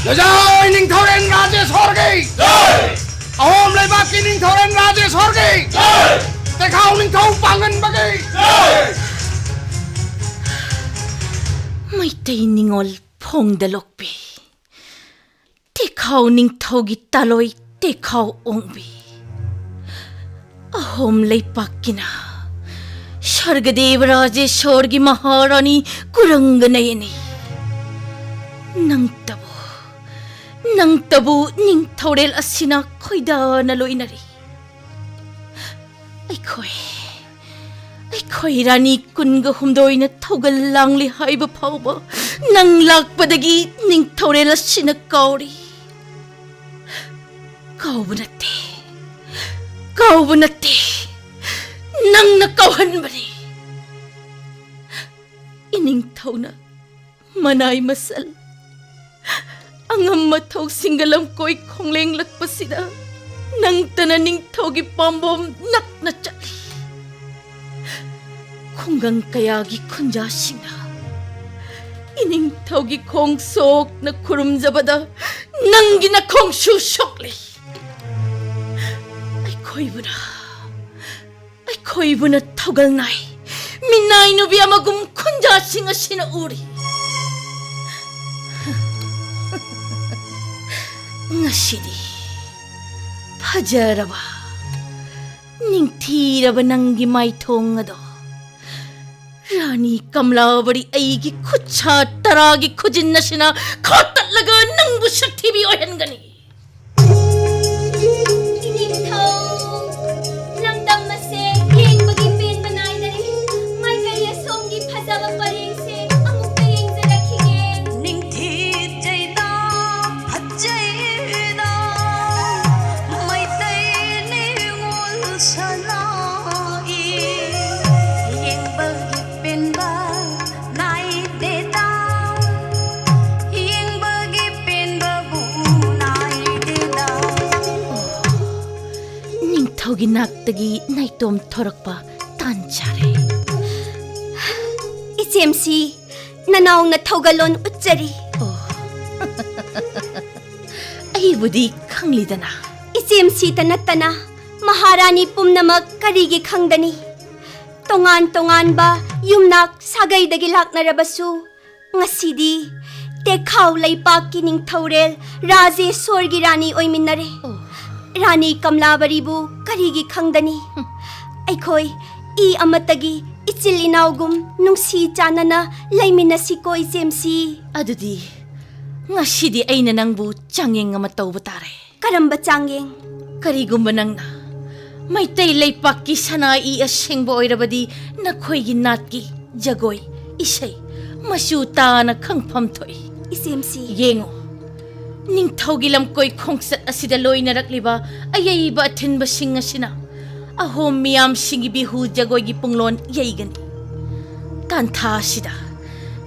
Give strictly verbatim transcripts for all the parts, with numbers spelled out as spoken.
ꯖꯣꯏ ꯅꯤꯡꯊꯧꯔꯦꯜ ꯔꯥꯖꯦꯁꯣꯔꯒꯤ! ꯖꯣꯏ! ꯑꯍꯣꯝ ꯂꯩꯕꯥꯛꯀꯤ ꯅꯤꯡꯊꯧꯔꯦꯜ ꯔꯥꯖꯦꯁꯣꯔꯒꯤ! ꯖꯣꯏ! ꯇꯦꯈꯥꯎ ꯅꯤꯡꯊꯧ ꯄꯥꯡꯒꯟꯕꯒꯤ! ꯖꯣꯏ! ꯃꯩꯇꯩ ꯅꯤꯉꯣꯜ ꯐꯣꯡꯗ ꯂꯣꯛꯄꯤ, ꯇꯦꯈꯥꯎ ꯅꯤꯡꯊꯧꯒꯤ ꯇꯥꯂꯣꯏ ꯇꯦꯈꯥꯎ ꯑꯣꯡꯕꯤ, ꯑꯍꯣꯝ ꯂꯩꯄꯥꯛꯀꯤꯅ ꯁꯔꯒꯗꯦꯕ ꯔꯥꯖꯦꯁꯣꯔꯒꯤ ꯃꯍꯥꯔꯥꯅꯤ ꯀꯨꯔꯪꯒ ꯅꯌꯅꯤ꯫ ꯅꯪꯇꯕꯨ, ꯅꯪꯇꯕꯨ ꯅꯤꯡꯊꯧꯔꯦꯜ ꯑꯁꯤꯅ ꯈꯣꯏꯗꯥꯅ ꯂꯣꯏꯅꯔꯤ꯫ ꯑꯩꯈꯣꯏ, ꯑꯩꯈꯣꯏ ꯔꯥꯅꯤ ꯀꯨꯟꯒ ꯍꯨꯝꯗꯣꯏꯅ ꯊꯧꯒꯜ ꯂꯥꯡꯂꯤ ꯍꯥꯏꯕ ꯐꯥꯎꯕ ꯅꯪ ꯂꯥꯛꯄꯗꯒꯤ ꯅꯤꯡꯊꯧꯔꯦꯜ ꯑꯁꯤꯅ ꯀꯥꯎꯔꯤ꯫ ꯀꯥꯎꯕ ꯅꯠꯇꯦ, ꯀꯥꯎꯕ ꯅꯠꯇꯦ, ꯅꯪꯅ ꯀꯥꯎꯍꯟꯕꯅꯤ꯫ ꯏꯅꯤꯡꯊꯧꯅ ꯃꯅꯥꯏ ꯃꯁꯜ, ꯑꯉꯝ ꯃꯊꯧꯁꯤꯡꯒ ꯂꯝꯀꯣꯏ ꯈꯣꯡꯂꯦꯡꯂꯛꯄꯁꯤꯗ ꯅꯪꯇꯅ ꯅꯤꯡꯊꯧꯒꯤ ꯄꯥꯝꯕꯣꯝ ꯅꯛꯅ ꯆꯠꯂꯤ꯫ ꯈꯨꯡꯒꯪ ꯀꯌꯥꯒꯤ ꯈꯨꯟꯖꯥꯁꯤꯡꯅ ꯏꯅꯤꯡꯊꯧꯒꯤ ꯈꯣꯡ ꯁꯣꯛꯅ ꯈꯨꯔꯨꯝꯖꯕꯗ ꯅꯪꯒꯤ ꯅꯈꯣꯡꯁꯨ ꯁꯣꯛꯂꯤ꯫ ꯑꯩꯈꯣꯏꯕꯨꯅ, ꯑꯩꯈꯣꯏꯕꯨꯅ ꯊꯧꯒꯜ ꯅꯥꯏ, ꯃꯤꯅꯥꯏ ꯅꯨꯕꯤ ꯑꯃꯒꯨꯝ ꯈꯨꯟꯖꯥꯁꯤꯡ ꯑꯁꯤꯅ ꯎꯔꯤ꯫ ꯉꯁꯤꯗꯤ ꯐꯖꯔꯕ, ꯅꯤꯡꯊꯤꯔꯕ ꯅꯪꯒꯤ ꯃꯥꯏꯊꯣꯡ ꯑꯗꯣ ꯔꯥꯅꯤ ꯀꯃꯂꯥꯕꯔꯤ ꯑꯩꯒꯤ ꯈꯨꯠꯁꯥ ꯇꯔꯥꯒꯤ ꯈꯨꯖꯤꯟ ꯑꯁꯤꯅ ꯈꯣꯠꯇꯠꯂꯒ ꯅꯪꯕꯨ ꯁꯛꯊꯤꯕꯤ ꯑꯣꯏꯍꯟꯒꯅꯤ꯫ ꯏꯅꯤꯡꯊꯧ, ꯂꯝꯗꯝ ꯑꯁꯦ ꯌꯦꯡꯕꯒꯤ ꯄꯦꯟꯕ ꯅꯥꯏꯗꯔꯦ꯫ ꯃꯥꯏꯀꯩ ꯑꯁꯣꯝꯒꯤ ꯐꯖꯕ ꯄꯔꯦꯡꯁꯦ ꯑꯃꯨꯛꯇ ꯌꯦꯡꯖꯔꯛꯈꯤꯒꯦ꯫ ꯅꯤꯡꯊꯤꯖꯩꯗ, ꯐꯖꯩꯗ, ꯃꯩꯇꯩ ꯅꯤꯉꯣꯜ ꯁꯅꯥꯏ, ꯌꯦꯡꯕꯒꯤ ꯄꯦꯟꯕ ꯅꯥꯏꯗꯦꯗ, ꯌꯦꯡꯕꯒꯤ ꯄꯦꯟꯕꯕꯨ ꯅꯥꯏꯗꯦꯗ꯫ ꯅꯤꯡꯊꯧꯒꯤ ꯅꯥꯛꯇꯒꯤ ꯅꯥꯏꯇꯣꯝ ꯊꯣꯔꯛꯄ ꯇꯥꯟ ꯆꯥꯔꯦ꯫ ꯏꯆꯦꯝꯁꯤ, ꯅꯅꯥꯎꯅ ꯊꯧꯒꯜꯂꯣꯟ ꯎꯠꯆꯔꯤ꯫ ꯑꯣ꯫ ꯏꯕꯨꯗꯤ ꯈꯪꯂꯤꯗꯅ꯫ ꯏꯆꯦꯝꯁꯤꯇ ꯅꯠꯇꯅ ꯃꯍꯥꯔꯥꯅꯤ ꯄꯨꯝꯅꯃꯛ ꯀꯔꯤꯒꯤ ꯈꯪꯗꯅꯤ? ꯇꯣꯉꯥꯟ ꯇꯣꯉꯥꯟꯕ ꯌꯨꯝꯅꯥꯛ ꯁꯥꯒꯩꯗꯒꯤ ꯂꯥꯛꯅꯔꯕꯁꯨ, ꯉꯁꯤꯗꯤ ꯇꯦꯈꯥꯎ ꯂꯩꯄꯥꯛꯀꯤ ꯅꯤꯡꯊꯧꯔꯦꯜ ꯔꯥꯖꯦꯁꯣꯔꯒꯤ ꯔꯥꯅꯤ ꯑꯣꯏꯃꯤꯟꯅꯔꯦ꯫ ꯑꯣ꯫ ꯔꯥꯅꯤ ꯀꯝꯂꯥꯕꯔꯤꯕꯨ ꯀꯔꯤꯒꯤ ꯈꯪꯗꯅꯤ? ꯍꯨꯝ꯫ ꯑꯩꯈꯣꯏ ꯏ ꯑꯃꯠꯇꯒꯤ ꯏꯆꯤꯜ ꯏꯅꯥꯎꯒꯨꯝ ꯅꯨꯡꯁꯤ ꯆꯥꯟꯅꯅ ꯂꯩꯃꯤꯟꯅꯁꯤꯀꯣ, ꯏꯆꯦꯝꯁꯤ꯫ ꯑꯗꯨꯗꯤ ꯉꯁꯤꯗꯤ ꯑꯩꯅ ꯅꯪꯕꯨ ꯆꯥꯡꯌꯦꯡ ꯑꯃ ꯇꯧꯕ ꯇꯥꯔꯦ꯫ ꯀꯔꯝꯕ ꯆꯥꯡꯌꯦꯡ? ꯀꯔꯤꯒꯨꯝꯕ ꯅꯪꯅ ꯃꯩꯇꯩ ꯂꯩꯄꯥꯛꯀꯤ ꯁꯅꯥ ꯏ ꯑꯁꯦꯡꯕ ꯑꯣꯏꯔꯕꯗꯤ, ꯅꯈꯣꯏꯒꯤ ꯅꯥꯠꯀꯤ ꯖꯒꯣꯏ, ꯏꯁꯩ ꯃꯆꯨ ꯇꯥꯅ ꯈꯪꯐꯝ ꯊꯣꯛꯏ꯫ ꯏꯆꯦꯝꯁꯤ꯫ ꯌꯦꯡꯉꯨ, ꯅꯤꯡꯊꯧꯒꯤ ꯂꯝꯀꯣꯏ ꯈꯣꯡꯆꯠ ꯑꯁꯤꯗ ꯂꯣꯏꯅꯔꯛꯂꯤꯕ ꯑꯌꯩꯕ ꯑꯊꯤꯟꯕꯁꯤꯡ ꯑꯁꯤꯅ ꯑꯍꯣꯝ ꯃꯤꯌꯥꯝꯁꯤꯡꯒꯤ ꯕꯤꯍꯨ ꯖꯒꯣꯏꯒꯤ ꯄꯨꯡꯂꯣꯟ ꯌꯩꯒꯅꯤ꯫ ꯇꯥꯟꯊꯥ ꯑꯁꯤꯗ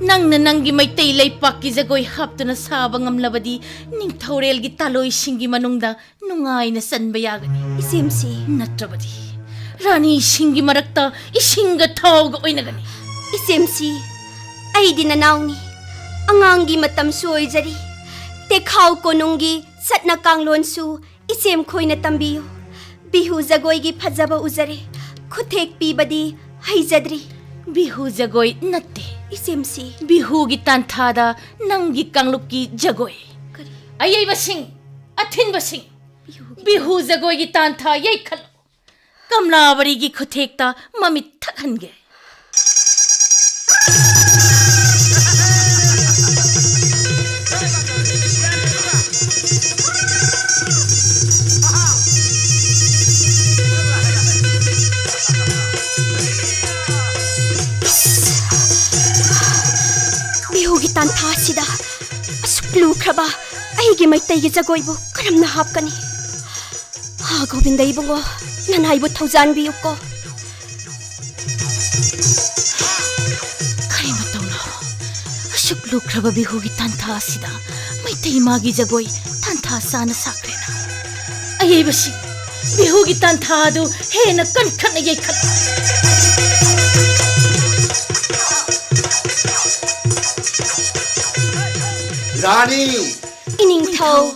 ꯅꯪꯅ ꯅꯪꯒꯤ ꯃꯩꯇꯩ ꯂꯩꯄꯥꯛꯀꯤ ꯖꯒꯣꯏ ꯍꯥꯞꯇꯨꯅ ꯁꯥꯕ ꯉꯝꯂꯕꯗꯤ, ꯅꯤꯡꯊꯧꯔꯦꯜꯒꯤ ꯇꯥꯂꯣꯏꯁꯤꯡꯒꯤ ꯃꯅꯨꯡꯗ ꯅꯨꯡꯉꯥꯏꯅ ꯆꯟꯕ ꯌꯥꯒꯅꯤ꯫ ꯏꯆꯦꯝꯁꯤ꯫ ꯅꯠꯇ꯭ꯔꯕꯗꯤ ꯔꯥꯅꯤꯁꯤꯡꯒꯤ ꯃꯔꯛꯇ ꯏꯁꯤꯡꯒ ꯊꯥꯎꯒ ꯑꯣꯏꯅꯒꯅꯤ꯫ ꯏꯆꯦꯝꯁꯤ, ꯑꯩꯗꯤ ꯅꯅꯥꯎꯅꯤ꯫ ꯑꯉꯥꯡꯒꯤ ꯃꯇꯝꯁꯨ ꯑꯣꯏꯖꯔꯤ꯫ ꯇꯦꯈꯥꯎ ꯀꯣꯅꯨꯡꯒꯤ ꯆꯠꯅ ꯀꯥꯡꯂꯣꯟꯁꯨ ꯏꯆꯦꯝ ꯈꯣꯏꯅ ꯇꯝꯕꯤꯌꯨ꯫ ꯕꯤꯍꯨ ꯖꯒꯣꯏꯒꯤ ꯐꯖꯕ ꯎꯖꯔꯦ꯫ ꯈꯨꯠꯊꯦꯛ ꯄꯤꯕꯗꯤ ꯍꯩꯖꯗ꯭ꯔꯤ꯫ ꯕꯤꯍꯨ ꯖꯒꯣꯏ ꯅꯠꯇꯦ꯫ ꯏꯆꯦꯝꯁꯤ꯫ ꯕꯤꯍꯨꯒꯤ ꯇꯥꯟꯊꯥꯗ ꯅꯪꯒꯤ ꯀꯥꯡꯂꯨꯞꯀꯤ ꯖꯒꯣꯏ꯫ ꯀꯔꯤ? ꯑꯌꯩꯕꯁꯤꯡ, ꯑꯊꯤꯟꯕꯁꯤꯡ, ꯕꯤꯍꯨꯒꯤ ꯕꯤꯍꯨ ꯖꯒꯣꯏꯒꯤ ꯇꯥꯟꯊꯥ ꯌꯩꯈꯠꯂꯨ꯫ ꯀꯝꯂꯥꯕꯔꯤꯒꯤ ꯈꯨꯠꯊꯦꯛꯇ ꯃꯃꯤꯠ ꯊꯛꯍꯟꯒꯦ꯫ ꯕꯤꯍꯨꯒꯤ ꯇꯥꯟꯊꯥ ꯑꯁꯤꯗ ꯑꯁꯨꯛ ꯂꯨꯈ꯭ꯔꯕ ꯑꯩꯒꯤ ꯃꯩꯇꯩꯒꯤ ꯖꯒꯣꯏꯕꯨ ꯀꯔꯝꯅ ꯍꯥꯞꯀꯅꯤ? ꯍꯥ, ꯒꯣꯕꯤꯟꯗ ꯏꯕꯨꯡꯉꯣ, ꯅꯅꯥꯏꯕꯨ ꯊꯧꯖꯥꯟꯕꯤꯌꯨꯀꯣ꯫ ꯀꯔꯤ ꯃꯇꯧꯅꯣ? ꯑꯁꯨꯛ ꯂꯨꯈ꯭ꯔꯕ ꯕꯤꯍꯨꯒꯤ ꯇꯥꯟꯊꯥ ꯑꯁꯤꯗ ꯃꯩꯇꯩ ꯃꯥꯒꯤ ꯖꯒꯣꯏ ꯇꯥꯟꯊꯥ ꯆꯥꯅ ꯁꯥꯈ꯭ꯔꯦꯅ꯫ ꯑꯌꯩꯕꯁꯤꯡ, ꯕꯤꯍꯨꯒꯤ ꯇꯥꯟꯊꯥ ꯑꯗꯨ ꯍꯦꯟꯅ ꯀꯟꯈꯠꯅ ꯌꯩꯈꯠꯂꯨ꯫ ꯔꯥꯅꯤ! ꯏꯅꯤꯡꯊꯧ꯫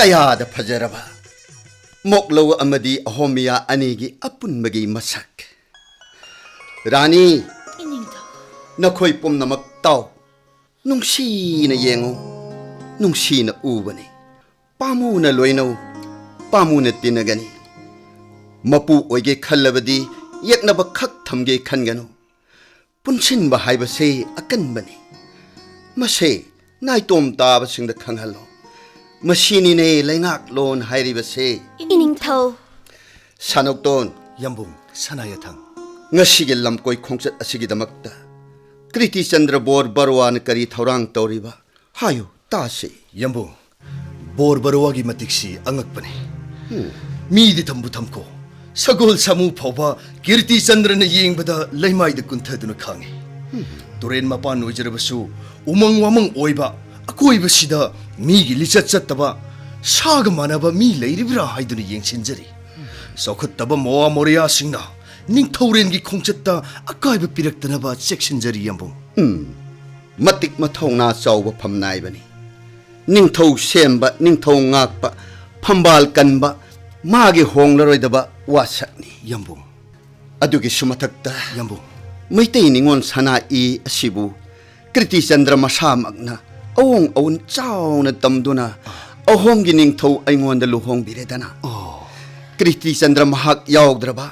ꯀꯌꯥꯗ ꯐꯖꯔꯕ ꯃꯣꯛꯂꯧ ꯑꯃꯗꯤ ꯑꯍꯣꯝ ꯃꯤꯌꯥ ꯑꯅꯤꯒꯤ ꯑꯄꯨꯟꯕꯒꯤ ꯃꯁꯛ꯫ ꯔꯥꯅꯤ, ꯏꯅꯤꯡꯊꯧ꯫ ꯅꯈꯣꯏ ꯄꯨꯝꯅꯃꯛ ꯇꯥꯎ꯫ ꯅꯨꯡꯁꯤꯅ ꯌꯦꯡꯉꯨ, ꯅꯨꯡꯁꯤꯅ ꯎꯕꯅꯤ꯫ ꯄꯥꯝꯃꯨꯅ ꯂꯣꯏꯅꯧ, ꯄꯥꯝꯃꯨꯅ ꯇꯤꯟꯅꯒꯅꯤ꯫ ꯃꯄꯨ ꯑꯣꯏꯒꯦ ꯈꯜꯂꯕꯗꯤ ꯌꯦꯛꯅꯕ ꯈꯛ ꯊꯝꯒꯦ ꯈꯟꯒꯅꯨ꯫ ꯄꯨꯟꯁꯤꯟꯕ ꯍꯥꯏꯕꯁꯤ ꯑꯀꯟꯕꯅꯤ꯫ ꯃꯁꯦ ꯅꯥꯏꯇꯣꯝ ꯇꯥꯕꯁꯤꯡꯗ ꯈꯪꯍꯜꯂꯣ꯫ ꯃꯁꯤꯅꯤꯅꯦ ꯂꯩꯉꯥꯛꯂꯣꯟ ꯍꯥꯏꯔꯤꯕꯁꯦ꯫ ꯏꯅꯤꯡꯊꯧ꯫ ꯁꯥꯅꯧꯇꯣꯟ, ꯌꯥꯝꯕꯨꯡ ꯁꯅꯥꯌꯥꯊꯥꯡ꯫ ꯉꯁꯤꯒꯤ ꯂꯝꯀꯣꯏ ꯈꯣꯡꯆꯠ ꯑꯁꯤꯒꯤꯗꯃꯛꯇ ꯀ꯭ꯔꯤꯇꯤꯆꯟꯗ꯭ꯔ ꯕꯣꯔ ꯕꯔꯨꯋꯥꯅ ꯀꯔꯤ ꯊꯧꯔꯥꯡ ꯇꯧꯔꯤꯕ? ꯍꯥꯏꯌꯨ, ꯇꯥꯁꯤ꯫ ꯌꯥꯝꯕꯨꯡ, ꯕꯣꯔ ꯕꯔꯨꯋꯥꯒꯤ ꯃꯇꯤꯛꯁꯤ ꯑꯉꯛꯄꯅꯤ꯫ ꯃꯤꯗꯤ ꯊꯝꯕꯨ ꯊꯝꯈꯣ, ꯁꯒꯣꯜ ꯁꯥꯃꯨ ꯐꯥꯎꯕ ꯀꯤꯔꯇꯤꯆꯟꯗ꯭ꯔꯅ ꯌꯦꯡꯕꯗ ꯂꯩꯃꯥꯏꯗ ꯀꯨꯟꯊꯗꯨꯅ ꯈꯥꯡꯉꯤ꯫ ꯇꯨꯔꯦꯟ ꯃꯄꯥꯟ ꯑꯣꯏꯖꯔꯕꯁꯨ ꯎꯃꯪ ꯋꯥꯃꯪ ꯑꯣꯏꯕ ꯑꯀꯣꯏꯕꯁꯤꯗ ꯃꯤꯒꯤ ꯂꯤꯆꯠ ꯆꯠꯇꯕ, ꯁꯥꯒ ꯃꯥꯟꯅꯕ ꯃꯤ ꯂꯩꯔꯤꯕ꯭ꯔꯥ ꯍꯥꯏꯗꯨꯅ ꯌꯦꯡꯁꯤꯟꯖꯔꯤ꯫ ꯆꯥꯎꯈꯠꯇꯕ ꯃꯣꯋꯥ ꯃꯣꯔꯤꯌꯥꯁꯤꯡꯅ ꯅꯤꯡꯊꯧꯔꯦꯜꯒꯤ ꯈꯣꯡꯆꯠꯇ ꯑꯀꯥꯏꯕ ꯄꯤꯔꯛꯇꯅꯕ ꯆꯦꯛꯁꯤꯟꯖꯔꯤ, ꯌꯥꯝꯕꯨꯡ꯫ ꯎꯝ, ꯃꯇꯤꯛ ꯃꯊꯧꯅꯥ ꯆꯥꯎꯕ ꯐꯝꯅꯥꯏꯕꯅꯤ꯫ ꯅꯤꯡꯊꯧ ꯁꯦꯝꯕ, ꯅꯤꯡꯊꯧ ꯉꯥꯛꯄ, ꯐꯝꯕꯥꯜ ꯀꯟꯕ ꯃꯥꯒꯤ ꯍꯣꯡꯂꯔꯣꯏꯗꯕ ꯋꯥꯁꯛꯅꯤ꯫ ꯌꯥꯝꯕꯨꯡ꯫ ꯑꯗꯨꯒꯤꯁꯨ ꯃꯊꯛꯇ, ꯌꯥꯝꯕꯨꯡ꯫ ꯃꯩꯇꯩ ꯅꯤꯉꯣꯜ ꯁꯅꯥ ꯏ ꯑꯁꯤꯕꯨ ꯀ꯭ꯔꯤꯇꯤꯆꯟꯗ꯭ꯔ ꯃꯁꯥꯃꯛꯅ ꯑꯑꯣꯡ ꯑꯑꯣꯟ ꯆꯥꯎꯅ ꯇꯝꯗꯨꯅ ꯑꯍꯣꯝꯒꯤ ꯅꯤꯡꯊꯧ ꯑꯩꯉꯣꯟꯗ ꯂꯨꯍꯣꯡꯕꯤꯔꯦꯗꯅ꯫ ꯑꯣ꯫ ꯀ꯭ꯔꯤꯇꯤꯆꯟꯗ꯭ꯔ ꯃꯍꯥꯛ ꯌꯥꯎꯗ꯭ꯔꯕ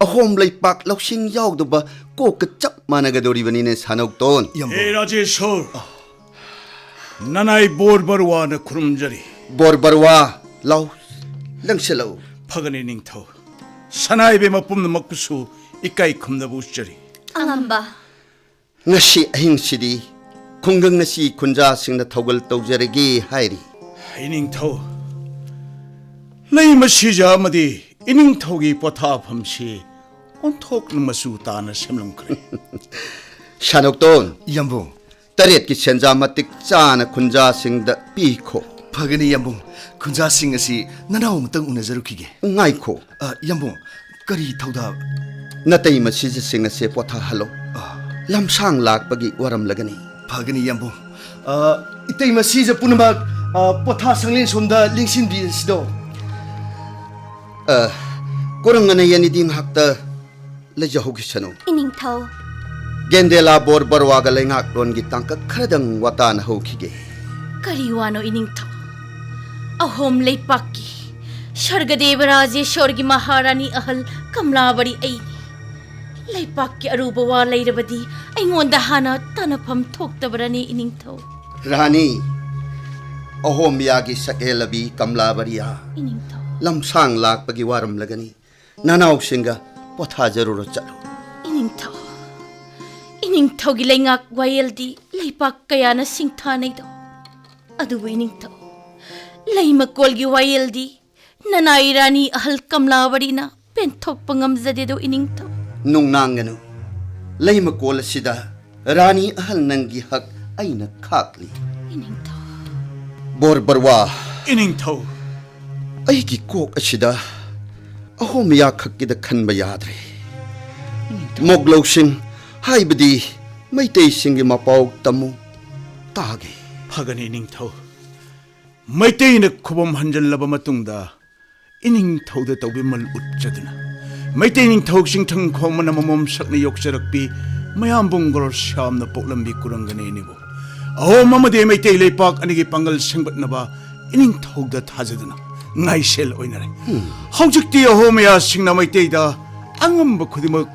ꯑꯍꯣꯝ ꯂꯩꯄꯥꯛ ꯂꯧꯁꯤꯡ ꯌꯥꯎꯗꯕ ꯀꯣꯛꯀ ꯆꯞ ꯃꯥꯟꯅꯒꯗꯧꯔꯤꯕꯅꯤꯅꯦ, ꯁꯥꯅꯧꯇꯣꯟ꯫ ꯌꯥꯝꯕꯨꯡ꯫ ꯍꯦ ꯔꯥꯖꯦꯁꯣꯔ, ꯅꯅꯥꯏ ꯕꯣꯔ ꯕꯔꯨꯋꯥꯅ ꯈꯨꯔꯨꯝꯖꯔꯤ꯫ ꯕꯣꯔ ꯕꯔꯨꯋꯥ, ꯂꯥꯎ, ꯂꯪꯁꯤꯜꯂꯛꯎ꯫ ꯐꯒꯅꯤ ꯅꯤꯡꯊꯧ, ꯁꯅꯥ ꯏꯕꯦꯝꯃ ꯄꯨꯝꯅꯃꯛꯄꯨꯁꯨ ꯏꯀꯥꯏ ꯈꯨꯝꯅꯕ ꯎꯠꯆꯔꯤ꯫ ꯑꯉꯝꯕ꯫ ꯉꯁꯤ ꯑꯍꯤꯡꯁꯤꯗꯤ ꯈꯨꯡꯒꯪ ꯑꯁꯤ ꯈꯨꯟꯖꯥꯁꯤꯡꯅ ꯊꯧꯒꯜ ꯇꯧꯖꯔꯒꯦ ꯍꯥꯏꯔꯤ꯫ ꯏꯅꯤꯡꯊꯧ, ꯂꯩꯃ ꯁꯤꯖ ꯑꯃꯗꯤ ꯏꯅꯤꯡꯊꯧꯒꯤ ꯄꯣꯊꯥꯐꯝꯁꯤ ꯑꯣꯟꯊꯣꯛꯅ ꯃꯆꯨ ꯇꯥꯅ ꯁꯦꯝꯂꯝꯈ꯭ꯔꯦ꯫ ꯁꯥꯅꯧꯇꯣꯟ, ꯌꯥꯝꯕꯨꯡ꯫ ꯇꯔꯦꯠꯀꯤ ꯁꯦꯟꯖꯥ ꯃꯇꯤꯛ ꯆꯥꯅ ꯈꯨꯟꯖꯥꯁꯤꯡꯗ ꯄꯤꯈꯣ꯫ ꯐꯒꯅꯤ, ꯌꯥꯝꯕꯨꯡ꯫ ꯈꯨꯟꯖꯥꯁꯤꯡ ꯑꯁꯤ ꯅꯅꯥꯎ ꯑꯃꯇꯪ ꯎꯅꯖꯔꯨꯈꯤꯒꯦ꯫ ꯉꯥꯏꯈꯣ꯫ ꯑ, ꯌꯥꯝꯕꯨꯡ, ꯀꯔꯤ ꯊꯧꯗꯥ? ꯅꯇꯩꯃ ꯁꯤꯖꯁꯤꯡ ꯑꯁꯦ ꯄꯣꯊꯥꯍꯜꯂꯣ꯫ ꯑ꯫ ꯂꯝꯁꯥꯡ ꯂꯥꯛꯄꯒꯤ ꯋꯥꯔꯝꯂꯒꯅꯤ꯫ ꯐꯒꯅꯤ, ꯌꯥꯝꯕꯨꯡ꯫ ꯑ, ꯏꯇꯩꯃ ꯁꯤꯖ ꯄꯨꯝꯅꯃꯛ ꯑ, ꯄꯣꯊꯥ ꯁꯪꯂꯦꯟ ꯁꯣꯝꯗ ꯂꯦꯡꯁꯤꯟꯕꯤꯔꯁꯤꯗꯣ꯫ ꯑ, ꯀꯣꯔꯪ ꯑꯅꯩ ꯑꯅꯤꯗꯤ ꯉꯥꯏꯍꯥꯛꯇ ꯂꯩꯖꯍꯧꯈꯤꯁꯅꯨ꯫ ꯏꯅꯤꯡꯊꯧ꯫ ꯒꯦꯟꯗꯦꯂꯥ ꯕꯣꯔ ꯕꯔꯋꯥꯒ ꯂꯩꯉꯥꯛꯂꯣꯟꯒꯤ ꯇꯥꯡꯀꯛ ꯈꯔꯗꯪ ꯋꯥꯇꯥꯅ ꯍꯧꯈꯤꯒꯦ꯫ ꯀꯔꯤ ꯋꯥꯅꯣ ꯏꯅꯤꯡꯊꯧ? ꯑꯍꯣꯝ ꯂꯩꯄꯥꯛꯀꯤ ꯁꯔꯒꯗꯦꯕ ꯔꯥꯖꯦꯁꯣꯔꯒꯤ ꯃꯍꯥꯔꯥꯅꯤ ꯑꯍꯜ ꯀꯝꯂꯥꯕꯔꯤ ꯑꯩꯅꯤ꯫ ꯂꯩꯄꯥꯛꯀꯤ ꯑꯔꯨꯕ ꯋꯥ ꯂꯩꯔꯕꯗꯤ ꯑꯩꯉꯣꯟꯗ ꯍꯥꯟꯅ ꯇꯥꯟꯅꯐꯝ ꯊꯣꯛꯇꯕꯔꯅꯦ ꯏꯅꯤꯡꯊꯧ? ꯔꯥꯅꯤ, ꯑꯍꯣꯝ ꯃꯤꯌꯥꯒꯤ ꯁꯛꯍꯦꯜꯂꯕꯤ ꯀꯝꯂꯥꯕꯔꯤꯌꯥ ꯏꯅꯤꯡꯊꯧ꯫ ꯂꯝꯁꯥꯡ ꯂꯥꯛꯄꯒꯤ ꯋꯥꯔꯝꯂꯒꯅꯤ꯫ ꯅꯅꯥꯎꯁꯤꯡꯒ ꯄꯣꯊꯥꯖꯔꯨꯔꯣ, ꯆꯠꯂꯨ꯫ ꯏꯅꯤꯡꯊꯧ, ꯏꯅꯤꯡꯊꯧꯒꯤ ꯂꯩꯉꯥꯛ ꯋꯥꯌꯦꯜꯗꯤ ꯂꯩꯄꯥꯛ ꯀꯌꯥꯅ ꯁꯤꯡꯊꯥꯅꯩꯗꯣ꯫ ꯑꯗꯨꯕꯨ ꯏꯅꯤꯡꯊꯧ, ꯂꯩꯃꯀꯣꯜꯒꯤ ꯋꯥꯌꯦꯜꯗꯤ ꯅꯅꯥꯏ ꯔꯥꯅꯤ ꯑꯍꯜ ꯀꯝꯂꯥꯕꯔꯤꯅ ꯄꯦꯟꯊꯣꯛꯄ ꯉꯝꯖꯗꯦꯗꯣ ꯏꯅꯤꯡꯊꯧ꯫ ꯅꯨꯡꯅꯥꯡꯒꯅꯨ꯫ ꯂꯩꯃꯀꯣꯜ ꯑꯁꯤꯗ ꯔꯥꯅꯤ ꯑꯍꯜ ꯅꯪꯒꯤ ꯍꯛ ꯑꯩꯅ ꯈꯥꯛꯂꯤ꯫ ꯏꯅꯤꯡꯊꯧ꯫ ꯕꯣꯔ ꯕꯔꯋꯥ꯫ ꯏꯅꯤꯡꯊꯧ꯫ ꯑꯩꯒꯤ ꯀꯣꯛ ꯑꯁꯤꯗ ꯑꯍꯣꯝ ꯃꯤꯌꯥ ꯈꯛꯀꯤꯗ ꯈꯟꯕ ꯌꯥꯗ꯭ꯔꯦ꯫ ꯃꯣꯒ꯭ꯂꯧꯁꯤꯡ, ꯍꯥꯏꯕꯗꯤ ꯃꯩꯇꯩꯁꯤꯡꯒꯤ ꯃꯄꯥꯎ ꯇꯝꯃꯨ, ꯇꯥꯒꯦ꯫ ꯐꯒꯅꯤ ꯏꯅꯤꯡꯊꯧ꯫ ꯃꯩꯇꯩꯅ ꯈꯨꯕꯝ ꯍꯟꯖꯜꯂꯕ ꯃꯇꯨꯡꯗ ꯏꯅꯤꯡꯊꯧꯗ ꯇꯧꯕꯤꯃꯜ ꯎꯠꯆꯗꯨꯅ, ꯃꯩꯇꯩ ꯅꯤꯡꯊꯧ ꯆꯤꯡꯊꯪ ꯈꯣꯝꯕꯅ ꯃꯃꯣꯝ ꯁꯛꯅ ꯌꯣꯛꯆꯔꯛꯄꯤ ꯃꯌꯥꯝꯕꯨꯡ ꯒꯣꯔꯣ ꯁ꯭ꯌꯥꯝꯅ ꯄꯣꯛꯂꯝꯕꯤ ꯀꯨꯔꯪꯒꯅꯦ ꯑꯅꯤꯕꯨ ꯑꯍꯣꯝ ꯑꯃꯗꯤ ꯃꯩꯇꯩ ꯂꯩꯄꯥꯛ ꯑꯅꯤꯒꯤ ꯄꯥꯡꯒꯜ ꯁꯦꯝꯒꯠꯅꯕ ꯏꯅꯤꯡꯊꯧꯗ ꯊꯥꯖꯗꯨꯅ ꯉꯥꯏꯁꯦꯜ ꯑꯣꯏꯅꯔꯦ꯫ ꯍꯧꯖꯤꯛꯇꯤ ꯑꯍꯣꯝ ꯃꯌꯥꯁꯤꯡꯅ ꯃꯩꯇꯩꯗ ꯑꯉꯝꯕ ꯈꯨꯗꯤꯡꯃꯛ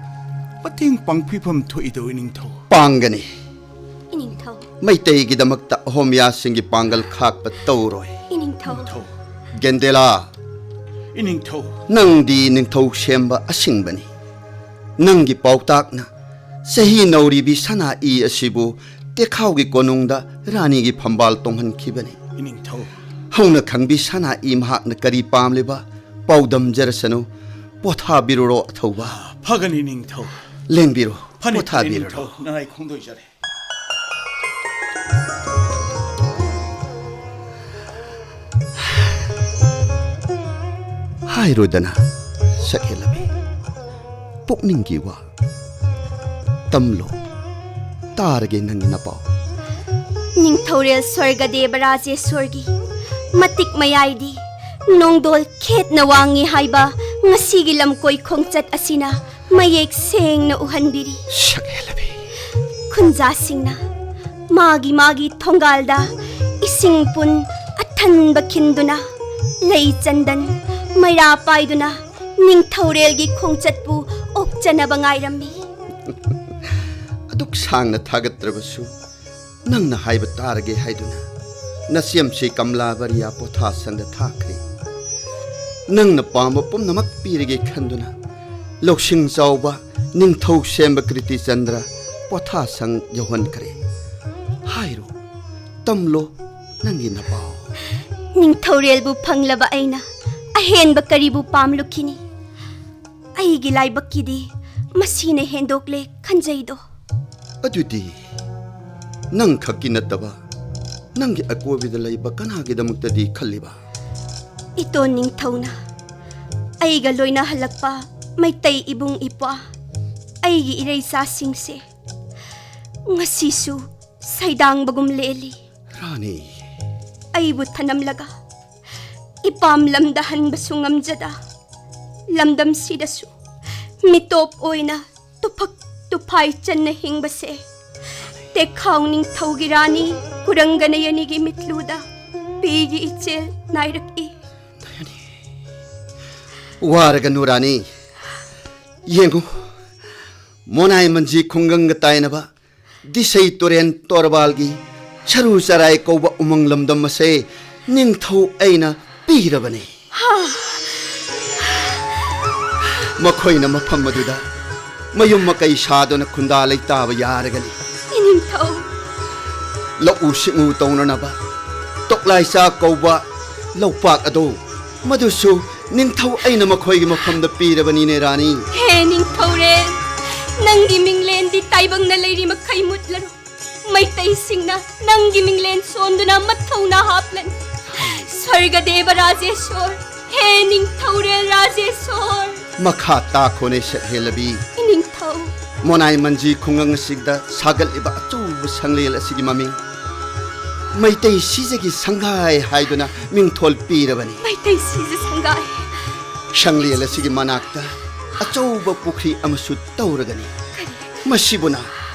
ꯃꯇꯦꯡ ꯄꯥꯡꯕꯤꯐꯝ ꯊꯣꯛꯏꯗꯣ ꯏꯅꯤꯡꯊꯧ꯫ ꯄꯥꯡꯒꯅꯤ꯫ ꯏꯅꯤꯡꯊꯧ꯫ ꯃꯩꯇꯩꯒꯤꯗꯃꯛꯇ ꯑꯍꯣꯝ ꯃꯤꯌꯥꯁꯤꯡꯒꯤ ꯄꯥꯡꯒꯜ ꯈꯥꯛꯄ ꯇꯧꯔꯣꯏ꯫ ꯏꯅꯤꯡꯊꯧ꯫ ꯏꯅꯤꯡꯊꯧ꯫ ꯒꯦꯟꯗꯦꯂꯥ꯫ ꯏꯅꯤꯡꯊꯧ꯫ ꯅꯪꯗꯤ ꯅꯤꯡꯊꯧ ꯁꯦꯝꯕ ꯑꯁꯤꯡꯕꯅꯤ꯫ ꯅꯪꯒꯤ ꯄꯥꯎꯇꯥꯛꯅ ꯆꯍꯤ ꯅꯧꯔꯤꯕꯤ ꯁꯅꯥ ꯏ ꯑꯁꯤꯕꯨ ꯇꯦꯈꯥꯎꯒꯤ ꯀꯣꯅꯨꯡꯗ ꯔꯥꯅꯤꯒꯤ ꯐꯝꯕꯥꯜ ꯇꯣꯡꯍꯟꯈꯤꯕꯅꯤ꯫ ꯏꯅꯤꯡꯊꯧ꯫ ꯍꯧꯅ ꯈꯪꯕꯤ ꯁꯅꯥ ꯏ ꯃꯍꯥꯛꯅ ꯀꯔꯤ ꯄꯥꯝꯂꯤꯕ ꯄꯥꯎꯗꯝꯖꯔꯁꯅꯨ꯫ ꯄꯣꯊꯥꯕꯤꯔꯨꯔꯣ ꯑꯊꯧꯕ꯫ ꯐꯒꯅꯤ ꯏꯅꯤꯡꯊꯧ꯫ ꯂꯦꯡꯕꯤꯔꯣ꯫ ꯐꯅꯤ, ꯐꯅꯤ ꯄꯣꯊꯥꯕꯤꯔꯨꯔꯣ꯫ ꯏꯅꯤꯡꯊꯧ, ꯅꯅꯥꯏ ꯈꯣꯡꯗꯣꯏꯖꯔꯦ꯫ ꯍꯥꯏꯔꯣꯗꯅ, ꯁꯛꯍꯦꯜꯂꯕꯤ, ꯄꯨꯛꯅꯤꯡꯒꯤ ꯋꯥ꯫ ꯇꯝꯂꯣ, ꯇꯥꯔꯒꯦ ꯅꯪꯒꯤ ꯅꯄꯥꯎ꯫ ꯅꯤꯡꯊꯧꯔꯦꯜ ꯁ꯭ꯋꯔꯒꯗꯦꯕ ꯔꯥꯖꯦꯁ꯭ꯋꯔꯒꯤ ꯃꯇꯤꯛ ꯃꯌꯥꯏꯗꯤ ꯅꯣꯡꯗꯣꯜ ꯈꯦꯠꯅ ꯋꯥꯡꯉꯤ ꯍꯥꯏꯕ ꯉꯁꯤꯒꯤ ꯂꯝꯀꯣꯏ ꯈꯣꯡꯆꯠ ꯑꯁꯤꯅ ꯃꯌꯦꯛ ꯁꯦꯡꯅ ꯎꯍꯟꯕꯤꯔꯤ꯫ ꯁꯛꯍꯦꯜꯂꯕꯤ꯫ ꯈꯨꯟꯖꯥꯁꯤꯡꯅ ꯃꯥꯒꯤ ꯃꯥꯒꯤ ꯊꯣꯡꯒꯥꯜꯗ ꯏꯁꯤꯡ ꯄꯨꯟ ꯑꯊꯟꯕ ꯈꯤꯟꯗꯨꯅ, ꯂꯩ ꯆꯟꯗꯟ ꯃꯩꯔꯥ ꯄꯥꯏꯗꯨꯅ ꯅꯤꯡꯊꯧꯔꯦꯜꯒꯤ ꯈꯣꯡꯆꯠꯄꯨ ꯑꯣꯛꯆꯅꯕ ꯉꯥꯏꯔꯝꯃꯤ꯫ ꯑꯗꯨꯛ ꯁꯥꯡꯅ ꯊꯥꯒꯠꯇ꯭ꯔꯕꯁꯨ, ꯅꯪꯅ ꯍꯥꯏꯕ ꯇꯥꯔꯒꯦ ꯍꯥꯏꯗꯨꯅ ꯅꯁꯦꯝꯁꯤ ꯀꯃꯂꯥ ꯕꯔꯤꯌꯥ ꯄꯣꯊꯥꯁꯪꯗ ꯊꯥꯈ꯭ꯔꯦ꯫ ꯅꯪꯅ ꯄꯥꯝꯕ ꯄꯨꯝꯅꯃꯛ ꯄꯤꯔꯒꯦ ꯈꯟꯗꯨꯅ ꯂꯧꯁꯤꯡ ꯆꯥꯎꯕ ꯅꯤꯡꯊꯧ ꯁꯦꯝꯕ ꯀ꯭ꯔꯤꯇꯤꯆꯟꯗ꯭ꯔ ꯄꯣꯊꯥꯁꯪ ꯌꯧꯍꯟꯈ꯭ꯔꯦ꯫ ꯍꯥꯏꯔꯣ, ꯇꯝꯂꯣ ꯅꯪꯒꯤ ꯅꯄꯥꯎ꯫ ꯅꯤꯡꯊꯧꯔꯦꯜꯕꯨ ꯐꯪꯂꯕ ꯑꯩꯅ ꯑꯍꯦꯟꯕ ꯀꯔꯤꯕꯨ ꯄꯥꯝꯂꯨꯈꯤꯅꯤ? ꯑꯩꯒꯤ ꯂꯥꯏꯕꯛꯀꯤꯗꯤ ꯃꯁꯤꯅ ꯍꯦꯟꯗꯣꯛꯂꯦ ꯈꯟꯖꯩꯗꯣ꯫ ꯑꯗꯨꯗꯤ ꯅꯪ ꯈꯛꯀꯤ ꯅꯠꯇꯕ, ꯅꯪꯒꯤ ꯑꯀꯣꯏꯕꯗ ꯂꯩꯕ ꯀꯅꯥꯒꯤꯗꯃꯛꯇꯗꯤ ꯈꯜꯂꯤꯕ? ꯏꯇꯣꯟ ꯅꯤꯡꯊꯧꯅ ꯑꯩꯒ ꯂꯣꯏꯅꯍꯜꯂꯛꯄ ꯃꯩꯇꯩ ꯏꯕꯨꯡ ꯏꯄ꯭ꯋꯥ, ꯑꯩꯒꯤ ꯏꯔꯩꯆꯥꯁꯤꯡꯁꯦ ꯉꯁꯤꯁꯨ ꯁꯩꯗꯥꯡꯕꯒꯨꯝ ꯂꯦꯜꯂꯤ꯫ ꯔꯥꯅꯤ꯫ ꯑꯩꯕꯨ ꯊꯅꯝꯂꯒ ꯏꯄꯥꯝ ꯂꯝꯗ ꯍꯟꯕꯁꯨ ꯉꯝꯖꯗ, ꯂꯝꯗꯝꯁꯤꯗꯁꯨ ꯃꯤꯇꯣꯞ ꯑꯣꯏꯅ ꯇꯨꯐꯛ ꯇꯨꯐꯥꯏ ꯆꯟꯅ ꯍꯤꯡꯕꯁꯦ ꯇꯦꯛꯈꯥꯎ ꯅꯤꯡꯊꯧꯒꯤ ꯔꯥꯅꯤ ꯀꯨꯔꯪꯒꯅꯌꯅꯤꯒꯤ ꯃꯤꯠꯂꯨꯗ ꯄꯤꯒꯤ ꯏꯆꯦꯜ ꯅꯥꯏꯔꯛꯏ꯫ ꯋꯥꯔꯒꯅꯨ ꯔꯥꯅꯤ꯫ ꯌꯦꯡꯉꯨ, ꯃꯣꯅꯥꯏ ꯃꯟꯖꯤ ꯈꯨꯡꯒꯪꯒ ꯇꯥꯏꯅꯕ ꯗꯤꯁꯩ ꯇꯨꯔꯦꯟ ꯇꯣꯔꯕꯥꯜꯒꯤ ꯁꯔꯨ ꯆꯔꯥꯏ ꯀꯧꯕ ꯎꯃꯪ ꯂꯝꯗꯝ ꯑꯁꯦ ꯅꯤꯡꯊꯧ ꯑꯩꯅ ꯄꯤꯔꯕꯅꯤ꯫ ꯃꯈꯣꯏꯅ ꯃꯐꯝ ꯑꯗꯨꯗ ꯃꯌꯨꯝ ꯃꯀꯩ ꯁꯥꯗꯨꯅ ꯈꯨꯟꯗꯥ ꯂꯩꯇꯥꯕ ꯌꯥꯔꯒꯅꯤ꯫ ꯏꯅꯤꯡꯊꯧ꯫ ꯂꯧꯎ ꯁꯤꯡꯎ ꯇꯧꯅꯅꯕ ꯇꯣꯛꯂꯥꯏꯆꯥ ꯀꯧꯕ ꯂꯧꯄꯥꯛ ꯑꯗꯨ, ꯃꯗꯨꯁꯨ ꯅꯤꯡꯊꯧ ꯑꯩꯅ ꯃꯈꯣꯏꯒꯤ ꯃꯐꯝꯗ ꯄꯤꯔꯕꯅꯤꯅꯦ ꯔꯥꯅꯤ꯫ ꯍꯦ ꯅꯤꯡꯊꯧꯔꯦꯜ, ꯅꯪꯒꯤ ꯃꯤꯡꯂꯦꯟꯗꯤ ꯇꯥꯏꯕꯪꯅ ꯂꯩꯔꯤ ꯃꯈꯩ ꯃꯨꯠꯂꯔꯣꯏ꯫ ꯃꯩꯇꯩꯁꯤꯡꯅ ꯅꯪꯒꯤ ꯃꯤꯡꯂꯦꯟ ꯁꯣꯟꯗꯨꯅ ꯃꯊꯧꯅꯥ ꯍꯥꯞꯂꯅꯤ꯫ ꯁ꯭ꯋꯔꯒꯗꯦꯕ ꯔꯥꯖꯦꯁ꯭ꯋꯔ, ꯍꯦ ꯅꯤꯡꯊꯧꯔꯦꯜ ꯔꯥꯖꯦꯁ꯭ꯋꯔ꯫ ꯃꯈꯥ ꯇꯥꯈꯣꯅꯦ ꯁꯛꯍꯦꯜꯂꯕꯤ꯫ ꯏꯅꯤꯡꯊꯧ꯫ ꯃꯣꯅꯥꯏ ꯃꯟꯖꯤ ꯈꯨꯡꯒꯪ ꯑꯁꯤꯗ ꯁꯥꯒꯠꯂꯤꯕ ꯑꯆꯧꯕ ꯁꯪꯂꯦꯜ ꯑꯁꯤꯒꯤ ꯃꯃꯤꯡ ꯃꯩꯇꯩ ꯁꯤꯖꯒꯤ ꯁꯪꯒꯥꯏ ꯍꯥꯏꯗꯨꯅ ꯃꯤꯡꯊꯣꯜ ꯄꯤꯔꯕꯅꯤ꯫ ꯃꯩꯇꯩ ꯁꯤꯖ ꯁꯪꯒꯥꯏ꯫ ꯁꯪꯂꯦꯟ ꯑꯁꯤꯒꯤ ꯃꯅꯥꯛꯇ ꯑꯆꯧꯕ ꯄꯨꯈ꯭ꯔꯤ ꯑꯃꯁꯨ ꯇꯧꯔꯒꯅꯤ꯫ ꯀꯔꯤ? ꯃꯁꯤꯕꯨꯅ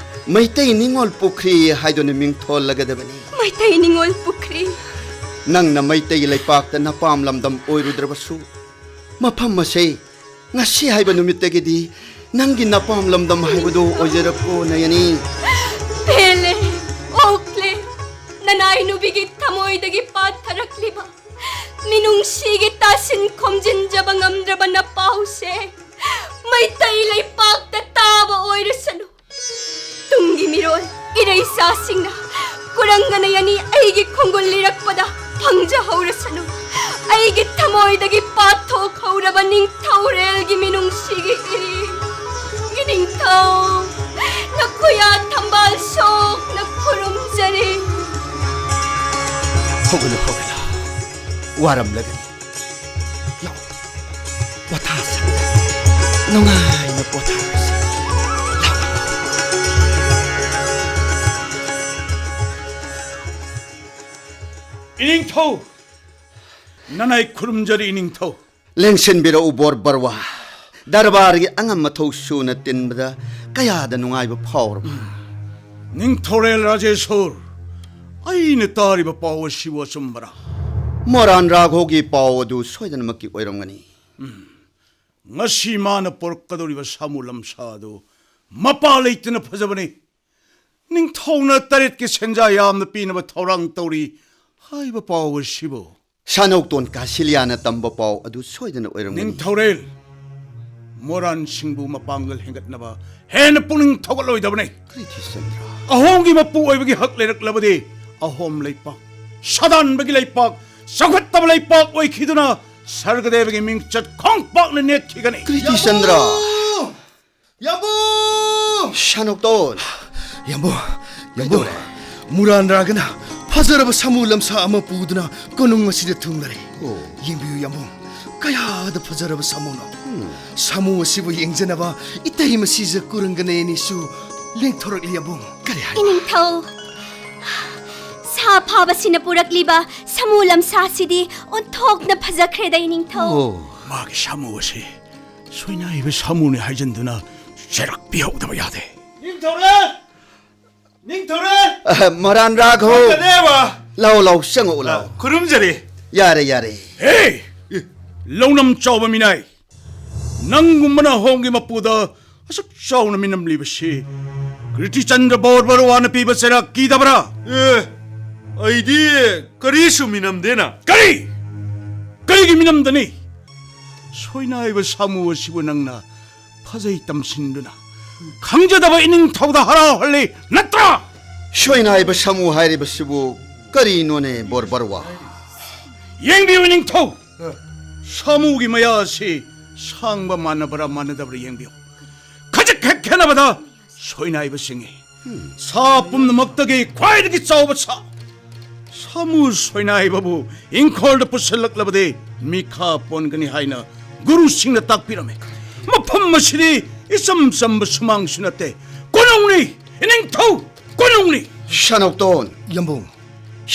ꯃꯩꯇꯩ ꯅꯤꯉꯣꯜ ꯄꯨꯈ꯭ꯔꯤ ꯍꯥꯏꯗꯨꯅ ꯃꯤꯡꯊꯣꯜꯂꯒꯗꯕꯅꯤ꯫ ꯃꯩꯇꯩ ꯅꯤꯉꯣꯜ ꯄꯨꯈ꯭ꯔꯤ꯫ ꯅꯪꯅ ꯃꯩꯇꯩ ꯂꯩꯄꯥꯛꯇ ꯅꯄꯥꯝ ꯂꯝꯗꯝ ꯑꯣꯏꯔꯨꯗ꯭ꯔꯕꯁꯨ, ꯃꯐꯝ ꯑꯁꯦ ꯉꯁꯤ ꯍꯥꯏꯕ ꯅꯨꯃꯤꯠꯇꯒꯤꯗꯤ ꯅꯪꯒꯤ ꯅꯄꯥꯝ ꯂꯝꯗꯝ ꯍꯥꯏꯕꯗꯨ ꯑꯣꯏꯖꯔꯛꯄꯣ, ꯅꯌꯅꯤ꯫ ꯄꯦꯜꯂꯦ, ꯑꯣꯛꯂꯦ, ꯅꯅꯥꯏ ꯅꯨꯕꯤꯒꯤ ꯊꯃꯣꯏꯗꯒꯤ ꯄꯥꯊꯔꯛꯂꯤꯕ ꯃꯤꯅꯨꯡꯁꯤꯒꯤ ꯇꯥꯁꯤꯟ ꯈꯣꯝꯖꯤꯟꯖꯕ ꯉꯝꯗ꯭ꯔꯕ ꯅꯄꯥꯎꯁꯦ ꯃꯩꯇꯩ ꯂꯩꯄꯥꯛꯇ ꯇꯥꯕ ꯑꯣꯏꯔꯁꯅꯨ꯫ ꯇꯨꯡꯒꯤ ꯃꯤꯔꯣꯜ ꯏꯔꯩꯆꯥꯁꯤꯡꯅ ꯀꯨꯔꯪꯒ ꯅꯌꯅꯤ ꯑꯩꯒꯤ ꯈꯣꯡꯒꯨꯜ ꯂꯤꯔꯛꯄꯗ ꯐꯪꯖꯍꯧꯔꯁꯅꯨ꯫ ꯑꯩꯒꯤ ꯊꯃꯣꯏꯗꯒꯤ ꯄꯥꯊꯣꯛꯍꯧꯔꯕ ꯅꯤꯡꯊꯧꯔꯦꯜꯒꯤ ꯃꯤꯅꯨꯡꯁꯤꯒꯤ ꯏꯔꯤ꯫ ꯏꯅꯤꯡꯊꯧ, ꯅꯈꯨꯌꯥ ꯊꯝꯕꯥꯜ ꯁꯣꯛꯅ ꯈꯨꯔꯨꯝꯖꯔꯤ꯫ ꯍꯧꯒꯠꯂꯨ, ꯍꯧꯒꯠꯂꯨ꯫ ꯋꯥꯔꯝꯂꯒꯅꯤ꯫ ꯂꯥꯛꯑꯣ, ꯄꯣꯊꯥꯁꯤ꯫ ꯅꯨꯡꯉꯥꯏꯅ ꯄꯣꯊꯥꯔꯁꯤ꯫ ꯂꯥꯛꯑꯣ꯫ ꯏꯅꯤꯡꯊꯧ! ꯅꯅꯥꯏ ꯈꯨꯔꯨꯝꯖꯔꯤ, ꯏꯅꯤꯡꯊꯧ꯫ ꯂꯦꯡꯁꯤꯟꯕꯤꯔꯛꯎ, ꯕꯣꯔ ꯕꯔꯋꯥ꯫ ꯗꯔꯕꯥꯔꯒꯤ ꯑꯉꯝ ꯑꯊꯧ ꯁꯨꯅ ꯇꯤꯟꯕꯗ ꯀꯌꯥꯗ ꯅꯨꯡꯉꯥꯏꯕ ꯐꯥꯎꯔꯕ꯫ ꯅꯤꯡꯊꯧꯔꯦꯜ ꯔꯥꯖꯦꯁꯣꯔ, ꯑꯩꯅ ꯇꯥꯔꯤꯕ ꯄꯥꯎ ꯑꯁꯤꯕꯨ ꯑꯆꯨꯝꯕꯔꯥ? ꯃꯣꯔꯥꯟ ꯔꯥꯘꯣꯒꯤ ꯄꯥꯎ ꯑꯗꯨ ꯁꯣꯏꯗꯅꯃꯛꯀꯤ ꯑꯣꯏꯔꯝꯒꯅꯤ꯫ ꯉꯁꯤ ꯃꯥꯅ ꯄꯨꯔꯛꯀꯗꯧꯔꯤꯕ ꯁꯥꯃꯨ ꯂꯝꯁꯥ ꯑꯗꯨ ꯃꯄꯥ ꯂꯩꯇꯅ ꯐꯖꯕꯅꯤ꯫ ꯅꯤꯡꯊꯧꯅ ꯇꯔꯦꯠꯀꯤ ꯁꯦꯟꯖꯥ ꯌꯥꯝꯅ ꯄꯤꯅꯕ ꯊꯧꯔꯥꯡ ꯇꯧꯔꯤ ꯍꯥꯏꯕ ꯄꯥꯎ ꯑꯁꯤꯕꯨ꯫ ꯁꯥꯅꯧꯇꯣꯟ ꯀꯥꯁꯤꯂꯤꯌꯥꯅ ꯇꯝꯕ ꯄꯥꯎ ꯑꯗꯨ ꯁꯣꯏꯗꯅ ꯑꯣꯏꯔꯝꯒꯅꯤ꯫ ꯅꯤꯡꯊꯧꯔꯦꯜ, ꯃꯣꯔꯥꯟꯁꯤꯡꯕꯨ ꯃꯄꯥꯡꯒꯜ ꯍꯦꯟꯒꯠꯅꯕ ꯍꯦꯟꯅ ꯄꯨꯛꯅꯤꯡ ꯊꯧꯒꯠꯂꯣꯏꯗꯕꯅꯤ꯫ ꯀ꯭ꯔꯤꯇꯤꯆꯟꯗ꯭ꯔ꯫ ꯑꯍꯣꯝꯒꯤ ꯃꯄꯨ ꯑꯣꯏꯕꯒꯤ ꯍꯛ ꯂꯩꯔꯛꯂꯕꯗꯤ ꯑꯍꯣꯝ ꯂꯩꯄꯥꯛ, ꯁꯥꯗꯥꯟꯕꯒꯤ ꯂꯩꯄꯥꯛ, ꯆꯥꯎꯈꯠꯇꯕ ꯂꯩꯄꯥꯛ ꯑꯣꯏꯈꯤꯗꯨꯅ ꯁꯔꯒꯗꯦꯕꯒꯤ ꯃꯤꯡꯆꯠ ꯈꯣꯡꯄꯥꯛꯅ ꯅꯦꯠꯈꯤꯒꯅꯤ꯫ ꯀ꯭ꯔꯤꯇꯤꯆꯟꯗ꯭ꯔ꯫ ꯌꯥꯝꯕꯨ! ꯁꯥꯅꯧꯇꯣꯟ! ꯌꯥꯝꯕꯨ, ꯌꯥꯝꯕꯨ, ꯀꯩꯗꯧꯔꯦ? ꯃꯨꯔꯥꯟ ꯔꯥꯒꯅ ꯐꯖꯔꯕ ꯁꯥꯃꯨ ꯂꯝꯁꯥ ꯑꯃ ꯄꯨꯗꯨꯅ ꯀꯣꯅꯨꯡ ꯑꯁꯤꯗ ꯊꯨꯡꯂꯔꯦ꯫ ꯑꯣ꯫ ꯌꯦꯡꯕꯤꯌꯨ ꯌꯥꯝꯕꯨ, ꯀꯌꯥꯗ ꯐꯖꯔꯕ ꯁꯥꯃꯨꯅꯣ꯫ ꯎꯝ꯫ ꯁꯥꯃꯨ ꯑꯁꯤꯕꯨ ꯌꯦꯡꯖꯅꯕ ꯏꯇꯩ ꯃꯁꯤꯖ ꯀꯨꯔꯪꯒꯅꯦ ꯑꯅꯤꯁꯨ ꯂꯦꯡꯊꯣꯔꯛꯂꯤ ꯌꯥꯝꯕꯨ꯫ ꯀꯔꯤ ꯍꯥꯏꯕ? ꯏꯅꯤꯡꯊꯧ, ꯑꯐꯥꯕꯁꯤꯅ ꯄꯨꯔꯛꯂꯤꯕ ꯁꯥꯃꯨ ꯂꯝꯁꯥꯁꯤꯗꯤ ꯑꯣꯟꯊꯣꯛꯅ ꯐꯖꯈ꯭ꯔꯦꯗ, ꯏꯅꯤꯡꯊꯧ꯫ ꯑꯣ꯫ ꯃꯥꯒꯤ ꯁꯥꯃꯨ ꯑꯁꯤ ꯁꯣꯏꯅꯥꯏꯕ ꯁꯥꯃꯨꯅꯤ ꯍꯥꯏꯖꯟꯗꯨꯅ ꯆꯩꯔꯛ ꯄꯤꯍꯧꯗꯕ ꯌꯥꯗꯦ꯫ ꯅꯤꯡꯊꯧꯔꯦꯜ! ꯅꯤꯡꯊꯧꯔꯦꯜ! ꯑ, ꯃꯔꯥꯟ ꯔꯥꯒ ꯍꯣ꯫ ꯐꯒꯅꯦꯕ! ꯂꯥꯎ, ꯂꯥꯎ, ꯆꯪꯉꯛꯎ, ꯂꯥꯎ꯫ ꯑ, ꯈꯨꯔꯨꯝꯖꯔꯤ꯫ ꯌꯥꯔꯦ, ꯌꯥꯔꯦ꯫ ꯍꯦ! ꯂꯧꯅꯝ ꯆꯥꯎꯕ ꯃꯤꯅꯥꯏ, ꯅꯪꯒꯨꯝꯕꯅ ꯍꯣꯝꯒꯤ ꯃꯄꯨꯗ ꯑꯁꯨꯛ ꯆꯥꯎꯅ ꯃꯤꯅꯝꯂꯤꯕꯁꯤ ꯀ꯭ꯔꯤꯇꯤꯆꯟꯗ꯭ꯔ ꯕꯣꯔꯕꯔꯋꯥꯅ ꯄꯤꯕ ꯆꯩꯔꯥꯛ ꯀꯤꯗꯕ꯭ꯔꯥ? ꯑꯦ, ꯑꯩꯗꯤ ꯀꯔꯤꯁꯨ ꯃꯤꯅꯝꯗꯦꯅ꯫ ꯀꯔꯤ? ꯀꯔꯤꯒꯤ ꯃꯤꯅꯝꯗꯅꯤ? ꯁꯣꯏꯅꯥꯏꯕ ꯁꯥꯃꯨ ꯑꯁꯤꯕꯨ ꯅꯪꯅ ꯐꯖꯩ ꯇꯝꯁꯤꯟꯗꯨꯅ ꯈꯪꯖꯗꯕ ꯏꯅꯤꯡꯊꯧꯗ ꯍꯔꯥꯎꯍꯜꯂꯤ ꯅꯠꯇ꯭ꯔꯥ? ꯁꯣꯏꯅꯥꯏꯕ ꯁꯥꯃꯨ ꯍꯥꯏꯔꯤꯕꯁꯤꯕꯨ ꯀꯔꯤꯅꯣꯅꯦ, ꯕꯣꯔꯕꯔꯋꯥ? ꯌꯦꯡꯕꯤꯌꯨ ꯏꯅꯤꯡꯊꯧ, ꯁꯥꯃꯨꯒꯤ ꯃꯌꯥ ꯑꯁꯤ ꯁꯥꯡꯕ ꯃꯥꯟꯅꯕ꯭ꯔꯥ ꯃꯥꯟꯅꯗꯕ꯭ꯔꯥ ꯌꯦꯡꯕꯤꯌꯨ꯫ ꯈꯖꯤꯛ ꯍꯦꯛ ꯈꯦꯠꯅꯕꯗ ꯁꯣꯏꯅꯥꯏꯕ ꯆꯤꯡꯏ꯫ ꯁꯥ ꯄꯨꯝꯅꯃꯛꯇꯒꯤ ꯈ꯭ꯋꯥꯏꯗꯒꯤ ꯆꯥꯎꯕ ꯁꯥ꯫ ꯁꯥꯃꯨ ꯁꯣꯏꯅꯥꯏꯕꯕꯨ ꯏꯪꯈꯣꯜꯗ ꯄꯨꯁꯤꯜꯂꯛꯂꯕꯗꯤ ꯃꯤꯈꯥ ꯄꯣꯟꯒꯅꯤ ꯍꯥꯏꯅ ꯒꯨꯔꯨꯁꯤꯡꯅ ꯇꯥꯛꯄꯤꯔꯝꯃꯤ꯫ ꯃꯐꯝ ꯑꯁꯤꯗꯤ ꯏꯆꯝ ꯆꯝꯕ ꯁꯨꯃꯥꯡꯁꯨ ꯅꯠꯇꯦ, ꯀꯣꯅꯨꯡꯅꯤ, ꯏꯅꯤꯡꯊꯧ, ꯀꯣꯅꯨꯡꯅꯤ꯫ ꯁꯅꯧꯇꯣꯟ꯫ ꯌꯥꯝꯕꯨꯡ꯫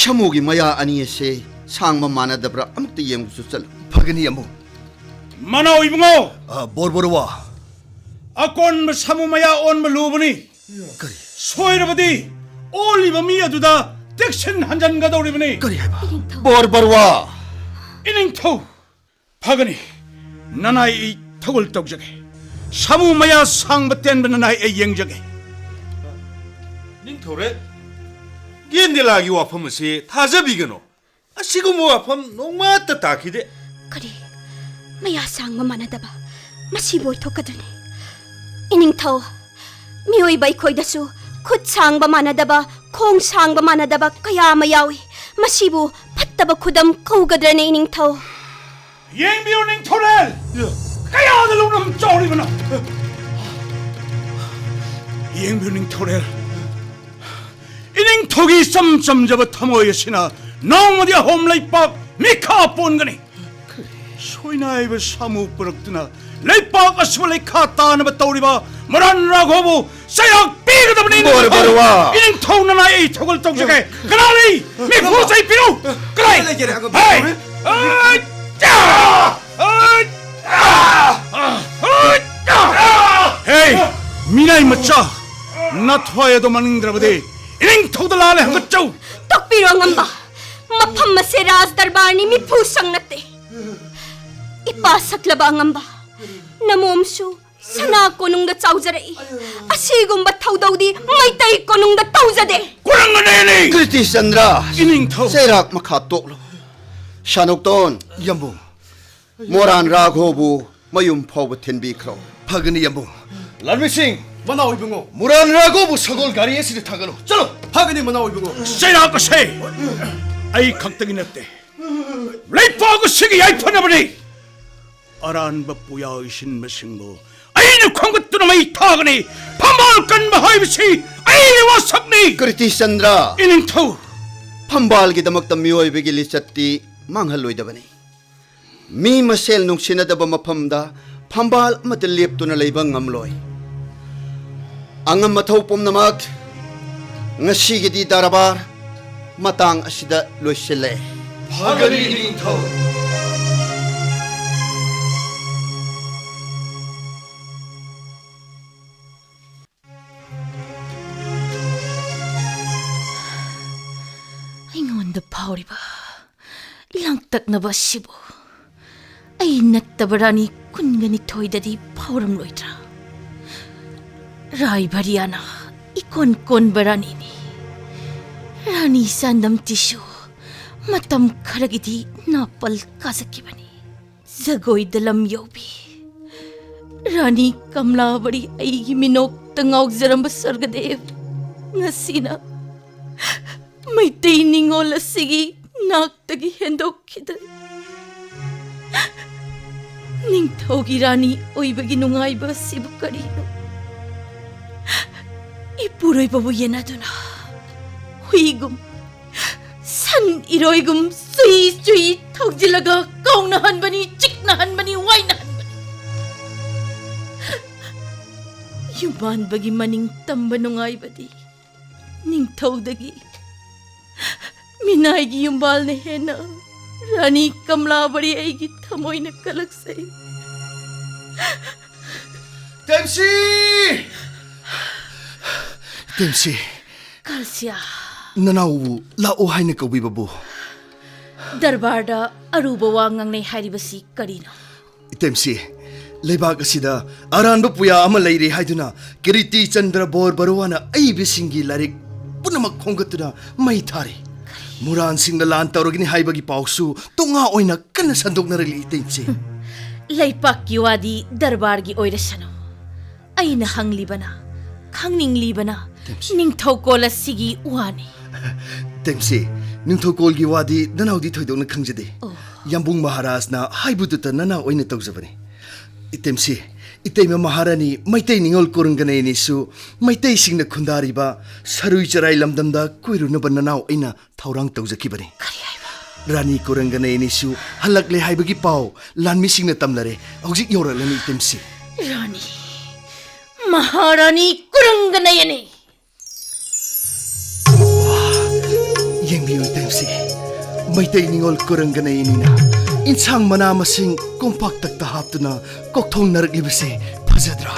ꯁꯥꯃꯨꯒꯤ ꯃꯌꯥ ꯑꯅꯤ ꯑꯁꯦ ꯁꯥꯡꯕ ꯃꯥꯟꯅꯗꯕ꯭ꯔꯥ ꯑꯃꯨꯛꯇ ꯌꯦꯡꯕꯁꯨ ꯆꯠꯂꯨ꯫ ꯐꯒꯅꯤ, ꯌꯥꯝꯕꯨꯡ꯫ ꯃꯅꯥꯎ ꯏꯕꯨꯡꯉꯣ! ꯑ, ꯕꯣꯔꯕꯣꯔꯋꯥ꯫ ꯑꯀꯣꯟꯕ ꯁꯥꯃꯨ ꯃꯌꯥ ꯑꯣꯟꯕ ꯂꯨꯕꯅꯤ꯫ ꯀꯔꯤ? ꯁꯣꯏꯔꯕꯗꯤ ꯑꯣꯜꯂꯤꯕ ꯃꯤ ꯑꯗꯨꯗ ꯇꯦꯛꯁꯤꯟ ꯍꯟꯖꯟꯒꯗꯧꯔꯤꯕꯅꯤ꯫ ꯀꯔꯤ ꯍꯥꯏꯕ? ꯏꯅꯤꯡꯊꯧ꯫ ꯕꯣꯔꯕꯔꯋꯥ! ꯏꯅꯤꯡꯊꯧ! ꯐꯒꯅꯤ꯫ ꯅꯅꯥꯏ ꯑꯩ ꯊꯧꯒꯜ ꯇꯧꯖꯒꯦ꯫ ꯁꯥꯃꯨ ꯃꯌꯥ ꯁꯥꯡꯕ ꯇꯦꯟꯕ ꯅꯅꯥꯏ ꯑꯩ ꯌꯦꯡꯖꯒꯦ꯫ ꯅꯤꯡꯊꯧꯔꯦꯜ, ꯒꯦꯟꯗꯤꯂꯥꯒꯤ ꯋꯥꯐꯝ ꯑꯁꯤ ꯊꯥꯖꯕꯤꯒꯅꯨ꯫ ꯑꯁꯤꯒꯨꯝꯕ ꯋꯥꯐꯝ ꯅꯣꯡꯃꯠꯇ ꯇꯥꯈꯤꯗꯦ꯫ ꯀꯔꯤ? ꯃꯌꯥ ꯁꯥꯡꯕ ꯃꯥꯟꯅꯗꯕ, ꯃꯁꯤꯕꯨ ꯑꯣꯏꯊꯣꯛꯀꯗ꯭ꯔꯅꯤ? ꯏꯅꯤꯡꯊꯧ, ꯃꯤꯑꯣꯏꯕ ꯑꯩꯈꯣꯏꯗꯁꯨ ꯈꯨꯠ ꯁꯥꯡꯕ ꯃꯥꯟꯅꯗꯕ, ꯈꯣꯡ ꯁꯥꯡꯕ ꯃꯥꯟꯅꯗꯕ ꯀꯌꯥ ꯑꯃ ꯌꯥꯎꯏ꯫ ꯃꯁꯤꯕꯨ ꯐꯠꯇꯕ ꯈꯨꯗꯝ ꯀꯧꯒꯗ꯭ꯔꯅꯦ, ꯏꯅꯤꯡꯊꯧ? ꯌꯦꯡꯕꯤꯌꯨ, ꯅꯤꯡꯊꯧꯔꯦꯜ! ꯀꯌꯥꯗ ꯂꯧꯅꯝ ꯆꯥꯎꯔꯤꯕꯅꯣ! ꯌꯦꯡꯕꯤꯌꯨ, ꯅꯤꯡꯊꯧꯔꯦꯜ! ꯏꯅꯤꯡꯊꯧꯒꯤ ꯏꯆꯝ ꯆꯝꯖꯕ ꯊꯃꯣꯏ ꯑꯁꯤꯅ ꯅꯣꯡꯃꯗꯤ ꯑꯍꯣꯝ ꯂꯩꯄꯥꯛ ꯃꯤꯈꯥ ꯄꯣꯟꯒꯅꯤ꯫ ꯁꯣꯏꯅꯥꯏꯕ ꯁꯥꯃꯨ ꯄꯨꯔꯛꯇꯨꯅ ꯂꯩꯄꯥꯛ ꯑꯁꯤꯕꯨ ꯂꯩꯈꯥ ꯇꯥꯅꯕ ꯇꯧꯔꯤꯕ ꯃꯔꯥꯟ ꯔꯥꯘꯣꯕꯨ ꯆꯩꯔꯥꯛ ꯄꯤꯒꯗꯕꯅꯤ꯫ ꯕꯣꯔ ꯏꯅꯤꯡꯊꯧ꯫ ꯕꯔꯨꯋꯥ꯫ ꯏꯅꯤꯡꯊꯧ ꯅꯅꯥꯏ ꯑꯩ ꯊꯧꯒꯜ ꯇꯧꯖꯒꯦ꯫ ꯀꯅꯥ ꯂꯩ? ꯃꯤꯐꯨ ꯆꯩ ꯄꯤꯔꯨ꯫ ꯀꯗꯥꯏ? ꯂꯩ, ꯂꯩ, ꯂꯩ, ꯂꯩ꯫ ꯍꯦ! ꯑꯩ! ꯑꯩ! ꯑꯩ! ꯍꯦ! ꯃꯤꯅꯥꯏ ꯃꯆꯥ, ꯅꯊ꯭ꯋꯥꯏ ꯑꯗꯣ ꯃꯥꯡꯅꯤꯡꯗ꯭ꯔꯕꯗꯤ ꯏꯅꯤꯡꯊꯧꯗ ꯂꯥꯜꯂꯦ ꯍꯪꯒꯠꯆꯧ꯫ ꯇꯣꯛꯄꯤꯔꯣ ꯑꯉꯝꯕ, ꯃꯐꯝ ꯑꯁꯦ ꯔꯥꯖ ꯗꯔꯕꯥꯔꯅꯤ, ꯃꯤꯐꯨ ꯁꯪ ꯅꯠꯇꯦ꯫ ꯏꯄꯥ ꯁꯛꯂꯕ ꯑꯉꯝꯕ, ꯅꯃꯣꯝꯁꯨ ꯁꯅꯥ ꯀꯣꯅꯨꯡꯗ ꯆꯥꯎꯖꯔꯛꯏ꯫ ꯑꯁꯤꯒꯨꯝꯕ ꯊꯧꯗꯧꯗꯤ ꯃꯩꯇꯩ ꯀꯣꯅꯨꯡꯗ ꯇꯧꯖꯗꯦ꯫ ꯀꯣꯔꯪ ꯑꯅꯦꯅꯤ! ꯀ꯭ꯔꯤꯇꯤꯆꯟꯗ꯭ꯔ! ꯏꯅꯤꯡꯊꯧ! ꯆꯩꯔꯥꯛ ꯃꯈꯥ ꯇꯣꯛꯂꯣ꯫ ꯁꯥꯅꯣꯛꯇꯣꯟ! ꯌꯥꯝꯕꯨꯡ꯫ ꯃꯣꯔꯥꯟ ꯔꯥꯘꯣꯕꯨ ꯃꯌꯨꯝ ꯐꯥꯎꯕ ꯊꯤꯟꯕꯤꯈ꯭ꯔꯣ꯫ ꯐꯒꯅꯤ ꯌꯥꯝꯕꯨꯡ꯫ ꯂꯥꯟꯃꯤꯁꯤꯡ! ꯃꯅꯥꯎ ꯏꯕꯨꯡꯉꯣ! ꯃꯣꯔꯥꯟ ꯔꯥꯘꯣꯕꯨ ꯁꯒꯣꯜ ꯒꯥꯔꯤ ꯑꯁꯤꯗ ꯊꯥꯒꯠꯂꯨ꯫ ꯆꯠꯂꯣ! ꯐꯒꯅꯤ ꯃꯅꯥꯎ ꯏꯕꯨꯡꯉꯣ꯫ ꯆꯩꯔꯥꯛ ꯑꯁꯦ ꯑꯩ ꯈꯛꯇꯒꯤ ꯅꯠꯇꯦ, ꯂꯩꯄꯥꯛ ꯑꯁꯤꯒꯤ ꯌꯥꯏꯐꯅꯕꯅꯤ꯫ ꯑꯔꯥꯟꯕ ꯄꯨꯌꯥ ꯏꯁꯤꯟꯕꯁꯤꯡꯕꯨ ꯑꯩꯅ ꯈꯣꯝꯒꯠꯇꯨꯅ ꯃꯩ ꯊꯥꯒꯅꯤ꯫ ꯐꯝꯕꯥꯜ ꯀꯟꯕ ꯍꯥꯏꯕꯁꯤ ꯑꯩꯒꯤ ꯋꯥꯁꯛꯅꯤ꯫ ꯀ꯭ꯔꯤꯇꯤꯆꯟꯗ꯭ꯔ! ꯏꯅꯤꯡꯊꯧ! ꯐꯝꯕꯥꯜꯒꯤꯗꯃꯛꯇ ꯃꯤꯑꯣꯏꯕꯒꯤ ꯂꯤꯆꯠꯇꯤ ꯃꯥꯡꯍꯜꯂꯣꯏꯗꯕꯅꯤ꯫ ꯃꯤ ꯃꯁꯦꯜ ꯅꯨꯡꯁꯤꯅꯗꯕ ꯃꯐꯝꯗ ꯐꯝꯕꯥꯜ ꯑꯃꯠꯇ ꯂꯦꯞꯇꯨꯅ ꯂꯩꯕ ꯉꯝꯂꯣꯏ꯫ ꯑꯉꯝ ꯑꯊꯧ ꯄꯨꯝꯅꯃꯛ, ꯉꯁꯤꯒꯤꯗꯤ ꯗꯔꯕꯥꯔ ꯃꯇꯥꯡ ꯑꯁꯤꯗ ꯂꯣꯏꯁꯤꯜꯂꯦ꯫ ꯐꯒꯅꯤ, ꯏꯅꯤꯡꯊꯧ꯫ ꯑꯩꯉꯣꯟꯗ ꯐꯥꯎꯔꯤꯕ ꯂꯥꯡꯇꯛꯅꯕ ꯑꯁꯤꯕꯨ ꯑꯩ ꯅꯠꯇꯕ ꯔꯥꯅꯤ ꯀꯨꯟꯒ ꯅꯤꯊꯣꯏꯗꯗꯤ ꯐꯥꯎꯔꯝꯂꯣꯏꯗ꯭ꯔꯥ? ꯔꯥꯏꯕꯔꯤꯌꯥꯅ ꯏꯀꯣꯟ ꯀꯣꯟꯕ ꯔꯥꯅꯤꯅꯤ꯫ ꯔꯥꯅꯤ ꯆꯥꯟꯗꯝꯇꯤꯁꯨ ꯃꯇꯝ ꯈꯔꯒꯤꯗꯤ ꯅꯥꯄꯜ ꯀꯥꯖꯈꯤꯕꯅꯤ꯫ ꯖꯒꯣꯏꯗ ꯂꯝ ꯌꯧꯕꯤ ꯔꯥꯅꯤ ꯀꯃꯂꯥꯕꯔꯤ ꯑꯩꯒꯤ ꯃꯤꯅꯣꯛꯇ ꯉꯥꯎꯖꯔꯝꯕ ꯁ꯭ꯋꯔꯒꯗꯦꯕ ꯉꯁꯤꯅ ꯃꯩꯇꯩ ꯅꯤꯉꯣꯜ ꯑꯁꯤꯒꯤ ꯅꯥꯛꯇꯒꯤ ꯍꯦꯟꯗꯣꯛꯈꯤꯗ꯭ꯔꯦ꯫ ꯅꯤꯡꯊꯧꯒꯤ ꯔꯥꯅꯤ ꯑꯣꯏꯕꯒꯤ ꯅꯨꯡꯉꯥꯏꯕ ꯑꯁꯤꯕꯨ ꯀꯔꯤꯅꯣ? ꯏꯄꯨꯔꯣꯏꯕꯕꯨ ꯌꯦꯟꯅꯗꯨꯅ ꯍꯨꯏꯒꯨꯝ, ꯁꯟ ꯏꯔꯣꯏꯒꯨꯝ ꯆꯨꯏ ꯆꯨꯏ ꯊꯧꯖꯤꯜꯂꯒ ꯀꯥꯎꯅꯍꯟꯕꯅꯤ, ꯆꯤꯛꯅꯍꯟꯕꯅꯤ, ꯋꯥꯏꯅꯍꯟꯕꯅꯤ꯫ ꯌꯨꯝꯕꯥꯟꯕꯒꯤ ꯃꯅꯤꯡ ꯇꯝꯕ ꯅꯨꯡꯉꯥꯏꯕꯗꯤ ꯅꯤꯡꯊꯧꯗꯒꯤ ꯃꯤꯅꯥꯏꯒꯤ ꯌꯨꯝꯕꯥꯜꯅ ꯍꯦꯟꯅ ꯔꯥꯅꯤ ꯀꯃꯂꯥꯕꯔꯤ ꯑꯩꯒꯤ ꯊꯃꯣꯏꯅ ꯀꯜꯂꯛꯆꯩ꯫ ꯇꯦꯝꯁꯤ! ꯇꯦꯝꯁꯤ, ꯀꯥꯜꯁꯤꯌꯥ, ꯅꯅꯥꯎꯕꯨ ꯂꯥꯛꯑꯣ ꯍꯥꯏꯅ ꯀꯧꯕꯤꯕꯕꯨ? ꯗꯔꯕꯥꯔꯗ ꯑꯔꯨꯕ ꯋꯥ ꯉꯥꯡꯅꯩ ꯍꯥꯏꯔꯤꯕꯁꯤ ꯀꯔꯤꯅꯣ? ꯏꯇꯦꯝꯁꯤ, ꯂꯩꯕꯥꯛ ꯑꯁꯤꯗ ꯑꯔꯥꯟꯕ ꯄꯨꯌꯥ ꯑꯃ ꯂꯩꯔꯤ ꯍꯥꯏꯗꯨꯅ ꯀꯤꯔꯤꯇꯤ ꯆꯟꯗ꯭ꯔ ꯕꯣꯔ ꯕꯔꯨꯋꯥꯅ ꯑꯏꯕꯁꯤꯡꯒꯤ ꯂꯥꯏꯔꯤꯛ ꯄꯨꯝꯅꯃꯛ ꯈꯣꯝꯒꯠꯇꯨꯅ ꯃꯩ ꯊꯥꯔꯤ꯫ ꯃꯨꯔꯥꯟꯁꯤꯡꯅ ꯂꯥꯟ ꯇꯧꯔꯒꯅꯤ ꯍꯥꯏꯕꯒꯤ ꯄꯥꯎꯁꯨ ꯇꯣꯉꯥ ꯑꯣꯏꯅ ꯀꯟꯅ ꯁꯟꯗꯣꯛꯅꯔꯛꯂꯤ, ꯏꯇꯦꯝꯁꯤ꯫ ꯂꯩꯄꯥꯛꯀꯤ ꯋꯥꯗꯤ ꯗꯔꯕꯥꯔꯒꯤ ꯑꯣꯏꯔꯁꯅꯨ꯫ ꯑꯩꯅ ꯍꯪꯂꯤꯕꯅ, ꯈꯪꯅꯤꯡꯂꯤꯕꯅ ꯇꯦꯝꯁꯤ꯫ ꯅꯤꯡꯊꯧꯀꯣꯜ ꯑꯁꯤꯒꯤ ꯋꯥꯅꯤ꯫ ꯇꯦꯝꯁꯤ, ꯅꯤꯡꯊꯧꯀꯣꯜꯒꯤ ꯋꯥꯗꯤ ꯅꯅꯥꯎꯗꯤ ꯊꯣꯏꯗꯣꯛꯅ ꯈꯪꯖꯗꯦ꯫ ꯑꯣ꯫ ꯌꯥꯝꯕꯨꯡ ꯃꯍꯥꯔꯥꯖꯅ ꯍꯥꯏꯕꯗꯨꯇ ꯅꯅꯥꯎ ꯑꯣꯏꯅ ꯇꯧꯖꯕꯅꯤ꯫ ꯏꯇꯦꯝꯁꯤ, ꯏꯇꯩꯃ ꯃꯍꯥꯔꯥꯅꯤ ꯃꯩꯇꯩ ꯅꯤꯉꯣꯜ ꯀꯨꯔꯪꯒꯅꯦ ꯑꯅꯤꯁꯨ ꯃꯩꯇꯩꯁꯤꯡꯅ ꯈꯨꯟꯗꯥꯔꯤꯕ ꯁꯔꯨꯏ ꯆꯔꯥꯏ ꯂꯝꯗꯝꯗ ꯀꯣꯏꯔꯨꯅꯕ ꯅꯅꯥꯎ ꯑꯩꯅ ꯊꯧꯔꯥꯡ ꯇꯧꯖꯈꯤꯕꯅꯤ꯫ ꯔꯥꯅꯤ ꯀꯨꯔꯪꯒꯅꯦ ꯑꯅꯤꯁꯨ ꯍꯜꯂꯛꯂꯦ ꯍꯥꯏꯕꯒꯤ ꯄꯥꯎ ꯂꯥꯟꯃꯤꯁꯤꯡꯅ ꯇꯝꯅꯔꯦ꯫ ꯍꯧꯖꯤꯛ ꯌꯧꯔꯛꯂꯅꯤ, ꯏꯇꯦꯝꯁꯤ꯫ ꯔꯥꯅꯤ, ꯃꯍꯥꯔꯥꯅꯤ ꯀꯨꯔꯪꯒꯅꯌꯅꯤ꯫ ꯌꯦꯡꯕꯤꯌꯨ, ꯏꯇꯦꯝꯁꯤ, ꯃꯩꯇꯩ ꯅꯤꯉꯣꯜ ꯀꯨꯔꯪꯒꯅꯦ ꯑꯅꯤꯅ ꯏꯟꯁꯥꯡ ꯃꯅꯥ ꯃꯁꯤꯡ ꯀꯣꯝꯄꯥꯛ ꯇꯛꯇ ꯍꯥꯞꯇꯨꯅ ꯀꯣꯛꯊꯣꯡꯅꯔꯛꯂꯤꯕꯁꯦ ꯐꯖꯗ꯭ꯔꯥ?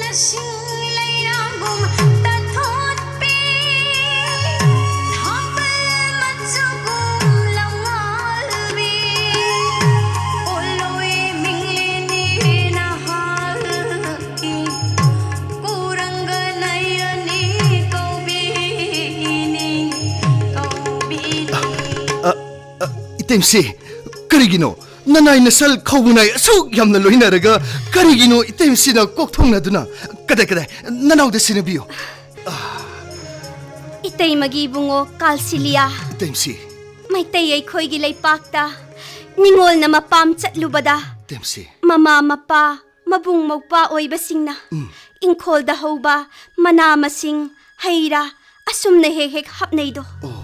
ꯂꯁꯤꯡ ꯂꯩꯔꯥꯡꯒꯨꯝ ꯇꯥꯊꯣꯠꯄꯤ, ꯊꯥꯕꯜ ꯃꯆꯨꯒꯨꯝ ꯂꯝꯉꯥꯜꯕꯤ, ꯄꯣꯠꯂꯣꯏ ꯃꯤꯡꯂꯦꯟꯅꯤ ꯅꯍꯥꯜꯒꯤ, ꯀꯨꯔꯪꯒ ꯅꯌꯅꯤ ꯀꯧꯕꯤꯅꯤ, ꯀꯧꯕꯤꯅꯤ꯫ ꯑ, ꯑ, ꯏꯇꯦꯝꯁꯤ, ꯀꯔꯤꯒꯤꯅꯣ? ꯅꯅꯥꯏ ꯅꯁꯜ ꯈꯧꯕꯨꯅꯥꯏ ꯑꯁꯨꯛ ꯌꯥꯝꯅ ꯂꯣꯏꯅꯔꯒ ꯀꯔꯤꯒꯤꯅꯣ ꯏꯇꯩꯁꯤꯅ ꯀꯣꯛꯊꯣꯡꯅꯗꯨꯅ? ꯀꯗꯥꯏ, ꯀꯗꯥꯏ? ꯅꯅꯥꯎꯗ ꯁꯤꯟꯅꯕꯤꯌꯨ꯫ ꯏꯇꯩꯃꯒꯤ ꯏꯕꯨꯡꯉꯣ ꯀꯥꯜꯁꯤꯂꯤꯌꯥ꯫ ꯏꯇꯩꯁꯤ꯫ ꯃꯩꯇꯩ ꯑꯩꯈꯣꯏꯒꯤ ꯂꯩꯄꯥꯛꯇ ꯅꯤꯉꯣꯜꯅ ꯃꯄꯥꯝ ꯆꯠꯂꯨꯕꯗ ꯏꯇꯩꯁꯤ꯫ ꯃꯃꯥ ꯃꯄꯥ, ꯃꯕꯨꯡ ꯃꯧꯄ꯭ꯋꯥ ꯑꯣꯏꯕꯁꯤꯡꯅ ꯎꯝ꯫ ꯏꯪꯈꯣꯜꯗ ꯍꯧꯕ ꯃꯅꯥ ꯃꯁꯤꯡ, ꯍꯩ ꯔꯥ ꯑꯁꯨꯝꯅ ꯍꯦꯛ ꯍꯦꯛ ꯍꯥꯞꯅꯩꯗꯣ꯫ ꯑꯣ꯫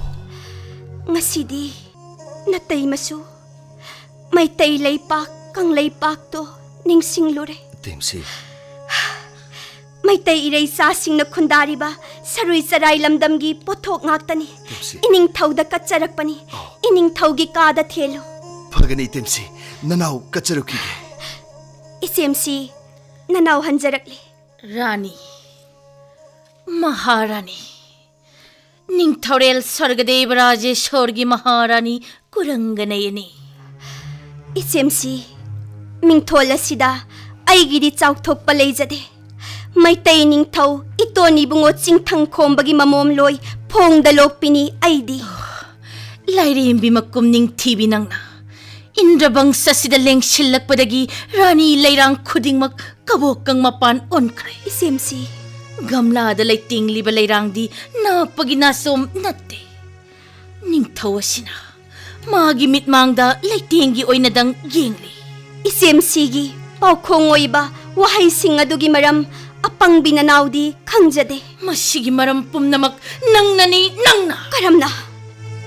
ꯉꯁꯤꯗꯤ ꯅꯇꯩꯃꯁꯨ ꯃꯩꯇꯩ ꯂꯩꯄꯥꯛ ꯀꯪꯂꯩꯄꯥꯛꯇꯣ ꯅꯤꯡꯁꯤꯡꯂꯨꯔꯦ꯫ ꯏꯇꯩꯁꯤ꯫ ꯃꯩꯇꯩ ꯏꯔꯩꯆꯥꯁꯤꯡꯅ ꯈꯨꯟꯗꯥꯔꯤꯕ ꯁꯔꯨꯏ ꯆꯔꯥꯏ ꯂꯝꯗꯝꯒꯤ ꯄꯣꯠꯊꯣꯛ ꯉꯥꯛꯇꯅꯤ꯫ ꯏꯇꯦꯝꯁꯤ꯫ ꯏꯅꯤꯡꯊꯧꯗ ꯀꯠꯆꯔꯛꯄꯅꯤ꯫ ꯑꯣ꯫ ꯏꯅꯤꯡꯊꯧꯒꯤ ꯀꯥꯗ ꯊꯦꯜꯂꯨ꯫ ꯐꯒꯅꯤ ꯏꯇꯦꯝꯁꯤ, ꯅꯅꯥꯎ ꯀꯠꯆꯔꯛꯈꯤꯒꯦ꯫ ꯏꯆꯦꯝꯁꯤ, ꯅꯅꯥꯎ ꯍꯟꯖꯔꯛꯂꯤ꯫ ꯔꯥꯅꯤ, ꯃꯍꯥꯔꯥꯅꯤ, ꯅꯤꯡꯊꯧꯔꯦꯜ ꯁ꯭ꯋꯔꯒꯗꯦꯕ ꯔꯥꯖꯦꯁꯣꯔꯒꯤ ꯃꯍꯥꯔꯥꯅꯤ ꯀꯨꯔꯪꯒꯅꯌꯅꯤ꯫ ꯏꯆꯦꯝꯁꯤ, ꯃꯤꯡꯊꯣꯜ ꯑꯁꯤꯗ ꯑꯩꯒꯤꯗꯤ ꯆꯥꯎꯊꯣꯛꯄ ꯂꯩꯖꯗꯦ꯫ ꯃꯩꯇꯩ ꯅꯤꯡꯊꯧ ꯏꯇꯣꯟ ꯏꯕꯨꯡꯉꯣ ꯆꯤꯡꯊꯪ ꯈꯣꯝꯕꯒꯤ ꯃꯃꯣꯝꯂꯣꯏ ꯐꯣꯡꯗ ꯂꯣꯛꯄꯤꯅꯤ ꯑꯩꯗꯤ꯫ ꯂꯥꯏꯔꯦꯝꯕꯤ ꯃꯀꯨꯝ ꯅꯤꯡꯊꯤꯕꯤ ꯅꯪꯅ ꯏꯟꯗ꯭ꯔꯕꯪꯁ ꯑꯁꯤꯗ ꯂꯦꯡꯁꯤꯜꯂꯛꯄꯗꯒꯤ ꯔꯥꯅꯤ ꯂꯩꯔꯥꯡ ꯈꯨꯗꯤꯡꯃꯛ ꯀꯕꯣꯛꯀꯪ ꯃꯄꯥꯟ ꯑꯣꯟꯈ꯭ꯔꯦ꯫ ꯏꯆꯦꯝꯁꯤ꯫ ꯒꯝꯂꯥꯗ ꯂꯩꯇꯦꯡꯂꯤꯕ ꯂꯩꯔꯥꯡꯗꯤ ꯅꯥꯞꯄꯒꯤ ꯅꯥꯆꯣꯝ ꯅꯠꯇꯦ꯫ ꯅꯤꯡꯊꯧ ꯑꯁꯤꯅ ꯃꯥꯒꯤ ꯃꯤꯠꯃꯥꯡꯗ ꯂꯩꯇꯦꯡꯒꯤ ꯑꯣꯏꯅꯗꯪ ꯌꯦꯡꯂꯤ꯫ ꯏꯆꯦꯝꯁꯤꯒꯤ ꯄꯥꯎꯈꯣꯡ ꯑꯣꯏꯕ ꯋꯥꯍꯩꯁꯤꯡ ꯑꯗꯨꯒꯤ ꯃꯔꯝ ꯑꯄꯪꯕꯤ ꯅꯅꯥꯎꯗꯤ ꯈꯪꯖꯗꯦ꯫ ꯃꯁꯤꯒꯤ ꯃꯔꯝ ꯄꯨꯝꯅꯃꯛ ꯅꯪꯅꯅꯤ, ꯅꯪꯅ꯫ ꯀꯔꯝꯅ?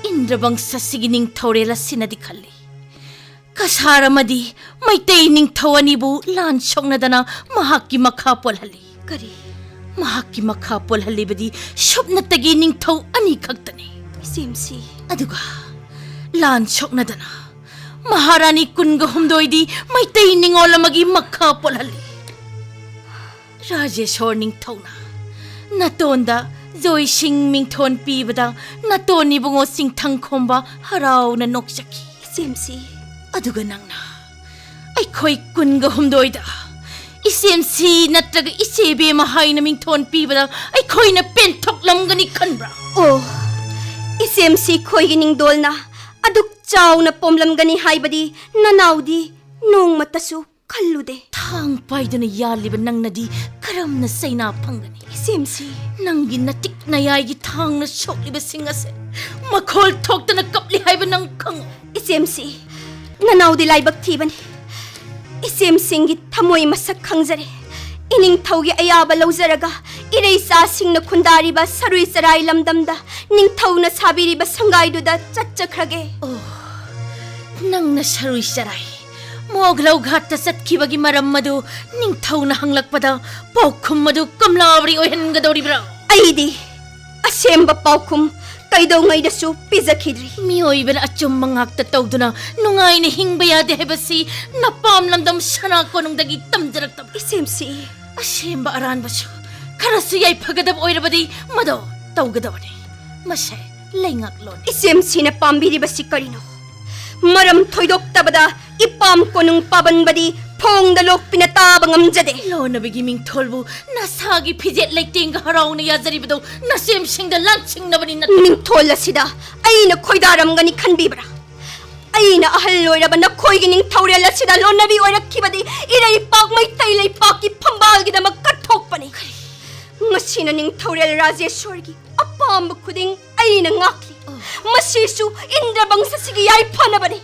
ꯏꯟꯗ꯭ꯔꯕꯪꯁ ꯑꯁꯤꯒꯤ ꯅꯤꯡꯊꯧꯔꯦꯜ ꯑꯁꯤꯅꯗꯤ ꯈꯜꯂꯤ, ꯀꯁꯥꯔ ꯑꯃꯗꯤ ꯃꯩꯇꯩ ꯅꯤꯡꯊꯧ ꯑꯅꯤꯕꯨ ꯂꯥꯟ ꯁꯣꯛꯅꯗꯅ ꯃꯍꯥꯛꯀꯤ ꯃꯈꯥ ꯄꯣꯜꯍꯜꯂꯤ꯫ ꯀꯔꯤ? ꯃꯍꯥꯛꯀꯤ ꯃꯈꯥ ꯄꯣꯜꯍꯜꯂꯤꯕꯗꯤ ꯁꯨꯞꯅꯇꯒꯤ ꯅꯤꯡꯊꯧ ꯑꯅꯤ ꯈꯛꯇꯅꯤ꯫ ꯏꯆꯦꯝꯁꯤ꯫ ꯑꯗꯨꯒ ꯂꯥꯟ ꯁꯣꯛꯅꯗꯅ ꯃꯍꯥꯔꯥꯅꯤ ꯀꯨꯟꯒ ꯍꯨꯝꯗꯣꯏꯗꯤ ꯃꯩꯇꯩ ꯅꯤꯉꯣꯜ ꯑꯃꯒꯤ ꯃꯈꯥ ꯄꯣꯜꯍꯜꯂꯤ꯫ ꯔꯥꯖꯦꯁꯣꯔ ꯅꯤꯡꯊꯧꯅ ꯅꯇꯣꯟꯗ ꯖꯣꯏꯁꯤꯡ ꯃꯤꯡꯊꯣꯟ ꯄꯤꯕꯗ ꯅꯇꯣꯟ ꯏꯕꯨꯡꯉꯣ ꯆꯤꯡꯊꯪ ꯈꯣꯝꯕ ꯍꯔꯥꯎꯅ ꯅꯣꯛꯆꯈꯤ꯫ ꯏꯆꯦꯝꯁꯤ꯫ ꯑꯗꯨꯒ ꯅꯪꯅ ꯑꯩꯈꯣꯏ ꯀꯨꯟꯒ ꯍꯨꯝꯗꯣꯏꯗ ꯏꯆꯦꯝꯁꯤ ꯅꯠꯇ꯭ꯔꯒ ꯏꯆꯦ ꯏꯕꯦꯝꯃ ꯍꯥꯏꯅ ꯃꯤꯡꯊꯣꯟ ꯄꯤꯕꯗ ꯑꯩꯈꯣꯏꯅ ꯄꯦꯟꯊꯣꯛꯂꯝꯒꯅꯤ ꯈꯟꯕ꯭ꯔꯥ? ꯑꯣ, ꯏꯆꯦꯝꯁꯤ ꯈꯣꯏꯒꯤ ꯅꯤꯡꯗꯣꯜꯅ ꯑꯗꯨꯛ ꯆꯥꯎꯅ ꯄꯣꯝꯂꯝꯒꯅꯤ ꯍꯥꯏꯕꯗꯤ ꯅꯅꯥꯎꯗꯤ ꯅꯣꯡꯃꯇꯁꯨ ꯈꯜꯂꯨꯗꯦ꯫ ꯊꯥꯡ ꯄꯥꯏꯗꯨꯅ ꯌꯥꯜꯂꯤꯕ ꯅꯪꯅꯗꯤ ꯀꯔꯝꯅ ꯆꯩꯅꯥ ꯐꯪꯒꯅꯤ? ꯏꯆꯦꯝꯁꯤ꯫ ꯅꯪꯒꯤ ꯅꯇꯤꯛ ꯅꯌꯥꯏꯒꯤ ꯊꯥꯡꯅ ꯁꯣꯛꯂꯤꯕꯁꯤꯡ ꯑꯁꯦ ꯃꯈꯣꯜ ꯊꯣꯛꯇꯅ ꯀꯞꯂꯤ ꯍꯥꯏꯕ ꯅꯪ ꯈꯪꯉꯨ꯫ ꯏꯆꯦꯝꯁꯤ, ꯅꯅꯥꯎꯗꯤ ꯂꯥꯏꯕꯛ ꯊꯤꯕꯅꯤ꯫ ꯏꯆꯦꯝꯁꯤꯡꯒꯤ ꯊꯃꯣꯏ ꯃꯁꯛ ꯈꯪꯖꯔꯦ꯫ ꯏꯅꯤꯡꯊꯧꯒꯤ ꯑꯌꯥꯕ ꯂꯧꯖꯔꯒ ꯏꯔꯩꯆꯥꯁꯤꯡꯅ ꯈꯨꯟꯗꯥꯔꯤꯕ ꯁꯔꯨꯏ ꯆꯔꯥꯏ ꯂꯝꯗꯝꯗ ꯅꯤꯡꯊꯧꯅ ꯁꯥꯕꯤꯔꯤꯕ ꯁꯪꯒꯥꯏꯗꯨꯗ ꯆꯠꯆꯈ꯭ꯔꯒꯦ꯫ ꯑꯣ, ꯅꯪꯅ ꯁꯔꯨꯏ ꯆꯔꯥꯏ, ꯃꯣꯒꯂꯧ ꯘꯥꯠꯇ ꯆꯠꯈꯤꯕꯒꯤ ꯃꯔꯝ ꯑꯗꯨ ꯅꯤꯡꯊꯧꯅ ꯍꯪꯂꯛꯄꯗ ꯄꯥꯎꯈꯨꯝ ꯑꯗꯨ ꯀꯝꯂꯥꯕꯔꯤ ꯑꯣꯏꯍꯟꯒꯗꯧꯔꯤꯕ꯭ꯔꯥ? ꯑꯩꯗꯤ ꯑꯁꯦꯡꯕ ꯄꯥꯎꯈꯨꯝ ꯀꯩꯗꯧꯉꯩꯗꯁꯨ ꯄꯤꯖꯈꯤꯗ꯭ꯔꯤ꯫ ꯃꯤꯑꯣꯏꯕꯅ ꯑꯆꯨꯝꯕ ꯉꯥꯛꯇ ꯇꯧꯗꯨꯅ ꯅꯨꯡꯉꯥꯏꯅ ꯍꯤꯡꯕ ꯌꯥꯗꯦ ꯍꯥꯏꯕꯁꯤ ꯅꯄꯥꯝ ꯂꯝꯗꯝ ꯁꯅꯥ ꯀꯣꯅꯨꯡꯗꯒꯤ ꯇꯝꯖꯔꯛꯇꯕ꯫ ꯏꯆꯦꯝꯁꯤ, ꯑꯁꯦꯡꯕ ꯑꯔꯥꯟꯕꯁꯨ ꯈꯔꯁꯨ ꯌꯥꯏꯐꯒꯗꯕ ꯑꯣꯏꯔꯕꯗꯤ ꯃꯗꯣ ꯇꯧꯒꯗꯕꯅꯤ꯫ ꯃꯁꯦ ꯂꯩꯉꯥꯛꯂꯣꯟ꯫ ꯏꯆꯦꯝꯁꯤꯅ ꯄꯥꯝꯕꯤꯔꯤꯕꯁꯤ ꯀꯔꯤꯅꯣ? ꯃꯔꯝ ꯊꯣꯏꯗꯣꯛꯇꯕꯗ ꯏꯄꯥꯝ ꯀꯣꯅꯨꯡ ꯄꯥꯕꯟꯕꯗꯤ ꯐꯣꯡꯗ ꯂꯣꯛꯄꯤꯅ ꯇꯥꯕ ꯉꯝꯖꯗꯦ꯫ ꯂꯣꯟꯅꯕꯤꯒꯤ ꯃꯤꯡꯊꯣꯜꯕꯨ ꯅꯁꯥꯒꯤ ꯐꯤꯖꯦꯠ ꯂꯩꯇꯦꯡꯒ ꯍꯔꯥꯎꯅ ꯌꯥꯖꯔꯤꯕꯗꯣ ꯅꯁꯦꯝꯁꯤꯡꯗ ꯂꯥꯟꯁꯤꯡꯅꯕꯅꯤ ꯅꯠꯇ꯭ꯔꯥ? ꯃꯤꯡꯊꯣꯜ ꯑꯁꯤꯗ ꯑꯩꯅ ꯈꯣꯏꯗꯥꯔꯝꯒꯅꯤ ꯈꯟꯕꯤꯕ꯭ꯔꯥ? ꯑꯩꯅ ꯑꯍꯜ ꯑꯣꯏꯔꯕ ꯅꯈꯣꯏꯒꯤ ꯅꯤꯡꯊꯧꯔꯦꯜ ꯑꯁꯤꯗ ꯂꯣꯟꯅꯕꯤ ꯑꯣꯏꯔꯛꯈꯤꯕꯗꯤ ꯏꯔꯩꯄꯥꯛ ꯃꯩꯇꯩ ꯂꯩꯄꯥꯛꯀꯤ ꯐꯝꯕꯥꯜꯒꯤꯗꯃꯛ ꯀꯠꯊꯣꯛꯄꯅꯤ꯫ ꯉꯁꯤꯅ ꯅꯤꯡꯊꯧꯔꯦꯜ ꯔꯥꯖꯦꯁ꯭ꯋꯔꯒꯤ ꯑꯄꯥꯝꯕ ꯈꯨꯗꯤꯡ ꯑꯩꯅ ꯉꯥꯛꯂꯤ꯫ ꯃꯁꯤꯁꯨ ꯏꯟꯗ꯭ꯔ ꯕꯪꯁꯁꯤꯒꯤ ꯌꯥꯏꯐꯅꯕꯅꯤ꯫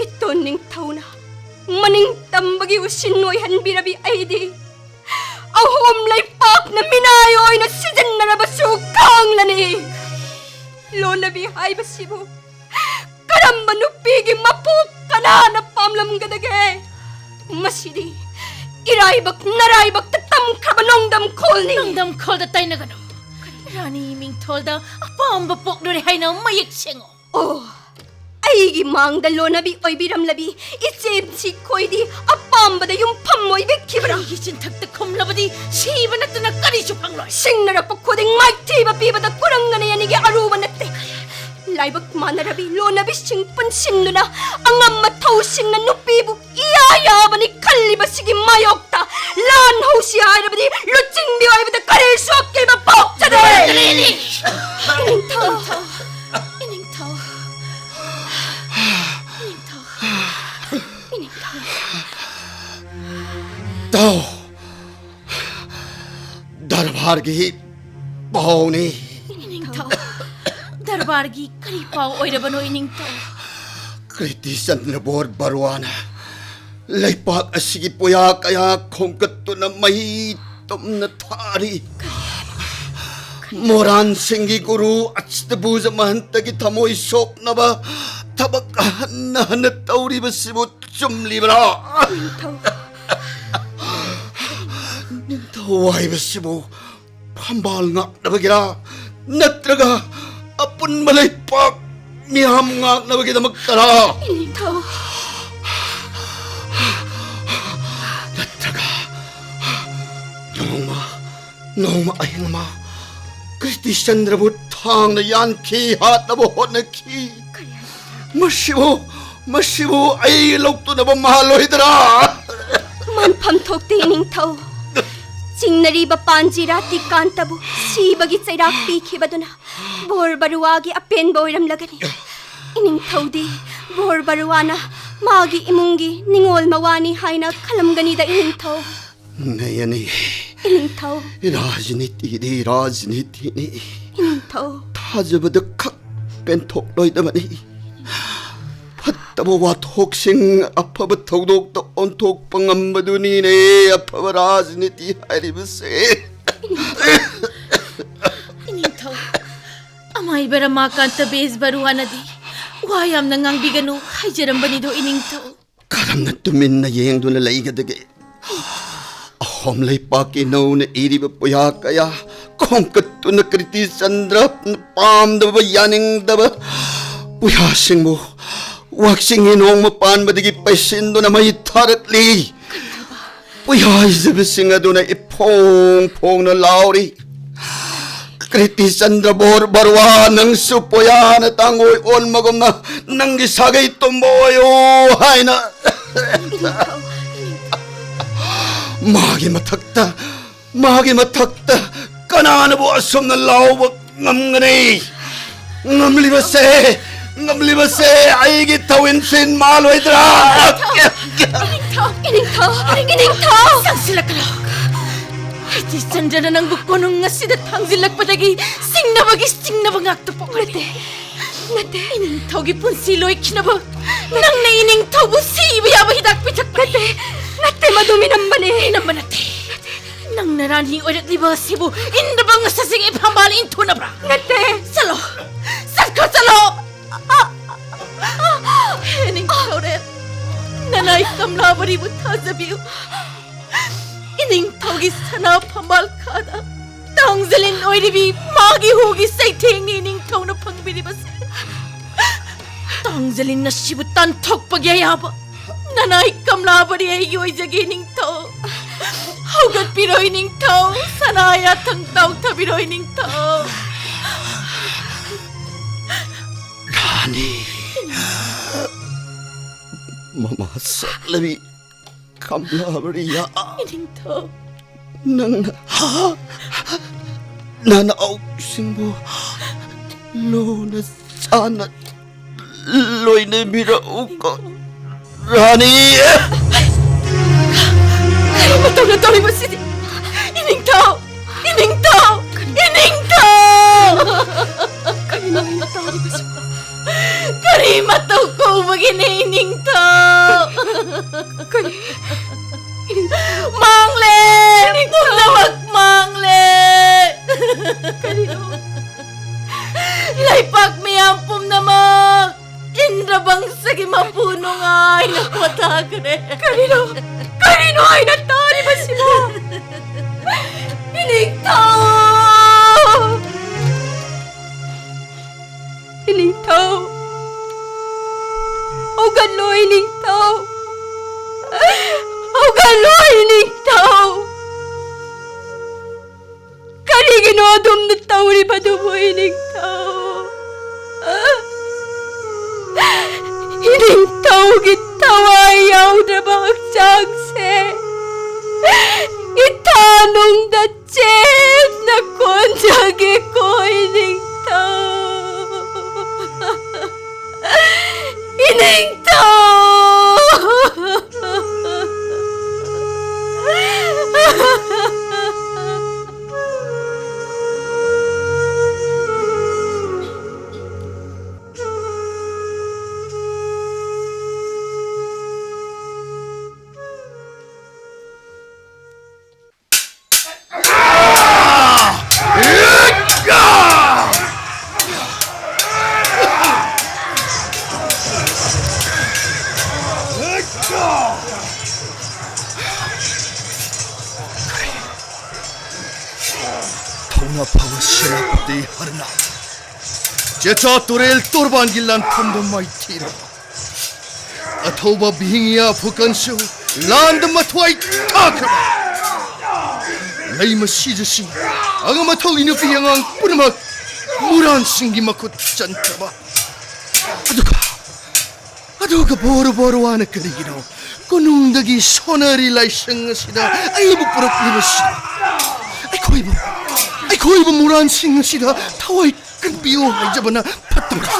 ꯏꯇꯣꯟ ꯅꯤꯡꯊꯧꯅ ꯃꯅꯤꯡ ꯇꯝꯕꯒꯤ ꯎꯁꯤꯟ ꯑꯣꯏꯍꯟꯕꯤꯔꯕꯤ ꯑꯩꯗꯤ ꯑꯍꯣꯝ ꯂꯩꯄꯥꯛꯅ ꯃꯤꯅꯥꯏ ꯑꯣꯏꯅ ꯁꯤꯖꯤꯟꯅꯔꯕꯁꯨ ꯈꯥꯡꯂꯅꯤ꯫ ꯂꯣꯟꯅꯕꯤ ꯍꯥꯏꯕꯁꯤꯕꯨ ꯀꯔꯝꯕ ꯅꯨꯄꯤꯒꯤ ꯃꯄꯣꯛ ꯀꯅꯥꯅ ꯄꯥꯝꯂꯝꯒꯗꯒꯦ? ꯃꯁꯤꯗꯤ ꯏꯔꯥꯏꯕꯛ ꯅꯔꯥꯏꯕꯛꯇ ꯇꯝꯈ꯭ꯔꯕ ꯅꯣꯡꯗꯝ ꯈꯣꯜꯅꯤ꯫ ꯅꯣꯡꯗꯝ ꯈꯣꯜꯗ ꯇꯩꯅꯒꯅꯨ꯫ ꯔꯥꯅꯤ ꯃꯤꯡꯊꯣꯜꯗ ꯑꯄꯥꯝꯕ ꯄꯣꯛꯂꯨꯔꯦ ꯍꯥꯏꯅ ꯃꯌꯦꯛ ꯁꯦꯡꯉꯣ꯫ ꯑꯣ, ꯑꯩꯒꯤ ꯃꯥꯡꯗ ꯂꯣꯟꯅꯕꯤ ꯑꯣꯏꯕꯤꯔꯝꯂꯕꯤ ꯏꯆꯦꯝꯁꯤ ꯈꯣꯏꯗꯤ ꯑꯄꯥꯝꯕꯗ ꯌꯨꯝꯐꯝ ꯑꯣꯏꯕꯤꯈꯤꯕ꯭ꯔꯥ? ꯑꯩꯒꯤ ꯆꯤꯟꯊꯛꯇ ꯈꯨꯝꯂꯕꯗꯤ ꯁꯤꯕ ꯅꯠꯇꯅ ꯀꯔꯤꯁꯨ ꯐꯪꯂꯣꯏ꯫ ꯁꯤꯡꯅꯔꯛꯄ ꯈꯨꯗꯤꯡ ꯃꯥꯏꯊꯤꯕ ꯄꯤꯕꯗ ꯀꯨꯔꯪꯒꯅ ꯑꯅꯤꯒꯤ ꯑꯔꯨꯕ ꯅꯠꯇꯦ꯫ ꯂꯥꯏꯕꯛ ꯃꯥꯟꯅꯔꯕꯤ ꯂꯣꯟꯅꯕꯤꯁꯤꯡ ꯄꯨꯟꯁꯤꯟꯗꯨꯅ ꯑꯉꯝ ꯑꯊꯧꯁꯤꯡꯅ ꯅꯨꯄꯤꯕꯨ ꯏꯌꯥ ꯌꯥꯕꯅꯤ ꯈꯜꯂꯤꯕꯁꯤꯒꯤ ꯃꯥꯌꯣꯛꯇ ꯂꯥꯟ ꯍꯧꯁꯤ ꯍꯥꯏꯔꯕꯗꯤ ꯂꯨꯆꯤꯡꯕꯤ ꯑꯣꯏꯕꯗ ꯀꯔꯤꯁꯨ ꯑꯀꯤꯕ ꯄꯣꯛꯆꯗꯦ꯫ ꯏꯅꯤꯡꯊꯧ, ꯏꯅꯤꯡꯊꯧ, ꯏꯅꯤꯡꯊꯧ, ꯏꯅꯤꯡꯊꯧ꯫ ꯇꯥꯎ, ꯗꯔꯕꯥꯔꯒꯤ ꯄꯥꯎꯅꯤ꯫ ꯏꯅꯤꯡꯊꯧ, ꯗꯔꯕꯥꯔꯒꯤ ꯀꯔꯤ ꯄꯥꯎ ꯑꯣꯏꯔꯕꯅꯣ ꯏꯅꯤꯡꯊꯧ? ꯀ꯭ꯔꯤꯇꯤ ꯆꯟꯗ꯭ꯔꯕꯣꯔ ꯕꯔꯨꯋꯥꯅ ꯂꯩꯄꯥꯛ ꯑꯁꯤꯒꯤ ꯄꯨꯌꯥ ꯀꯌꯥ ꯈꯣꯝꯒꯠꯇꯨꯅ ꯃꯍꯤ ꯇꯝꯅ ꯊꯥꯔꯤ꯫ ꯃꯣꯔꯥꯟꯁꯤꯡꯒꯤ ꯒꯨꯔꯨ ꯑꯆꯇꯕꯨꯖ ꯃꯍꯟꯇꯒꯤ ꯊꯃꯣꯏ ꯁꯣꯛꯅꯕ ꯊꯕꯛ ꯍꯟꯅ ꯍꯟꯅ ꯇꯧꯔꯤꯕꯁꯤꯕꯨ ꯆꯨꯝꯂꯤꯕ꯭ꯔꯥ? ꯅꯤꯡꯊꯧ꯫ ꯅꯤꯡꯊꯧ ꯍꯥꯏꯕꯁꯤꯕꯨ ꯐꯝꯕꯥꯜ ꯉꯥꯛꯅꯕꯒꯤꯔꯥ? ꯅꯠꯇ꯭ꯔꯒ ꯑꯄꯨꯟꯕ ꯂꯩꯄꯥꯛ ꯃꯤꯌꯥꯝ ꯉꯥꯛꯅꯕꯒꯤꯗꯃꯛꯇꯔꯥ? ꯏꯅꯤꯡꯊꯧ꯫ ꯅꯠꯇ꯭ꯔꯒ ꯅꯣꯡꯃ, ꯅꯣꯡꯃ ꯑꯍꯤꯡ ꯑꯃ ꯀ꯭ꯔꯤꯇꯤꯆꯟꯗ꯭ꯔꯕꯨ ꯊꯥꯡꯅ ꯌꯥꯟꯈꯤ, ꯍꯥꯠꯅꯕ ꯍꯣꯠꯅꯈꯤ꯫ ꯀꯔꯤ ꯍꯥꯏꯕ? ꯃꯁꯤꯕꯨ, ꯃꯁꯤꯕꯨ ꯑꯩ ꯂꯧꯇꯨꯅꯕ ꯃꯥꯜꯂꯣꯏꯗ꯭ꯔꯥ? ꯃꯟꯐꯝ ꯊꯣꯛꯇꯦ, ꯏꯅꯤꯡꯊꯧ꯫ ꯆꯤꯡꯅꯔꯤꯕ ꯄꯥꯟꯖꯤ ꯔꯥꯇꯤꯀꯥꯟꯇꯕꯨ ꯁꯤꯕꯒꯤ ꯆꯩꯔꯥꯛ ꯄꯤꯈꯤꯕꯗꯨꯅ ꯕꯣꯔ ꯕꯔꯨꯋꯥꯒꯤ ꯑꯄꯦꯟꯕ ꯑꯣꯏꯔꯝꯂꯒꯅꯤ꯫ ꯏꯅꯤꯡꯊꯧꯗꯤ ꯕꯣꯔ ꯕꯔꯨꯋꯥꯅ ꯃꯥꯒꯤ ꯏꯃꯨꯡꯒꯤ ꯅꯤꯡꯉꯣꯜ ꯃꯋꯥꯅꯤ ꯍꯥꯏꯅ ꯈꯜꯂꯝꯒꯅꯤꯗ, ꯏꯅꯤꯡꯊꯧ꯫ ꯅꯌꯅꯤ꯫ ꯏꯅꯤꯡꯊꯧ꯫ ꯔꯥꯖꯅꯤꯇꯤꯗꯤ ꯔꯥꯖꯅꯤꯇꯤꯅꯤ꯫ ꯏꯅꯤꯡꯊꯧ꯫ ꯊꯥꯖꯕꯗ ꯈꯛ ꯄꯦꯟꯊꯣꯛꯂꯣꯏꯗꯕꯅꯤ꯫ ꯐꯠꯇꯕ ꯋꯥꯊꯣꯛꯁꯤꯡ ꯑꯐꯕ ꯊꯧꯗꯣꯛꯇ ꯑꯣꯟꯊꯣꯛꯄ ꯉꯝꯕꯗꯨꯅꯤꯅꯦ ꯑꯐꯕ ꯔꯥꯖꯅꯤꯇꯤ ꯍꯥꯏꯔꯤꯕꯁꯦ꯫ ꯏꯅꯤꯡꯊꯧ, ꯑꯃꯥꯏꯕ ꯔꯃꯥꯀꯥꯟꯇ ꯕꯦꯖ ꯕꯔꯨꯋꯥꯅꯗꯤ ꯋꯥ ꯌꯥꯝꯅ ꯉꯥꯡꯕꯤꯒꯅꯨ ꯍꯥꯏꯖꯔꯝꯕꯅꯤꯗꯣ, ꯏꯅꯤꯡꯊꯧ꯫ ꯀꯔꯝꯅ ꯇꯨꯃꯤꯟꯅ ꯌꯦꯡꯗꯨꯅ ꯂꯩꯒꯗꯒꯦ? ꯑꯍꯣꯝ ꯂꯩꯄꯥꯛꯀꯤ ꯅꯧꯅ ꯏꯔꯤꯕ ꯄꯨꯌꯥ ꯀꯌꯥ ꯈꯣꯡꯀꯠꯇꯨꯅ ꯀ꯭ꯔꯤꯇꯤꯆꯟꯗ꯭ꯔ ꯄꯥꯝꯗꯕ, ꯌꯥꯅꯤꯡꯗꯕ ꯄꯨꯌꯥꯁꯤꯡꯕꯨ ꯋꯥꯛꯆꯤꯡꯒꯤ ꯅꯣꯡꯃ ꯄꯥꯟꯕꯗꯒꯤ ꯄꯩꯁꯤꯟꯗꯨꯅ ꯃꯩ ꯊꯥꯔꯛꯂꯤ꯫ ꯄꯨꯌꯥꯏꯖꯕꯁꯤꯡ ꯑꯗꯨꯅ ꯏꯐꯣꯡ ꯐꯣꯡꯅ ꯂꯥꯎꯔꯤ, "ꯀ꯭ꯔꯤꯇꯤꯆꯟꯗ꯭ꯔ ꯕꯣꯔ ꯕꯔꯨꯋꯥ, ꯅꯪꯁꯨ ꯄꯨꯌꯥꯅ ꯇꯥꯡꯒꯣꯏ ꯑꯣꯟꯕꯒꯨꯝꯅ ꯅꯪꯒꯤ ꯁꯥꯒꯩ ꯇꯨꯝꯕ ꯑꯣꯏꯌꯨ" ꯍꯥꯏꯅ꯫ ꯃꯥꯒꯤ ꯃꯊꯛꯇ, ꯃꯥꯒꯤ ꯃꯊꯛꯇ ꯀꯅꯥꯅꯕꯨ ꯑꯁꯨꯝꯅ ꯂꯥꯎꯕ ꯉꯝꯒꯅꯤ? ꯉꯝꯂꯤꯕꯁꯦ, ꯉꯝꯂꯤꯕꯁꯦ ꯑꯩꯒꯤ ꯊꯧꯏꯟꯁꯤꯟ ꯃꯥꯜꯂꯣꯏꯗ꯭ꯔꯥ? ꯏꯅꯤꯡꯊꯧ! ꯏꯅꯤꯡꯊꯧ! ꯏꯅꯤꯡꯊꯧ! ꯆꯪꯁꯤꯜꯂꯛꯀꯅꯨ! ꯀ꯭ꯔꯤꯇꯤꯆꯟꯗ꯭ꯔꯅ ꯅꯪꯕꯨ ꯀꯣꯅꯨꯡ ꯑꯁꯤꯗ ꯊꯥꯡꯖꯤꯜꯂꯛꯄꯗꯒꯤ ꯆꯤꯡꯅꯕꯒꯤ ꯆꯤꯡꯅꯕ ꯉꯥꯛꯇ ꯄꯣꯛꯂꯦ꯫ ꯅꯠꯇꯦ, ꯅꯠꯇꯦ꯫ ꯏꯅꯤꯡꯊꯧꯒꯤ ꯄꯨꯟꯁꯤ ꯂꯣꯏꯈꯤꯅꯕ ꯅꯪꯅ ꯏꯅꯤꯡꯊꯧꯕꯨ ꯁꯤꯕ ꯌꯥꯕ ꯍꯤꯗꯥꯛ ꯄꯤꯊꯛꯄꯅꯤ꯫ ꯅꯠꯇꯦ, ꯅꯠꯇꯦ, ꯃꯗꯨ ꯃꯤꯅꯝꯕꯅꯦ꯫ ꯃꯤꯅꯝꯕ ꯅꯠꯇꯦ꯫ ꯅꯪꯅ ꯔꯥꯅꯤ ꯑꯣꯏꯔꯛꯂꯤꯕ ꯑꯁꯤꯕꯨ ꯏꯟꯗ꯭ꯔꯕ ꯉꯁꯥꯁꯤꯡꯒꯤ ꯐꯝꯕꯥꯜ ꯏꯟꯊꯨꯅꯕ꯭ꯔꯥ? ꯅꯠꯇꯦ꯫ ꯆꯠꯂꯣ! ꯆꯠꯈ꯭ꯔꯣ, ꯆꯠꯂꯣ! ꯅꯥꯏ ꯀꯝꯂꯥꯕꯔꯤꯕꯨ ꯊꯥꯖꯕꯤꯌꯨ꯫ ꯏꯅꯤꯡꯊꯧꯒꯤ ꯁꯅꯥ ꯐꯝꯕꯥꯜ ꯈꯥꯗ ꯇꯥꯡꯖꯂꯤꯟ ꯑꯣꯏꯔꯤꯕꯤ ꯃꯥꯒꯤ ꯍꯨꯒꯤ ꯆꯩꯊꯦꯡꯅꯤ ꯏꯅꯤꯡꯊꯧꯅ ꯐꯪꯕꯤꯔꯤꯕꯁꯦ꯫ ꯇꯥꯡꯖꯂꯤꯟ ꯑꯁꯤꯕꯨ ꯇꯥꯟꯊꯣꯛꯄꯒꯤ ꯑꯌꯥꯕ ꯅꯅꯥꯏ ꯀꯝꯂꯥꯕꯔꯤ ꯑꯩꯒꯤ ꯑꯣꯏꯖꯒꯦ ꯏꯅꯤꯡꯊꯧ꯫ ꯍꯧꯒꯠꯄꯤꯔꯣ ꯏꯅꯤꯡꯊꯧ, ꯁꯅꯥ ꯌꯥꯊꯪ ꯇꯥꯎꯊꯕꯤꯔꯣ ꯏꯅꯤꯡꯊꯧ꯫ ꯔꯥꯅꯤ, ꯃꯃꯥ ꯁꯛꯂꯕꯤ ꯀꯝꯂꯥꯕꯔꯤꯌꯥ, ꯏꯅꯤꯡꯊꯧ꯫ ꯅꯪꯅ ꯅꯅꯥꯎꯁꯤꯡꯕꯨ ꯂꯨꯅ ꯆꯥꯟꯅ ꯂꯣꯏꯅꯕꯤꯔꯛꯎꯀꯣ, ꯔꯥꯅꯤ꯫ ꯀꯔꯤ ꯃꯇꯧꯅ ꯇꯧꯔꯤꯕꯁꯤꯗꯤ? ꯏꯅꯤꯡꯊꯧ! ꯏꯅꯤꯡꯊꯧ! ꯏꯅꯤꯡꯊꯧ! ꯀꯔꯤꯅꯣ ꯑꯩꯅ ꯇꯧꯔꯤꯕꯁꯤꯕꯨ? ꯀꯔꯤ ꯃꯇꯧ ꯀꯧꯕꯒꯤꯅꯦ ꯏꯅꯤꯡꯊꯧ? ꯀꯔꯤ? ꯃꯥꯡꯂꯦ! ꯄꯨꯝꯅꯃꯛ ꯃꯥꯡꯂꯦ! ꯀꯔꯤꯅꯣ? ꯂꯩꯄꯥꯛ ꯃꯤꯌꯥꯝ ꯄꯨꯝꯅꯃꯛ ꯏꯟꯗ꯭ꯔ ꯕꯪꯁꯒꯤ ꯃꯄꯨ ꯅꯨꯡꯉꯥꯏꯅ ꯄꯣꯊꯥꯈ꯭ꯔꯦ꯫ ꯀꯔꯤꯅꯣ? ꯀꯔꯤꯅꯣ ꯑꯩꯅ ꯇꯥꯔꯤꯕꯁꯤꯕꯣ? ꯏꯅꯤꯡꯊꯧ! ꯏꯅꯤꯡꯊꯧ! ꯍꯧꯒꯠꯂꯣ, ꯏꯅꯤꯡꯊꯧ! ꯍꯧꯒꯠꯂꯣ, ꯏꯅꯤꯡꯊꯧ! ꯀꯔꯤꯒꯤꯅꯣ ꯑꯗꯨꯝꯅ ꯇꯧꯔꯤꯕꯗꯨꯕꯨ, ꯏꯅꯤꯡꯊꯧ? ꯏꯅꯤꯡꯊꯧꯒꯤ ꯊꯋꯥꯏ ꯌꯥꯎꯗ꯭ꯔꯕ ꯍꯛꯆꯥꯡꯁꯦ ꯏꯊꯥ ꯅꯨꯡꯗ ꯆꯦꯠꯅ ꯀꯣꯟꯖꯒꯦꯀꯣ, ꯏꯅꯤꯡꯊꯧ꯫ ꯏꯅꯤꯡꯊꯧ! ꯑꯐꯕ ꯁꯦꯅꯥꯄꯇꯤ ꯍꯔꯅꯥꯊ, ꯆꯦꯆꯥ ꯇꯨꯔꯦꯜ ꯇꯣꯔꯕꯥꯟꯒꯤ ꯂꯥꯟꯐꯝꯗ ꯃꯥꯏꯊꯤꯔꯕ ꯑꯊꯧꯕ ꯕꯤꯍꯤꯡꯌꯥ ꯐꯨꯀꯟꯁꯨ ꯂꯥꯟꯗ ꯃꯊ꯭ꯋꯥꯏ ꯀꯥꯈ꯭ꯔꯕ ꯂꯩꯃ ꯁꯤꯖꯁꯤꯡ, ꯑꯉꯝ ꯑꯊꯧꯒꯤ ꯅꯨꯄꯤ ꯑꯉꯥꯡ ꯄꯨꯝꯅꯃꯛ ꯃꯨꯔꯥꯟꯁꯤꯡꯒꯤ ꯃꯈꯨꯠ ꯆꯟꯈ꯭ꯔꯕ꯫ ꯑꯗꯨꯒ ꯑꯗꯨꯒ ꯕꯣꯔ ꯕꯣꯔ ꯋꯥꯅ ꯀꯔꯤꯒꯤꯅꯣ ꯀꯣꯅꯨꯡꯗꯒꯤ ꯁꯣꯅꯔꯤ ꯂꯥꯏꯁꯪ ꯑꯁꯤꯗ ꯑꯩꯕꯨ ꯄꯨꯔꯛꯂꯤꯕꯁꯤ? ꯑꯩꯈꯣꯏꯕꯨ ꯑꯩꯈꯣꯏꯕꯨ ꯃꯨꯔꯥꯟꯁꯤꯡ ꯑꯁꯤꯗ ꯊꯋꯥꯏ ꯀꯟꯕꯤꯌꯨ ꯍꯥꯏꯖꯕꯅ ꯐꯠꯇꯕ꯭ꯔꯥ?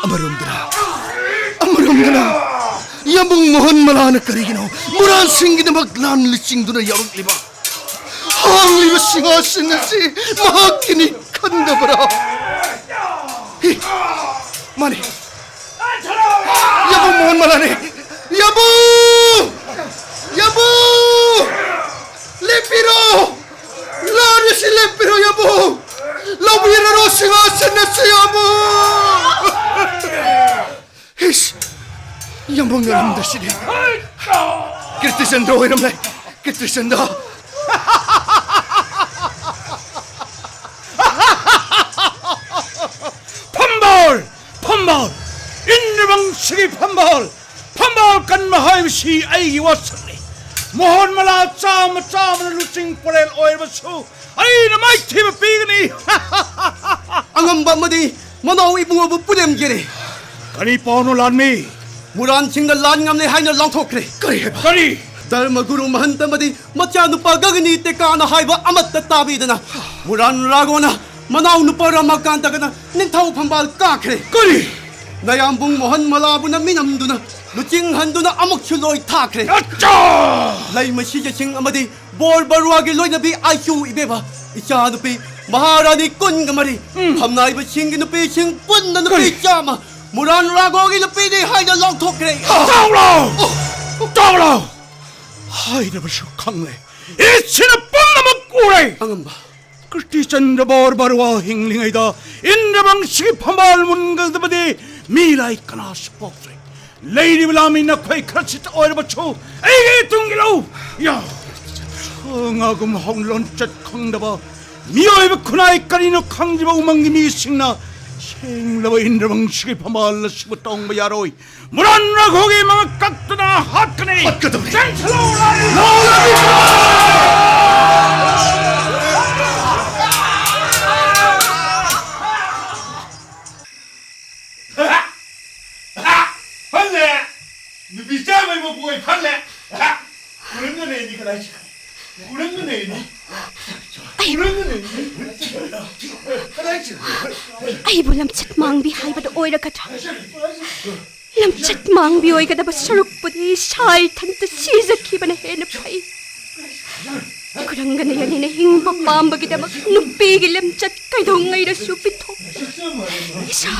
ꯑꯃꯔꯣꯝꯗꯅ ꯑꯃꯔꯣꯝꯗꯅ ꯌꯥꯝꯕꯨꯡ ꯃꯣꯍꯟ ꯃꯂꯥꯅ ꯀꯔꯤꯒꯤꯅꯣ ꯃꯨꯔꯥꯟꯁꯤꯡꯒꯤꯗꯃꯛ ꯂꯥꯟ ꯂꯨꯆꯤꯡꯗꯨꯅ ꯌꯥꯎꯔꯛꯂꯤꯕ? ꯍꯥꯡꯂꯤꯕ ꯁꯤꯡꯍꯥꯁꯟ ꯑꯁꯤ ꯃꯍꯥꯛꯀꯤꯅꯤ ꯈꯟꯗꯕ꯭ꯔꯥ? ꯍꯤ, ꯃꯥꯅꯤ, ꯌꯥꯕꯨꯡ ꯃꯣꯍꯟ ꯃꯂꯥꯅꯤ꯫ ꯌꯥꯕꯨꯡ! ꯌꯥꯕꯨꯡ! ꯂꯦꯞꯄꯤꯔꯣ! ꯂꯥꯟ ꯑꯁꯤ ꯂꯦꯞꯄꯤꯔꯣ, ꯌꯥꯕꯨꯡ! ꯂꯧꯕꯤꯔꯔꯣ ꯁꯤꯡꯍꯥꯁꯟ ꯑꯁꯤ, ꯌꯥꯕꯨꯡ! ꯏꯁ! ꯌꯥꯝꯕꯨꯡ ꯉꯔꯝꯗꯁꯤꯗꯤ꯫ ꯀꯤꯔꯇꯤꯆꯟꯗ꯭ꯔ ꯑꯣꯏꯔꯝꯂꯦ꯫ ꯀꯤꯔꯇꯤꯆꯟꯗ꯭ꯔ! ꯐꯝꯕꯥꯜ! ꯐꯝꯕꯥꯜ! ꯏꯟꯗ꯭ꯔꯃꯪꯁꯤꯒꯤ ꯐꯝꯕꯥꯜ! ꯐꯝꯕꯥꯜ ꯀꯟꯕ ꯍꯥꯏꯕꯁꯤ ꯑꯩꯒꯤ ꯋꯥꯁꯛꯅꯤ꯫ ꯃꯣꯍꯟ ꯃꯂꯥ ꯆꯥꯝꯃ ꯆꯥꯝꯃꯅ ꯂꯨꯆꯤꯡ ꯄꯨꯔꯦꯜ ꯑꯣꯏꯔꯕꯁꯨ ꯑꯩꯅ ꯃꯥꯏꯊꯤꯕ ꯄꯤꯒꯅꯤ꯫ ꯑꯉꯝꯕ ꯑꯃꯗꯤ ꯃꯅꯥꯎ ꯏꯕꯨꯡꯉꯣꯕꯨ ꯄꯨꯅꯦꯝꯒꯦꯔꯦ꯫ ꯀꯔꯤ ꯄꯥꯎꯅꯣ, ꯂꯥꯟꯃꯤ? ꯃꯨꯔꯥꯟꯁꯤꯡꯅ ꯂꯥꯟ ꯉꯝꯂꯦ ꯍꯥꯏꯅ ꯂꯥꯎꯊꯣꯛꯈ꯭ꯔꯦ꯫ ꯀꯔꯤ ꯍꯥꯏꯕ? ꯀꯔꯤ? ꯙꯔꯃꯒꯨꯔꯨ ꯃꯍꯟꯇ ꯑꯃꯗꯤ ꯃꯆꯥꯅꯨꯄꯥ ꯒꯒꯅꯤ ꯇꯦꯀꯥꯅ ꯍꯥꯏꯕ ꯑꯃꯠꯇ ꯇꯥꯕꯤꯗꯅ ꯃꯨꯔꯥꯟ ꯔꯥꯒꯣꯅ ꯃꯅꯥꯎꯅꯨꯄꯥ ꯔꯥꯃꯥꯀꯥꯟꯇꯒꯅ ꯅꯤꯡꯊꯧ ꯐꯝꯕꯥꯜ ꯀꯥꯈ꯭ꯔꯦ꯫ ꯀꯔꯤ? ꯅꯌꯥꯝꯕꯨꯡ ꯃꯣꯍꯟ ꯃꯂꯥꯕꯨꯅ ꯃꯤꯅꯝꯗꯨꯅ ꯂꯨꯆꯤꯡ ꯍꯟꯗꯨꯅ ꯑꯃꯨꯛꯁꯨ ꯂꯣꯏ ꯊꯥꯈ꯭ꯔꯦ꯫ ꯑꯠꯆꯥ! ꯂꯩꯃ ꯁꯤꯖꯁꯤꯡ ꯑꯃꯗꯤ ꯕꯣꯔ ꯕꯔꯨꯋꯥꯒꯤ ꯂꯣꯏꯅꯕꯤ ꯑꯥꯏꯁꯨ ꯏꯕꯦꯕ, ꯏꯆꯥꯅꯨꯄꯤ ꯃꯍꯥꯔꯥꯅꯤ ꯀꯨꯟꯒ ꯃꯔꯤ, ꯎꯝ꯫ ꯐꯝꯅꯥꯏꯕꯁꯤꯡꯒꯤ ꯅꯨꯄꯤꯁꯤꯡ ꯄꯨꯟꯅ ꯅꯨꯄꯤ ꯀꯔꯤ? ꯆꯥꯝꯃ ꯃꯨꯔꯥꯟ ꯔꯥꯒꯣꯒꯤ ꯅꯨꯄꯤꯅꯤ ꯍꯥꯏꯅ ꯂꯥꯎꯊꯣꯛꯈ꯭ꯔꯦ꯫ ꯇꯥꯎꯂꯣ! ꯇꯥꯎꯂꯣ! ꯍꯥꯏꯔꯕꯁꯨ ꯈꯪꯂꯦ꯫ ꯏꯠꯁꯤꯅ ꯄꯨꯝꯅꯃꯛ ꯎꯔꯦ꯫ ꯑꯉꯝꯕ꯫ ꯀ꯭ꯔꯤꯇꯤꯆꯟꯗ꯭ꯔ ꯕꯣꯔ ꯕꯔꯨꯋꯥ ꯍꯤꯡꯂꯤꯉꯩꯗ ꯏꯟꯗ꯭ꯔꯃꯪꯁꯤꯒꯤ ꯐꯝꯕꯥꯜ ꯃꯨꯟꯒꯗꯕꯗꯤ ꯃꯤ ꯂꯥꯏ ꯀꯅꯥꯁꯨ ꯄꯣꯛꯇ꯭ꯔꯦ꯫ ꯂꯩꯔꯤꯕ ꯂꯥꯟꯃꯤ ꯅꯈꯣꯏ ꯈꯔꯁꯤꯇ ꯑꯣꯏꯔꯕꯁꯨ ꯑꯩꯒꯤ ꯇꯨꯡ ꯏꯜꯂꯨ꯫ ꯌꯥ꯫ ꯁꯥ ꯉꯥꯒꯨꯝ ꯍꯧꯅ ꯂꯣꯟꯆꯠ ꯈꯪꯗꯕ ꯃꯤꯑꯣꯏꯕ ꯈꯨꯟꯅꯥꯏ ꯀꯔꯤꯅꯣ ꯈꯪꯗ꯭ꯔꯤꯕ ꯎꯃꯪꯒꯤ ꯃꯤꯁꯤꯡꯅ ꯁꯦꯡꯂꯕ ꯏꯟꯗ꯭ꯔꯃꯪꯁꯤꯒꯤ ꯐꯝꯕꯥꯜ ꯑꯁꯤꯕꯨ ꯇꯣꯡꯕ ꯌꯥꯔꯣꯏ꯫ ꯃꯨꯔꯥꯟ ꯔꯥꯒꯣꯒꯤ ꯃꯉꯛ ꯀꯛꯇꯨꯅ ꯍꯥꯠꯀꯅꯤ꯫ ꯍꯥꯠꯀꯗꯕꯅꯤ꯫ ꯆꯦꯟꯁꯤꯜꯂꯨ, ꯔꯥꯅꯤ! ꯂꯥꯎ, ꯔꯥꯅꯤ! ꯐꯜꯂꯦ! ꯅꯨꯄꯤ ꯆꯥꯕꯩ ꯃꯄꯨ ꯑꯣꯏ ꯐꯜꯂꯦ! ꯀꯨꯔꯪꯒ ꯅꯩꯅꯤ ꯀꯗꯥꯏ ꯆꯠꯈ꯭ꯔꯦ? ꯀꯨꯔꯪꯒ ꯅꯩꯅꯤ! ꯑꯩ- ꯀꯨꯔꯪꯒ ꯅꯩꯅꯤ! ꯀꯗꯥꯏ ꯆꯠꯈ꯭ꯔꯦ? ꯑꯩꯕꯨ ꯂꯝꯆꯠ ꯃꯥꯡꯕꯤ ꯍꯥꯏꯕꯗꯨ ꯑꯣꯏꯔꯒꯗ꯭ꯔꯥ? ꯂꯝꯆꯠ ꯃꯥꯡꯕꯤ ꯑꯣꯏꯒꯗꯕ ꯁꯔꯨꯛꯄꯨꯗꯤ ꯏꯁꯥ ꯏꯊꯟꯇ ꯁꯤꯖꯈꯤꯕꯅ ꯍꯦꯟꯅ ꯐꯩ꯫ ꯈꯨꯔꯪꯒ ꯅꯌꯅꯤꯅ ꯍꯤꯡꯕ ꯄꯥꯝꯕꯒꯤꯗꯃꯛ ꯅꯨꯄꯤꯒꯤ ꯂꯝꯆꯠ ꯀꯩꯗꯧꯉꯩꯗꯁꯨ ꯄꯤꯊꯣꯛ꯫ ꯏꯁꯥ,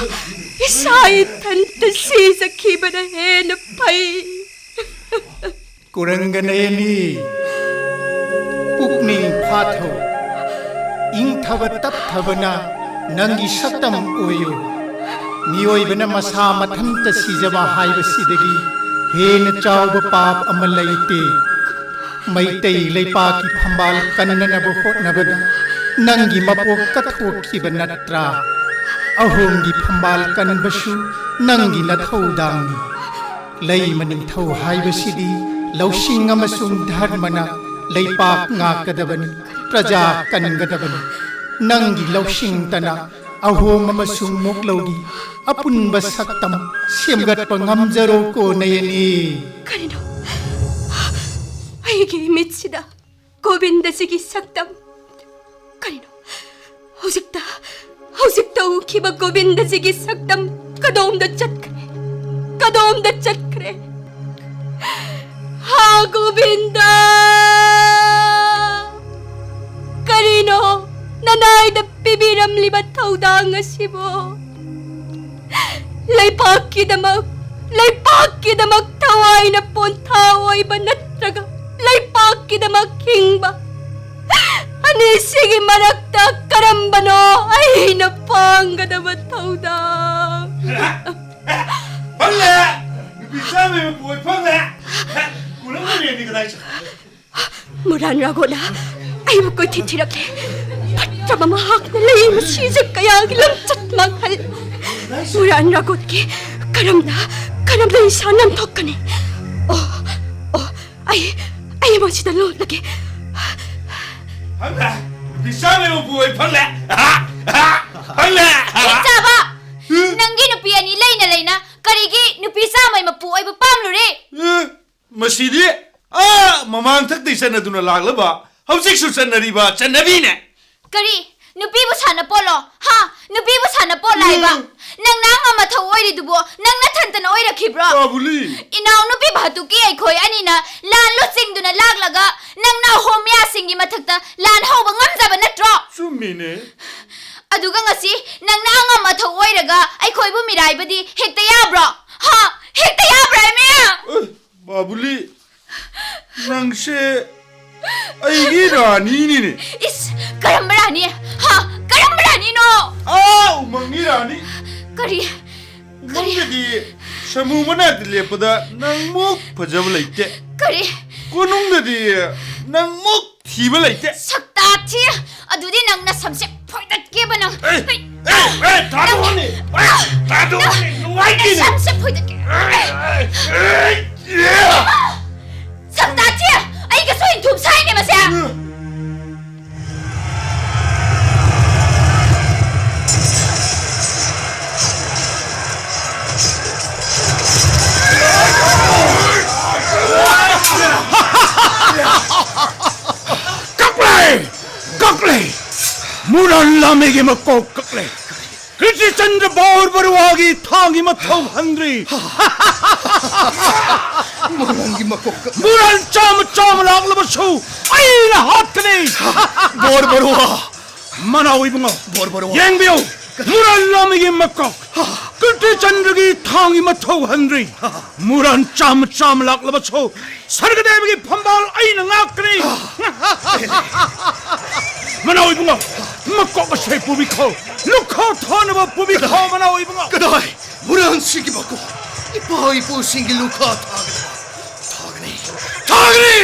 ꯏꯁꯥ ꯏꯊꯟꯇ ꯁꯤꯖꯈꯤꯕꯅ ꯍꯦꯟꯅ ꯐꯩ꯫ ꯀꯨꯔꯪꯒ ꯅꯌꯅꯤ, ꯄꯨꯛꯅꯤꯡ ꯐꯥꯊꯧ, ꯏꯪꯊꯕ ꯇꯞꯊꯕꯅ ꯅꯪꯒꯤ ꯁꯛꯇꯝ ꯑꯣꯏꯌꯨ꯫ ꯃꯤꯑꯣꯏꯕꯅ ꯃꯁꯥ ꯃꯊꯟꯇ ꯁꯤꯖꯕ ꯍꯥꯏꯕꯁꯤꯗꯒꯤ ꯍꯦꯟꯅ ꯆꯥꯎꯕ ꯄꯥꯞ ꯑꯃ ꯂꯩꯇꯦ꯫ ꯃꯩꯇꯩ ꯂꯩꯄꯥꯛꯀꯤ ꯐꯝꯕꯥꯜ ꯀꯟꯅꯅꯕ ꯍꯣꯠꯅꯕꯗ ꯅꯪꯒꯤ ꯃꯄꯣꯛ ꯀꯠꯊꯣꯛꯈꯤꯕ ꯅꯠꯇ꯭ꯔꯥ? ꯑꯍꯣꯝꯒꯤ ꯐꯝꯕꯥꯜ ꯀꯟꯕꯁꯨ ꯅꯪꯒꯤ ꯅꯊꯧꯗꯥꯡꯅꯤ꯫ ꯂꯩꯃ ꯅꯤꯡꯊꯧ ꯍꯥꯏꯕꯁꯤꯗꯤ ꯂꯧꯁꯤꯡ ꯑꯃꯁꯨꯡ ꯙꯔꯃꯅ ꯂꯩꯄꯥꯛ ꯉꯥꯛꯀꯗꯕꯅꯤ, ꯄ꯭ꯔꯖꯥ ꯀꯟꯒꯗꯕꯅꯤ꯫ ꯅꯪꯒꯤ ꯂꯧꯁꯤꯡꯇꯅ ꯑꯍꯣꯝ ꯑꯃꯁꯨꯡ ꯃꯨꯛꯂꯧꯒꯤ ꯑꯄꯨꯟꯕ ꯁꯛꯇꯝ ꯁꯦꯝꯒꯠꯄ ꯉꯝꯖꯔꯣꯀꯣ ꯅꯌꯅꯤ꯫ ꯀꯔꯤꯅꯣ? ꯑꯩꯒꯤ ꯏꯃꯤꯠꯁꯤꯗ ꯒꯣꯕꯤꯟꯗꯖꯤꯒꯤ ꯁꯛꯇꯝ꯫ ꯀꯔꯤꯅꯣ? ꯍꯧꯖꯤꯛꯇ, ꯍꯧꯖꯤꯛꯇ ꯎꯈꯤꯕ ꯒꯣꯕꯤꯟꯗꯖꯤꯒꯤ ꯁꯛꯇꯝ ꯀꯗꯣꯝꯗ ꯆꯠꯈ꯭ꯔꯦ? ꯀꯗꯣꯝꯗ ꯆꯠꯈ꯭ꯔꯦ? ꯍꯥ ꯒꯣꯕꯤꯟꯗ! ꯀꯔꯤꯅꯣ ꯅꯅꯥꯏꯗ ꯄꯤꯕꯤꯔꯝꯂꯤꯕ ꯊꯧꯗꯥꯡ ꯑꯁꯤꯕꯨ? ꯂꯩꯄꯥꯛꯀꯤꯗꯃꯛ, ꯂꯩꯄꯥꯛꯀꯤꯗꯃꯛ ꯊꯋꯥꯏꯅ ꯄꯣꯟꯊꯥ ꯑꯣꯏꯕ ꯅꯠꯇ꯭ꯔꯒ ꯂꯩꯄꯥꯛꯀꯤꯗꯃꯛ ꯍꯤꯡꯕ? ꯑꯅꯤꯁꯤꯒꯤ ꯃꯔꯛꯇ ꯀꯔꯝꯕꯅꯣ ꯑꯩꯅ ꯄꯥꯡꯒꯗꯕ ꯊꯧꯗꯥꯡ? ꯐꯪꯂꯦ! ꯅꯨꯄꯤ ꯆꯥꯕꯒꯤ ꯃꯄꯨ ꯑꯣꯏ ꯐꯪꯂꯦ! ꯀꯨꯔꯪꯒ ꯅꯌꯅꯤ ꯀꯗꯥꯏ ꯆꯠꯈ꯭ꯔꯦ? ꯃꯨꯔꯥꯟ ꯔꯥꯒꯣꯅ ꯑꯩꯕꯨ ꯀꯣꯏꯊꯤ ꯊꯤꯔꯛꯂꯦ꯫ ꯅꯠꯇ꯭ꯔꯕ ꯃꯍꯥꯛꯅ ꯂꯩ ꯃꯁꯤꯁꯦ ꯀꯌꯥꯒꯤ ꯂꯝꯆꯠ ꯃꯥꯡꯍꯜ꯫ ꯃꯨꯔꯥꯟ ꯔꯥꯒꯣꯠꯀꯤ ꯀꯔꯝꯅ, ꯀꯔꯝꯅ ꯏꯁꯥ ꯅꯥꯟꯊꯣꯛꯀꯅꯤ? ꯑꯣ, ꯑꯣ, ꯑꯩ, ꯑꯩ ꯃꯁꯤꯗ ꯂꯣꯠꯂꯒꯦ꯫ ꯐꯪꯂꯦ! ꯅꯨꯄꯤ ꯆꯥꯝꯃꯩ ꯃꯄꯨ ꯑꯣꯏ ꯐꯪꯂꯦ! ꯐꯪꯂꯦ! ꯆꯥꯕ! ꯅꯪꯒꯤ ꯅꯨꯄꯤ ꯑꯅꯤ ꯂꯩꯅ ꯂꯩꯅ ꯀꯔꯤꯒꯤ ꯅꯨꯄꯤ ꯆꯥꯝꯃꯩ ꯃꯄꯨ ꯑꯣꯏꯕ ꯄꯥꯝꯂꯨꯔꯦ? ꯃꯁꯤꯗꯤ ꯑꯥ ꯃꯃꯥꯡ ꯊꯛꯇꯒꯤ ꯆꯠꯅꯗꯨꯅ ꯂꯥꯛꯂꯕ, ꯍꯧꯖꯤꯛꯁꯨ ꯆꯠꯅꯔꯤꯕ ꯆꯠꯅꯕꯤꯅꯦ꯫ ꯀꯔꯤ? ꯅꯨꯄꯤꯕꯨ ꯁꯥꯟꯅꯄꯣꯠꯂꯣ? ꯍꯥ? ꯅꯨꯄꯤꯕꯨ ꯁꯥꯟꯅꯄꯣꯠ ꯍꯥꯏꯕ? ꯎꯝ꯫ ꯅꯪꯅ ꯑꯉꯝ ꯑꯊꯧ ꯑꯣꯏꯔꯤꯗꯨꯕꯨ ꯅꯪ ꯅꯊꯟꯇꯅ ꯑꯣꯏꯔꯛꯈꯤꯕ꯭ꯔꯣ? ꯕꯥꯕꯨꯂꯤ! ꯏꯅꯥꯎꯅꯨꯄꯤ ꯚꯥꯇꯨꯀꯤ ꯑꯩꯈꯣꯏ ꯑꯅꯤꯅ ꯂꯥꯟ ꯂꯨꯆꯤꯡꯗꯨꯅ ꯂꯥꯛꯂꯒ ꯅꯪꯅ ꯑꯍꯣꯝ ꯃꯌꯥꯁꯤꯡꯒꯤ ꯃꯊꯛꯇ ꯂꯥꯟ ꯍꯧꯕ ꯉꯝꯖꯕ ꯅꯠꯇ꯭ꯔꯣ? ꯆꯨꯝꯃꯤꯅꯦ꯫ ꯑꯗꯨꯒ ꯉꯁꯤ ꯅꯪꯅ ꯑꯉꯝ ꯑꯊꯧ ꯑꯣꯏꯔꯒ ꯑꯩꯈꯣꯏꯕꯨ ꯃꯤꯔꯥꯏꯕꯗꯤ ꯍꯦꯛꯇ ꯌꯥꯕ꯭ꯔꯣ? ꯍꯥ? ꯍꯦꯛꯇ ꯌꯥꯕ꯭ꯔꯥ, ꯏꯃꯦ? ꯑꯦ, ꯕꯥꯕꯨꯂꯤ, ꯅꯪꯁꯦ ꯑꯩꯒꯤ ꯔꯥꯅꯤꯅꯤꯅꯦ꯫ ꯏꯁ, ꯀꯔꯝꯕ ꯔꯥꯅꯤ? ꯍꯥ? ꯀꯔꯝꯕ ꯔꯥꯅꯤꯅꯣ? ꯑꯥ, ꯎꯃꯪꯒꯤ ꯔꯥꯅꯤ꯫ ꯀꯔꯤ? ꯀꯔꯤ? ꯎꯃꯪꯗꯗꯤ ꯁꯥꯃꯨ ꯃꯅꯥꯛꯇ ꯂꯦꯞꯄꯗ ꯅꯪꯃꯨꯛ ꯐꯖꯕ ꯂꯩꯇꯦ꯫ ꯀꯔꯤ? ꯀꯣꯅꯨꯡꯗꯗꯤ ꯅꯪꯃꯨꯛ ꯊꯤꯕ ꯂꯩꯇꯦ꯫ ꯁꯛꯇꯥ ꯊꯤ! ꯑꯗꯨꯗꯤ ꯅꯪ ꯅꯁꯝꯁꯦ ꯐꯣꯏꯗꯠꯀꯦꯕ ꯅꯪ꯫ ꯑꯦ, ꯍꯩ! ꯑꯦ, ꯑꯦ, ꯊꯥꯗꯣꯛꯑꯣꯅꯦ! ꯑꯦ, ꯊꯥꯗꯣꯛꯑꯣꯅꯦ! ꯅꯨꯡꯉꯥꯏꯇꯦꯅꯦ! ꯅꯁꯝꯁꯦ ꯐꯣꯏꯗꯠꯀꯦ! ꯑꯦ, ꯑꯦ, ꯑꯦ, ꯑꯦ! ꯁꯛꯇꯥ ꯊꯤ! ꯑꯩꯒꯁꯨ ꯏꯟꯊꯨꯝ ꯁꯥꯏꯅꯦ ꯃꯁꯦ! ꯀꯛꯂꯦ! ꯀꯛꯂꯦ! ꯃꯨꯔꯥꯟ ꯂꯥꯃꯩꯒꯤ ꯃꯀꯣꯛ ꯀꯛꯂꯦ! ꯀ꯭ꯔꯤꯇꯤꯆꯟꯗ꯭ꯔ ꯕꯣꯔ ꯕꯔꯨꯋꯥꯒꯤ ꯊꯥꯡꯒꯤ ꯃꯊꯧ ꯍꯟꯗ꯭ꯔꯤ! ꯃꯨꯔꯥꯟꯒꯤ ꯃꯀꯣꯛ ꯀꯛ- ꯃꯨꯔꯥꯟ ꯆꯥꯝꯃ ꯆꯥꯝꯃ ꯂꯥꯛꯂꯕꯁꯨ ꯑꯩꯅ ꯍꯥꯠꯀꯅꯤ! ꯕꯣꯔ ꯕꯔꯨꯋꯥ! ꯃꯅꯥꯎ ꯏꯕꯨꯡꯉꯣ! ꯕꯣꯔ ꯕꯔꯨꯋꯥ! ꯌꯦꯡꯕꯤꯌꯨ! ꯃꯨꯔꯥꯟ ꯂꯥꯃꯩꯒꯤ ꯃꯀꯣꯛ! ꯀ꯭ꯔꯤꯇꯤꯆꯟꯗ꯭ꯔꯒꯤ ꯊꯥꯡꯒꯤ ꯃꯊꯧ ꯍꯟꯗ꯭ꯔꯤ! ꯃꯨꯔꯥꯟ ꯆꯥꯝꯃ ꯆꯥꯝꯃ ꯂꯥꯛꯂꯕꯁꯨ ꯁꯔꯒꯗꯦꯕꯒꯤ ꯐꯝꯕꯥꯜ ꯑꯩꯅ ꯉꯥꯛꯀꯅꯤ! ꯃꯅꯥꯎ ꯏꯕꯨꯡꯉꯣ, ꯃꯀꯣꯛ ꯑꯁꯦ ꯄꯨꯕꯤꯈꯣ! ꯂꯨꯈꯥ ꯊꯥꯅꯕ ꯄꯨꯕꯤꯈꯣ, ꯀꯗꯥꯏ? ꯃꯅꯥꯎ ꯏꯕꯨꯡꯉꯣ! ꯀꯗꯥꯏ? ꯃꯨꯔꯥꯟꯁꯤꯡꯒꯤ ꯃꯀꯣꯛ! ꯏꯄꯥ ꯏꯄꯨꯁꯤꯡꯒꯤ ꯂꯨꯈꯥ ꯊꯥꯒꯗꯕ! ꯊꯥꯒꯅꯤ! ꯊꯥꯒꯅꯤ!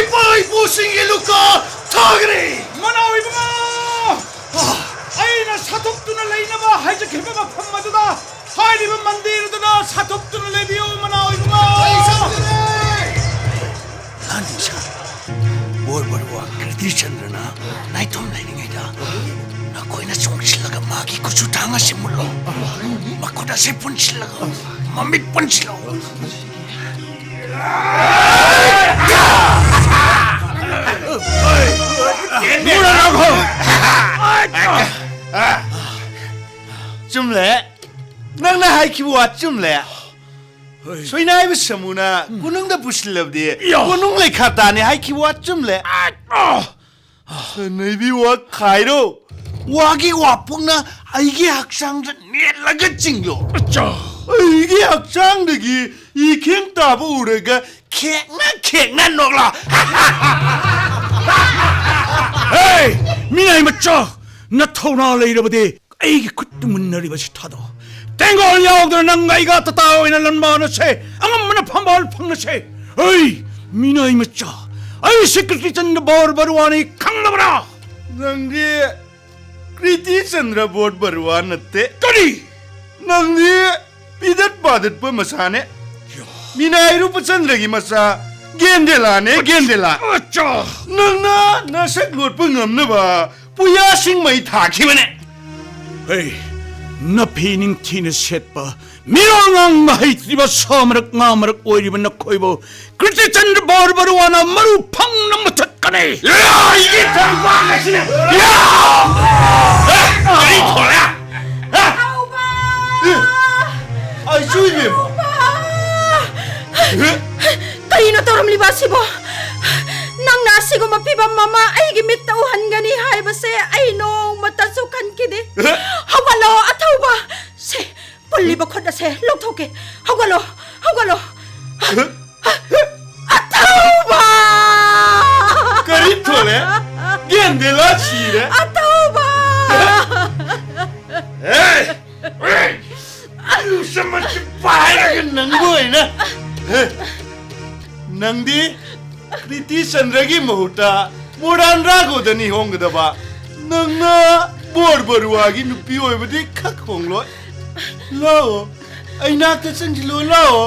ꯏꯄꯥ ꯏꯄꯨꯁꯤꯡꯒꯤ ꯂꯨꯈꯥ ꯊꯥꯒꯅꯤ! ꯃꯅꯥꯎ ꯏꯕꯨꯡꯉꯣ! ꯁꯥꯊꯣꯛꯇꯨꯅ ꯂꯩꯅꯕ ꯍꯥꯏꯖꯈꯤꯕ ꯃꯐꯝ ꯑꯗꯨꯗ ꯍꯥꯏꯔꯤꯕ ꯃꯟꯗꯤꯔ ꯑꯗꯨꯗ ꯁꯥꯊꯣꯛꯇꯨꯅ ꯂꯩꯕꯤꯌꯨ, ꯃꯅꯥ ꯑꯣꯏꯕ꯫ ꯂꯥꯟꯗꯤꯡꯁꯥ, ꯕꯣꯔ ꯕꯔꯨꯋꯥ ꯀ꯭ꯔꯤꯇꯤꯆꯟꯗ꯭ꯔꯅ ꯅꯥꯏꯇꯣꯝ ꯂꯩꯔꯤꯉꯩꯗ ꯅꯈꯣꯏꯅ ꯆꯣꯡꯁꯤꯜꯂꯒ ꯃꯥꯒꯤ ꯀꯨꯆꯨ ꯊꯥꯡ ꯑꯁꯤ ꯃꯨꯜꯂꯣ꯫ ꯃꯈꯨꯠ ꯑꯁꯤ ꯄꯨꯟꯁꯤꯜꯂꯒ ꯃꯃꯤꯠ ꯄꯨꯟꯁꯤꯜꯂꯣ꯫ ꯆꯨꯝꯂꯦ꯫ ꯅꯪꯅ ꯍꯥꯏꯈꯤꯕ ꯋꯥ ꯆꯨꯝꯂꯦ꯫ ꯁꯣꯏꯅꯥꯏꯕ ꯁꯃꯨꯅ ꯀꯣꯅꯨꯡꯗ ꯄꯨꯁꯤꯜꯂꯕꯗꯤ ꯌꯥ꯫ ꯀꯣꯅꯨꯡ ꯂꯩꯈꯥ ꯇꯥꯅꯤ ꯍꯥꯏꯈꯤꯕ ꯋꯥ ꯆꯨꯝꯂꯦ꯫ ꯑꯥ! ꯁꯅꯩꯕꯤ ꯋꯥ ꯈꯥꯏꯔꯣ꯫ ꯋꯥꯒꯤ ꯋꯥꯄꯨꯛꯅ ꯑꯩꯒꯤ ꯍꯛꯆꯥꯡꯗ ꯅꯦꯠꯂꯒ ꯆꯤꯡꯂꯣ꯫ ꯑꯆꯥ! ꯑꯩꯒꯤ ꯍꯛꯆꯥꯡꯗꯒꯤ ꯏꯈꯦꯡ ꯇꯥꯕ ꯎꯔꯒ ꯈꯦꯛꯅ ꯈꯦꯛꯅ ꯅꯣꯛꯂꯣ꯫ ꯍꯦ! ꯃꯤꯅꯥꯏ ꯃꯆꯥ! ꯅꯊꯧꯅꯥ ꯂꯩꯔꯕꯗꯤ ꯑꯩꯒꯤ ꯈꯨꯠꯇ ꯃꯨꯟꯅꯔꯤꯕꯁꯤ ꯊꯥꯗꯣꯛꯑꯣ꯫ ꯇꯦꯡꯒꯣꯜ ꯌꯥꯎꯗꯅ ꯅꯪ ꯑꯩꯒ ꯇꯇꯥ ꯑꯣꯏꯅ ꯂꯟꯕꯥꯅꯁꯦ, ꯑꯉꯝꯕꯅ ꯐꯝꯕꯥꯜ ꯐꯪꯅꯁꯦ꯫ ꯑꯩ ꯃꯤꯅꯥꯏ ꯃꯆꯥ, ꯑꯩ ꯁꯤ ꯀ꯭ꯔꯤꯇꯤꯆꯟꯗ ꯕꯣꯔ ꯕꯔꯨꯋꯥꯅꯤ ꯈꯪꯗꯕ꯭ꯔꯥ? ꯅꯪꯗꯤ ꯀ꯭ꯔꯤꯇꯤꯆꯟꯗ꯭ꯔ ꯕꯣꯔ ꯕꯔꯨꯋꯥ ꯅꯠꯇꯦ꯫ ꯀꯔꯤ? ꯅꯪꯗꯤ ꯄꯤꯗꯠ ꯄꯥꯗꯠꯄ ꯃꯆꯥꯅꯦ꯫ ꯌꯥ꯫ ꯃꯤꯅꯥꯏ ꯔꯨꯄꯆꯟꯗ꯭ꯔꯒꯤ ꯃꯆꯥ ꯒꯦꯟꯗꯦꯂꯥꯅꯦ, ꯒꯦꯟꯗꯦꯂꯥ꯫ ꯑꯆꯥ! ꯅꯪꯅ ꯅꯁꯛ ꯂꯣꯠꯄ ꯉꯝꯅꯕ ꯄꯨꯌꯥꯁꯤꯡ ꯃꯩ ꯊꯥꯈꯤꯕꯅꯦ꯫ ꯍꯦ, ꯅꯐꯤ ꯅꯤꯡꯊꯤꯅ ꯁꯦꯠꯄ, ꯃꯤꯔꯣꯜ ꯉꯥꯡꯕ ꯍꯩꯇ꯭ꯔꯤꯕ, ꯁꯥ ꯃꯔꯛ ꯉꯥ ꯃꯔꯛ ꯑꯣꯏꯔꯤꯕ ꯅꯈꯣꯏꯕꯨ ꯀ꯭ꯔꯤꯇꯤꯆꯟꯗ꯭ꯔ ꯕꯣꯔ ꯕꯔꯨꯋꯥꯅ ꯃꯔꯨ ꯐꯪꯅ ꯃꯨꯊꯠꯀꯅꯤ꯫ ꯌꯥ! ꯑꯩꯒꯤ ꯊꯧꯕꯥꯜ ꯑꯁꯤꯅ! ꯌꯥ! ꯑꯦ, ꯀꯔꯤ ꯊꯣꯛꯂꯦ? ꯑꯦ? ꯊꯧꯕꯥꯜ! ꯑꯦ, ꯑꯩꯁꯨ ꯏꯕꯦꯝꯃ! ꯊꯧꯕꯥꯜ! ꯑꯦ? ꯀꯔꯤꯅꯣ ꯇꯧꯔꯝꯂꯤꯕ ꯑꯁꯤꯕꯣ? ꯅꯪꯅ ꯑꯁꯤꯒꯨꯝꯕ ꯐꯤꯕꯝ ꯑꯃ ꯑꯩꯒꯤ ꯃꯤꯠꯇ ꯎꯍꯟꯒꯅꯤ ꯍꯥꯏꯕꯁꯦ ꯑꯩ ꯅꯣꯡꯃꯇꯁꯨ ꯈꯟꯈꯤꯗꯦ꯫ ꯑꯦ? ꯍꯧꯒꯠꯂꯣ, ꯑꯊꯧꯕ! ꯁꯦ, ꯄꯨꯜꯂꯤꯕ ꯈꯨꯠ ꯑꯁꯦ ꯂꯧꯊꯣꯛꯀꯦ꯫ ꯍꯧꯒꯠꯂꯣ, ꯍꯧꯒꯠꯂꯣ꯫ ꯑꯊꯧꯕ! ꯀꯔꯤ ꯊꯣꯛꯂꯦ? ꯒꯦꯟꯗꯦꯂꯥ ꯁꯤꯔꯦ? ꯑꯊꯧꯕ! ꯑꯦ! ꯑꯦ! ꯑꯂꯨ ꯆꯃꯁ ꯄꯥꯏꯔꯒ ꯅꯪꯕꯨ ꯑꯣꯏꯅ! ꯑꯦ! ꯅꯪꯗꯤ ꯀ꯭ꯔꯤꯇꯤ ꯆꯟꯗ꯭ꯔꯒꯤ ꯃꯍꯨꯠꯇ ꯃꯣꯔꯥꯟ ꯔꯥꯒꯣꯗꯅꯤ ꯍꯣꯡꯒꯗꯕ꯫ ꯅꯪꯅ ꯕꯣꯔ ꯕꯔꯨꯋꯥꯒꯤ ꯅꯨꯄꯤ ꯑꯣꯏꯕꯗꯤ ꯈꯛ ꯍꯣꯡꯂꯣꯏ꯫ ꯂꯥꯛꯑꯣ, ꯑꯩ ꯅꯥꯛꯇ ꯆꯪꯁꯤꯜꯂꯣ, ꯂꯥꯛꯑꯣ꯫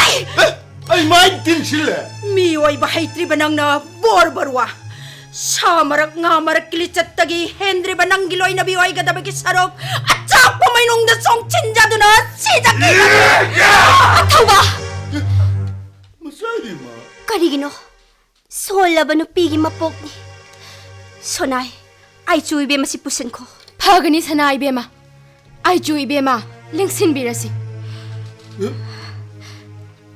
ꯑꯦ, ꯑꯩ ꯃꯥꯏ ꯇꯤꯟꯁꯤꯜꯂꯦ꯫ ꯃꯤꯑꯣꯏꯕ ꯍꯩꯇ꯭ꯔꯤꯕ ꯅꯪꯅ ꯕꯣꯔ ꯕꯔꯨꯋꯥ, ꯁꯥ ꯃꯔꯛ, ꯉꯥ ꯃꯔꯛꯀꯤ ꯂꯤꯆꯠꯇꯒꯤ ꯍꯦꯟꯗ꯭ꯔꯤꯕ ꯅꯪꯒꯤ ꯂꯣꯏꯅꯕꯤ ꯑꯣꯏꯒꯗꯕꯒꯤ ꯁꯔꯨꯛ ꯑꯆꯥꯛꯄ ꯃꯩꯅꯨꯡꯗ ꯆꯣꯡꯁꯤꯟꯖꯗꯨꯅ ꯁꯤꯖꯈꯤꯕꯅꯤ꯫ ꯑꯊꯧꯕ! ꯃꯆꯥ ꯏꯕꯦꯝꯃ꯫ ꯀꯔꯤꯒꯤꯅꯣ? ꯁꯣꯜꯂꯕ ꯅꯨꯄꯤꯒꯤ ꯃꯄꯣꯛꯅꯤ꯫ ꯁꯣꯅꯥꯏ, ꯑꯥꯏꯆꯨ ꯏꯕꯦꯝꯃ ꯁꯤ ꯄꯨꯁꯤꯟꯈꯣ꯫ ꯐꯒꯅꯤ ꯁꯅꯥ ꯏꯕꯦꯝꯃ꯫ ꯑꯥꯏꯆꯨ ꯏꯕꯦꯝꯃ, ꯂꯦꯡꯁꯤꯟꯕꯤꯔꯁꯤ꯫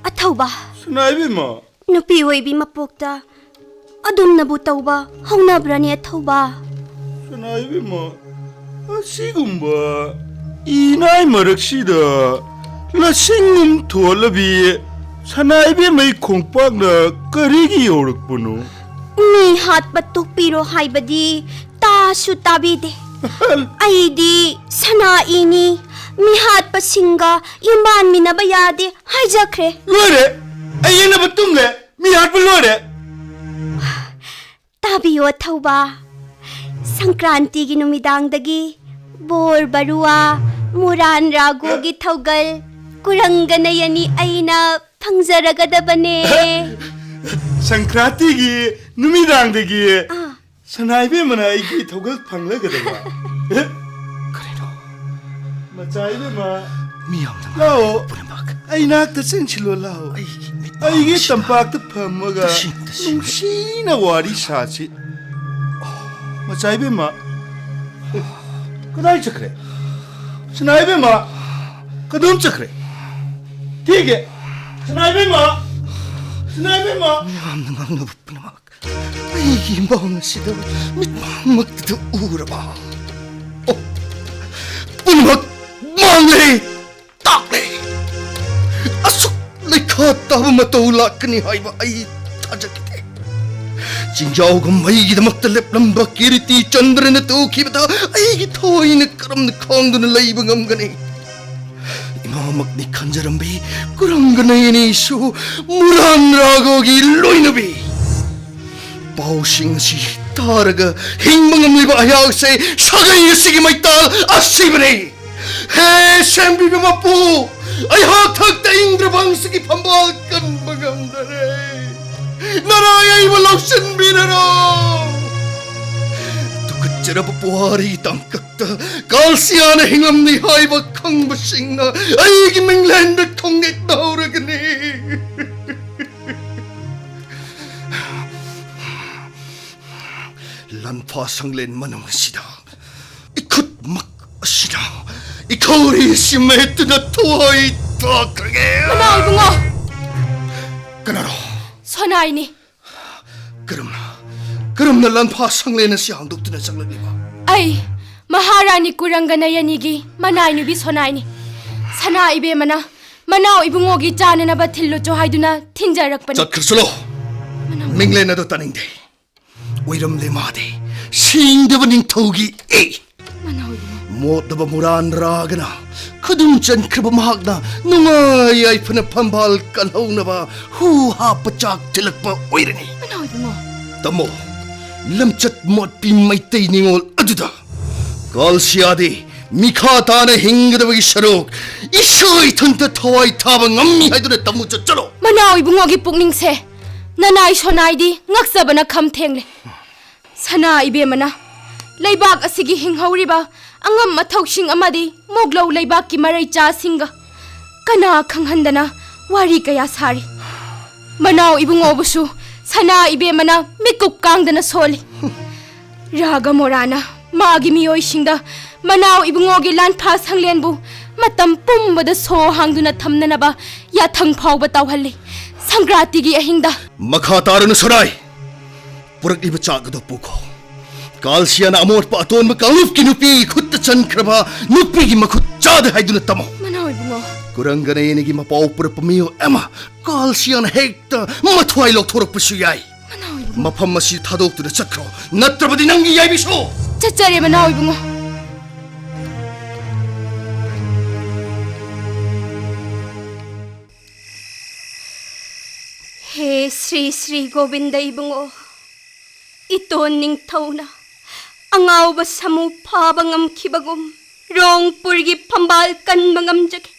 ꯑꯊꯧꯕ꯫ ꯁꯅꯥ ꯏꯕꯦꯝꯃ꯫ ꯅꯨꯄꯤ ꯑꯣꯏꯕꯤ ꯃꯄꯣꯛꯇ ꯑꯗꯨꯝꯅꯕꯨ ꯇꯧꯕ ꯍꯧꯅꯕ꯭ꯔꯅꯦ ꯑꯊꯧꯕ? ꯁꯅꯥ ꯏꯕꯦꯝꯃ, ꯑꯁꯤꯒꯨꯝꯕ ꯏꯅꯥꯏ ꯃꯔꯛꯁꯤꯗ ꯂꯁꯤꯡ ꯑꯃ ꯊꯣꯜꯂꯕꯤ ꯁꯅꯥ ꯏꯕꯦꯝꯃꯩ ꯈꯣꯡꯄꯥꯛꯅ ꯀꯔꯤꯒꯤ ꯌꯧꯔꯛꯄꯅꯣ? ꯃꯤ ꯍꯥꯠꯄ ꯇꯣꯛꯄꯤꯔꯣ ꯍꯥꯏꯕꯗꯤ ꯇꯥꯁꯨ ꯇꯥꯕꯤꯗꯦ꯫ ꯑꯩꯗꯤ ꯁꯅꯥ ꯏꯅꯤ, ꯃꯤꯍꯥꯠꯄꯁꯤꯡꯒ ꯌꯨꯝꯕꯥꯟꯃꯤꯟꯅꯕ ꯌꯥꯗꯦ ꯍꯥꯏꯖꯈ꯭ꯔꯦ꯫ ꯂꯣꯏꯔꯦ! ꯑꯩ ꯌꯦꯡꯅꯕ ꯇꯨꯝꯂꯦ! ꯃꯤ ꯍꯥꯠꯄ ꯂꯣꯏꯔꯦ! ꯇꯥꯕꯤꯌꯨ ꯑꯊꯧꯕ, ꯁꯪꯀ꯭ꯔꯥꯟꯇꯤꯒꯤ ꯅꯨꯃꯤꯗꯥꯡꯗꯒꯤ ꯕꯣꯔ ꯕꯔꯨꯋꯥ, ꯃꯨꯔꯥꯟ ꯔꯥꯒꯣꯒꯤ ꯊꯧꯒꯜ ꯀꯨꯔꯪꯒ ꯅꯌꯅꯤ ꯑꯩꯅ ꯐꯪꯖꯔꯒꯗꯕꯅꯦ꯫ ꯁꯪꯀ꯭ꯔꯥꯟꯇꯤꯒꯤ ꯅꯨꯃꯤꯗꯥꯡꯗꯒꯤ ꯑꯥ꯫ ꯁꯅꯥ ꯏꯕꯦꯝꯃꯅ ꯑꯩꯒꯤ ꯊꯧꯒꯜ ꯐꯪꯂꯒꯗꯕ꯫ ꯀꯔꯤꯅꯣ? ꯃꯆꯥ ꯏꯕꯦꯝꯃ, ꯃꯤꯌꯥꯝꯅ ꯂꯥꯛꯑꯣ꯫ ꯄꯨꯝꯅꯃꯛ ꯑꯩ ꯅꯥꯛꯇ ꯆꯪꯁꯤꯜꯂꯣ, ꯂꯥꯛꯑꯣ꯫ ꯑꯩꯒꯤ ꯃꯤꯠꯃꯥꯡ ꯑꯩꯒꯤ ꯑꯁꯤꯗ ꯇꯝꯄꯥꯛꯇ ꯐꯝꯃꯒ ꯇꯁꯦꯡ ꯇꯁꯦꯡꯅ ꯅꯨꯡꯁꯤꯅ ꯋꯥꯔꯤ ꯁꯥꯁꯤ꯫ ꯃꯆꯥ ꯏꯕꯦꯝꯃ, ꯑꯦ, ꯀꯗꯥꯏ ꯆꯠꯈ꯭ꯔꯦ? ꯁꯅꯥ ꯏꯕꯦꯝꯃ, ꯀꯗꯣꯝ ꯆꯠꯈ꯭ꯔꯦ? ꯊꯤꯒꯦ꯫ ꯁꯅꯥ ꯏꯕꯦꯝꯃ! ꯁꯅꯥ ꯏꯕꯦꯝꯃ! ꯃꯤꯌꯥꯝꯅ ꯉꯥꯡꯅꯕ ꯄꯨꯝꯅꯃꯛ ꯑꯩꯒꯤ ꯃꯥꯡ ꯑꯁꯤꯗ ꯃꯤꯠꯃꯛꯇꯨꯗ ꯎꯔꯕ? ꯑꯣ, ꯄꯨꯝꯅꯃꯛ ꯃꯥꯡꯂꯦ, ꯇꯥꯛꯂꯦ꯫ ꯑꯁꯨꯛ ꯂꯩꯈꯥ ꯇꯥꯕ ꯃꯇꯧ ꯂꯥꯛꯀꯅꯤ ꯍꯥꯏꯕ ꯑꯩ ꯊꯥꯖꯈꯤꯗꯦ꯫ ꯆꯤꯡꯖꯥꯎꯒ ꯃꯩꯒꯤꯗꯃꯛꯇ ꯂꯦꯞꯂꯝꯕ ꯀꯤꯔꯤꯇꯤ ꯆꯟꯗ꯭ꯔꯅ ꯇꯧꯈꯤꯕꯗ ꯑꯩꯒꯤ ꯊꯋꯥꯏꯅ ꯀꯔꯝꯅ ꯈꯥꯡꯗꯨꯅ ꯂꯩꯕ ꯉꯝꯒꯅꯤ? ꯏꯃꯥꯃꯛꯅꯤ ꯈꯟꯖꯔꯝꯕꯤ ꯀꯨꯔꯪꯒ ꯅꯌꯅꯤꯁꯨ ꯃꯨꯔꯥꯟ ꯔꯥꯒꯣꯒꯤ ꯂꯣꯏꯅꯕꯤ꯫ ꯄꯥꯎꯁꯤꯡ ꯑꯁꯤ ꯊꯥꯔꯒ ꯍꯤꯡꯕ ꯉꯝꯂꯤꯕ ꯑꯩꯍꯥꯛꯁꯦ ꯁꯥꯒꯩ ꯑꯁꯤꯒꯤ ꯃꯩꯇꯥꯜ ꯑꯁꯤꯕꯅꯤ꯫ ꯍꯦ ꯁꯦꯝꯕꯤꯕ ꯃꯄꯨ, ꯑꯩꯍꯥꯛ ꯊꯛꯇ ꯏꯪꯗ꯭ꯔꯕ ꯑꯁꯤꯒꯤ ꯐꯝꯕꯥꯜ ꯀꯟꯕ ꯉꯝꯗꯔꯦ꯫ ꯅꯔꯥꯏ ꯑꯩꯕꯨ ꯂꯧꯁꯤꯟꯕꯤꯔꯔꯣ꯫ ꯇꯨꯀꯠꯆꯔꯕ ꯄꯨꯋꯥꯔꯤ ꯇꯥꯡꯀꯛꯇ ꯀꯥꯜꯁꯤꯌꯥꯅ ꯍꯤꯡꯂꯝꯅꯤ ꯍꯥꯏꯕ ꯈꯪꯕꯁꯤꯡꯅ ꯑꯩꯒꯤ ꯃꯤꯡꯂꯦꯟꯗ ꯈꯣꯡꯅꯦꯠꯅꯍꯧꯔꯒꯅꯤ꯫ ꯂꯟꯐꯥ ꯁꯪꯂꯦꯟ ꯃꯅꯨꯡ ꯑꯁꯤꯗ ꯏꯈꯨꯠꯃꯛ ꯑꯁꯤꯅ ꯏꯈꯧꯔꯤ ꯑꯁꯤ ꯃꯦꯠꯇꯨꯅ ꯊꯋꯥꯏ ꯇꯥꯈ꯭ꯔꯒꯦ꯫ ꯃꯅꯥꯎ ꯏꯕꯨꯡꯉꯣ! ꯀꯅꯥꯅꯣ? ꯁꯣꯅꯥꯏꯅꯤ꯫ ꯀꯔꯝꯅ, ꯀꯔꯝꯅ ꯂꯟꯐꯥ ꯁꯪꯂꯦꯟ ꯑꯁꯤ ꯍꯥꯡꯗꯣꯛꯇꯨꯅ ꯆꯪꯂꯛꯂꯤꯕ? ꯑꯩ ꯃꯍꯥꯔꯥꯅꯤ ꯀꯨꯔꯪꯒꯅꯌꯅꯤꯒꯤ ꯃꯅꯥꯏꯅꯨꯕꯤ ꯁꯣꯅꯥꯏꯅꯤ꯫ ꯁꯅꯥ ꯏꯕꯦꯝꯃꯅ ꯃꯅꯥꯎ ꯏꯕꯨꯡꯉꯣꯒꯤ ꯆꯥꯅꯅꯕ ꯊꯤꯜꯂꯨꯆꯣ ꯍꯥꯏꯗꯨꯅ ꯊꯤꯟꯖꯔꯛꯄꯅꯤ꯫ ꯆꯠꯈ꯭ꯔꯁꯅꯨ꯫ ꯃꯅꯥꯎ ꯃꯤꯡꯂꯦꯟ ꯑꯗꯨ ꯇꯥꯅꯤꯡꯗꯦ꯫ ꯑꯣꯏꯔꯝꯂꯦ ꯃꯥꯗꯤ ꯁꯤꯡꯗꯕ ꯅꯤꯡꯊꯧꯒꯤ ꯏ꯫ ꯃꯅꯥꯎ ꯏꯕꯨꯡꯉꯣ꯫ ꯃꯣꯠꯂꯕ ꯃꯨꯔꯥꯟ ꯔꯥꯒꯅ ꯈꯨꯗꯨꯝ ꯆꯟꯈ꯭ꯔꯕ ꯃꯍꯥꯛꯅ ꯅꯨꯡꯉꯥꯏ ꯌꯥꯏꯐꯅ ꯐꯝꯕꯥꯜ ꯀꯜꯍꯧꯅꯕ ꯍꯨ ꯍꯥꯞꯄ ꯆꯥꯛ ꯊꯤꯜꯂꯛꯄ ꯑꯣꯏꯔꯅꯤ꯫ ꯃꯅꯥꯎ ꯏꯕꯨꯡꯉꯣ꯫ ꯇꯝꯃꯣ, ꯂꯝꯆꯠ ꯃꯣꯠꯄꯤ ꯃꯩꯇꯩ ꯅꯤꯉꯣꯜ ꯑꯗꯨꯗ ꯀꯥꯜꯁꯤꯌꯥꯗꯤ ꯃꯤꯈꯥ ꯇꯥꯅ ꯍꯤꯡꯒꯗꯕꯒꯤ ꯁꯔꯨꯛ ꯏꯁꯥ ꯏꯊꯟꯇ ꯊꯋꯥꯏ ꯊꯥꯕ ꯉꯝꯃꯤ ꯍꯥꯏꯗꯨꯅ ꯇꯝꯃꯨ ꯆꯠꯆꯔꯣ꯫ ꯃꯅꯥꯎ ꯏꯕꯨꯡꯉꯣꯒꯤ ꯄꯨꯛꯅꯤꯡꯁꯦ ꯅꯅꯥꯏ ꯁꯣꯅꯥꯏꯗꯤ ꯉꯛꯆꯕꯅ ꯈꯝ ꯊꯦꯡꯂꯦ꯫ ꯁꯅꯥ ꯏꯕꯦꯝꯃꯅ ꯂꯩꯕꯥꯛ ꯑꯁꯤꯒꯤ ꯍꯤꯡꯍꯧꯔꯤꯕ ꯑꯉꯝ ꯑꯊꯧꯁꯤꯡ ꯑꯃꯗꯤ ꯃꯨꯛꯂꯧ ꯂꯩꯕꯥꯛꯀꯤ ꯃꯔꯩꯆꯥꯁꯤꯡꯒ ꯀꯅꯥ ꯈꯪꯍꯟꯗꯅ ꯋꯥꯔꯤ ꯀꯌꯥ ꯁꯥꯔꯤ꯫ ꯃꯅꯥꯎ ꯏꯕꯨꯡꯉꯣꯕꯨꯁꯨ ꯁꯅꯥ ꯏꯕꯦꯝꯃꯅ ꯃꯤꯀꯨꯞ ꯀꯥꯡꯗꯅ ꯁꯣꯜꯂꯤ꯫ ꯔꯥꯒ ꯃꯣꯔꯥꯅ ꯃꯥꯒꯤ ꯃꯤꯑꯣꯏꯁꯤꯡꯗ ꯃꯅꯥꯎ ꯏꯕꯨꯡꯉꯣꯒꯤ ꯂꯥꯟꯐꯥ ꯁꯪꯂꯦꯟꯕꯨ ꯃꯇꯝ ꯄꯨꯝꯕꯗ ꯁꯣ ꯍꯥꯡꯗꯨꯅ ꯊꯝꯅꯅꯕ ꯌꯥꯊꯪ ꯐꯥꯎꯕ ꯇꯧꯍꯜꯂꯤ꯫ ꯁꯪꯀ꯭ꯔꯥꯟꯇꯤꯒꯤ ꯑꯍꯤꯡꯗ ꯃꯈꯥ ꯇꯥꯔꯅꯨ ꯁꯣꯅꯥꯏ꯫ ꯄꯨꯔꯛꯂꯤꯕ ꯆꯥꯛ ꯑꯗꯨ ꯄꯨꯈꯣ꯫ ꯀꯥꯜꯁꯤꯌꯥꯅ ꯑꯃꯣꯠꯄ ꯑꯇꯣꯟꯕ ꯀꯥꯡꯂꯨꯞꯀꯤ ꯅꯨꯄꯤ ꯈꯨꯠꯇ ꯆꯟꯈ꯭ꯔꯕ ꯅꯨꯄꯤꯒꯤ ꯃꯈꯨꯠ ꯆꯥꯗꯦ ꯍꯥꯏꯗꯨꯅ ꯇꯝꯃꯣ꯫ ꯃꯅꯥꯎ ꯏꯕꯨꯡꯉꯣ꯫ ꯀꯨꯔꯪꯒꯅꯌꯅꯤꯒꯤ ꯃꯄꯥꯎ ꯄꯨꯔꯛꯄ ꯃꯤꯑꯣꯏ ꯑꯃ ꯀꯥꯜꯁꯤꯌꯥꯅ ꯍꯦꯛꯇ ꯃꯊ꯭ꯋꯥꯏ ꯂꯧꯊꯣꯔꯛꯄꯁꯨ ꯌꯥꯏ꯫ ꯃꯅꯥꯎ ꯏꯕꯨꯡꯉꯣ꯫ ꯃꯐꯝ ꯑꯁꯤ ꯊꯥꯗꯣꯛꯇꯨꯅ ꯆꯠꯈ꯭ꯔꯣ, ꯅꯠꯇ꯭ꯔꯕꯗꯤ ꯅꯪꯒꯤ ꯌꯥꯏꯕꯤꯁꯨ꯫ ꯆꯠꯆꯔꯦ ꯃꯅꯥꯎ ꯏꯕꯨꯡꯉꯣ꯫ ꯍꯦ ꯁ꯭ꯔꯤ ꯁ꯭ꯔꯤ ꯒꯣꯕꯤꯟꯗ ꯏꯕꯨꯡꯉꯣ, ꯏꯇꯣꯟ ꯅꯤꯡꯊꯧꯅ ꯑꯉꯥꯎꯕ ꯁꯥꯃꯨ ꯐꯥꯕ ꯉꯝꯈꯤꯕꯒꯨꯝ ꯔꯣꯡꯄꯨꯔꯒꯤ ꯐꯝꯕꯥꯜ ꯀꯟꯕ ꯉꯝꯖꯒꯦ꯫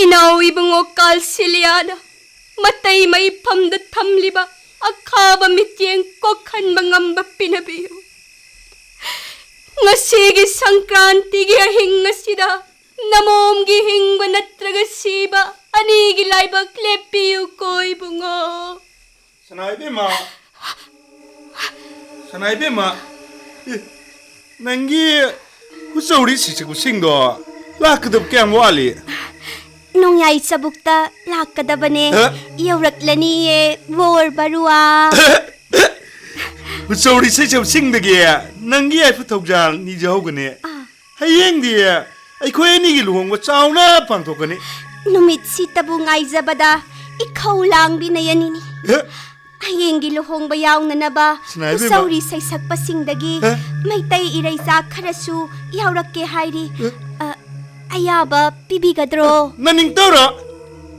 ꯏꯅꯥꯎ ꯏꯕꯨꯡꯉꯣ ꯀꯥꯜꯁꯤꯂꯤꯌꯥꯅ ꯃꯇꯩ ꯃꯩꯐꯝꯗ ꯊꯝꯂꯤꯕ ꯑꯈꯥꯕ ꯃꯤꯠꯌꯦꯡ ꯀꯣꯛꯍꯟꯕ ꯉꯝꯕ ꯄꯤꯅꯕꯤꯌꯨ꯫ ꯉꯁꯤꯒꯤ ꯁꯪꯀ꯭ꯔꯥꯟꯇꯤꯒꯤ ꯑꯍꯤꯡ ꯑꯁꯤꯗ ꯅꯃꯣꯝꯒꯤ ꯍꯤꯡꯕ ꯅꯠꯇ꯭ꯔꯒ ꯁꯤꯕ ꯑꯅꯤꯒꯤ ꯂꯥꯏꯕꯛ ꯂꯦꯞꯄꯤꯌꯨꯀꯣ ꯏꯕꯨꯡꯉꯣ꯫ ꯁꯅꯥ ꯏꯕꯦꯝꯃ꯫ ꯁꯅꯥ ꯏꯕꯦꯝꯃ꯫ ꯑꯦ, ꯅꯪꯒꯤ ꯎꯆꯧꯔꯤ ꯁꯤꯁꯤꯡꯗꯣ ꯂꯥꯛꯀꯗꯕ ꯀꯌꯥꯝ ꯋꯥꯠꯂꯤ? ꯅꯣꯡꯌꯥꯏ ꯆꯕꯨꯛꯇ ꯂꯥꯛꯀꯗꯕꯅꯦ꯫ ꯍ? ꯌꯧꯔꯛꯂꯅꯤꯌꯦ, ꯕꯣꯔ ꯕꯔꯨꯋꯥ꯫ ꯎꯆꯧꯔꯤ ꯁꯤꯁꯤꯡꯗꯒꯤ ꯅꯪꯒꯤ ꯌꯥꯏꯐ ꯊꯧꯖꯥꯜ ꯅꯤꯖꯍꯧꯒꯅꯤ꯫ ꯑꯥ꯫ ꯍꯌꯦꯡꯗꯤ ꯑꯩꯈꯣꯏ ꯑꯅꯤꯒꯤ ꯂꯨꯍꯣꯡꯕ ꯆꯥꯎꯅ ꯄꯥꯡꯊꯣꯛꯀꯅꯤ꯫ ꯅꯨꯃꯤꯠꯁꯤꯇꯕꯨ ꯉꯥꯏꯖꯕꯗ ꯏꯈꯧ ꯂꯥꯡꯕꯤ ꯅꯌꯅꯤꯅꯤ꯫ ꯑꯦ? ꯍꯌꯦꯡꯒꯤ ꯂꯨꯍꯣꯡꯕ ꯌꯥꯎꯅꯅꯕ ꯁꯅꯥ ꯏꯕꯦꯝꯃ꯫ ꯎꯆꯧꯔꯤ ꯁꯩꯁꯛꯄꯁꯤꯡꯗꯒꯤ ꯑꯦ? ꯃꯩꯇꯩ ꯏꯔꯩꯆꯥ ꯈꯔꯁꯨ ꯌꯥꯎꯔꯛꯀꯦ ꯍꯥꯏꯔꯤ꯫ ꯑꯦ? ꯑ, ꯑꯌꯥꯕ ꯄꯤꯕꯤꯒꯗ꯭ꯔꯣ? ꯅꯅꯤꯡꯇꯧꯔꯣ꯫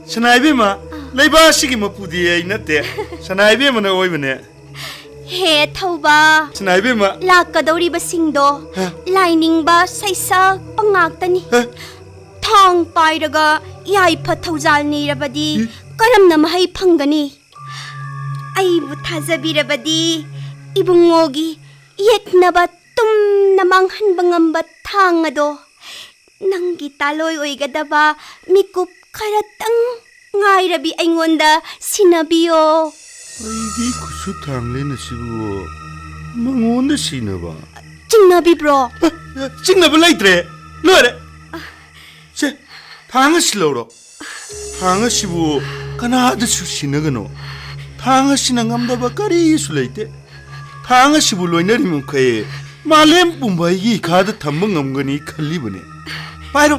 ꯁꯅꯥ ꯏꯕꯦꯝꯃ, ꯑ꯫ ꯂꯩꯕꯥꯛ ꯑꯁꯤꯒꯤ ꯃꯄꯨꯗꯤ ꯑꯩ ꯅꯠꯇꯦ꯫ ꯁꯅꯥ ꯏꯕꯦꯝꯃꯅ ꯑꯣꯏꯕꯅꯦ꯫ ꯍꯦ ꯊꯧꯕ꯫ ꯁꯅꯥ ꯏꯕꯦꯝꯃ꯫ ꯂꯥꯛꯀꯗꯧꯔꯤꯕꯁꯤꯡꯗꯣ ꯍꯥ? ꯂꯥꯏꯅꯤꯡꯕ ꯁꯩꯁꯛꯄ ꯉꯥꯛꯇꯅꯤ꯫ ꯍꯥ? ꯊꯥꯡ ꯄꯥꯏꯔꯒ ꯌꯥꯏꯐ ꯊꯧꯖꯥꯜ ꯅꯤꯔꯕꯗꯤ ꯏ? ꯀꯔꯝꯅ ꯃꯍꯩ ꯐꯪꯒꯅꯤ? ꯑꯩꯕꯨ ꯊꯥꯖꯕꯤꯔꯕꯗꯤ ꯏꯕꯨꯡꯉꯣꯒꯤ ꯌꯦꯛꯅꯕ ꯇꯨꯝꯅ ꯃꯥꯡꯍꯟꯕ ꯉꯝꯕ ꯊꯥꯡ ꯑꯗꯣ ꯅꯪꯒꯤ ꯇꯥꯂꯣꯏ ꯑꯣꯏꯒꯗꯕ ꯃꯤꯀꯨꯞ ꯈꯔꯇꯪ ꯉꯥꯏꯔꯕꯤ ꯑꯩꯉꯣꯟꯗ ꯁꯤꯟꯅꯕꯤꯌꯣ꯫ ꯑꯩꯗꯤ ꯈꯨꯠꯁꯨ ꯊꯥꯡꯂꯦꯟ ꯑꯁꯤꯕꯨ ꯃꯉꯣꯟꯗ ꯁꯤꯟꯅꯕ? ꯆꯤꯡꯅꯕꯤꯕ꯭ꯔꯣ? ꯑ, ꯑ, ꯆꯤꯡꯅꯕ ꯂꯩꯇ꯭ꯔꯦ꯫ ꯂꯣꯏꯔꯦ꯫ ꯁꯦ, ꯊꯥꯡ ꯑꯁꯤ ꯂꯧꯔꯣ꯫ ꯊꯥꯡ ꯑꯁꯤꯕꯨ ꯀꯅꯥꯗꯁꯨ ꯁꯤꯟꯅꯒꯅꯨ꯫ ꯊꯥꯡ ꯑꯁꯤꯅ ꯉꯝꯗꯕ ꯀꯔꯤꯁꯨ ꯂꯩꯇꯦ꯫ ꯊꯥꯡ ꯑꯁꯤꯕꯨ ꯂꯣꯏꯅꯔꯤ ꯃꯈꯩ ꯃꯥꯂꯦꯝ ꯄꯨꯝꯕ ꯑꯩꯒꯤ ꯏꯈꯥꯗ ꯊꯝꯕ ꯉꯝꯒꯅꯤ ꯈꯜꯂꯤꯕꯅꯤ꯫ ꯄꯥꯏꯔꯣ꯫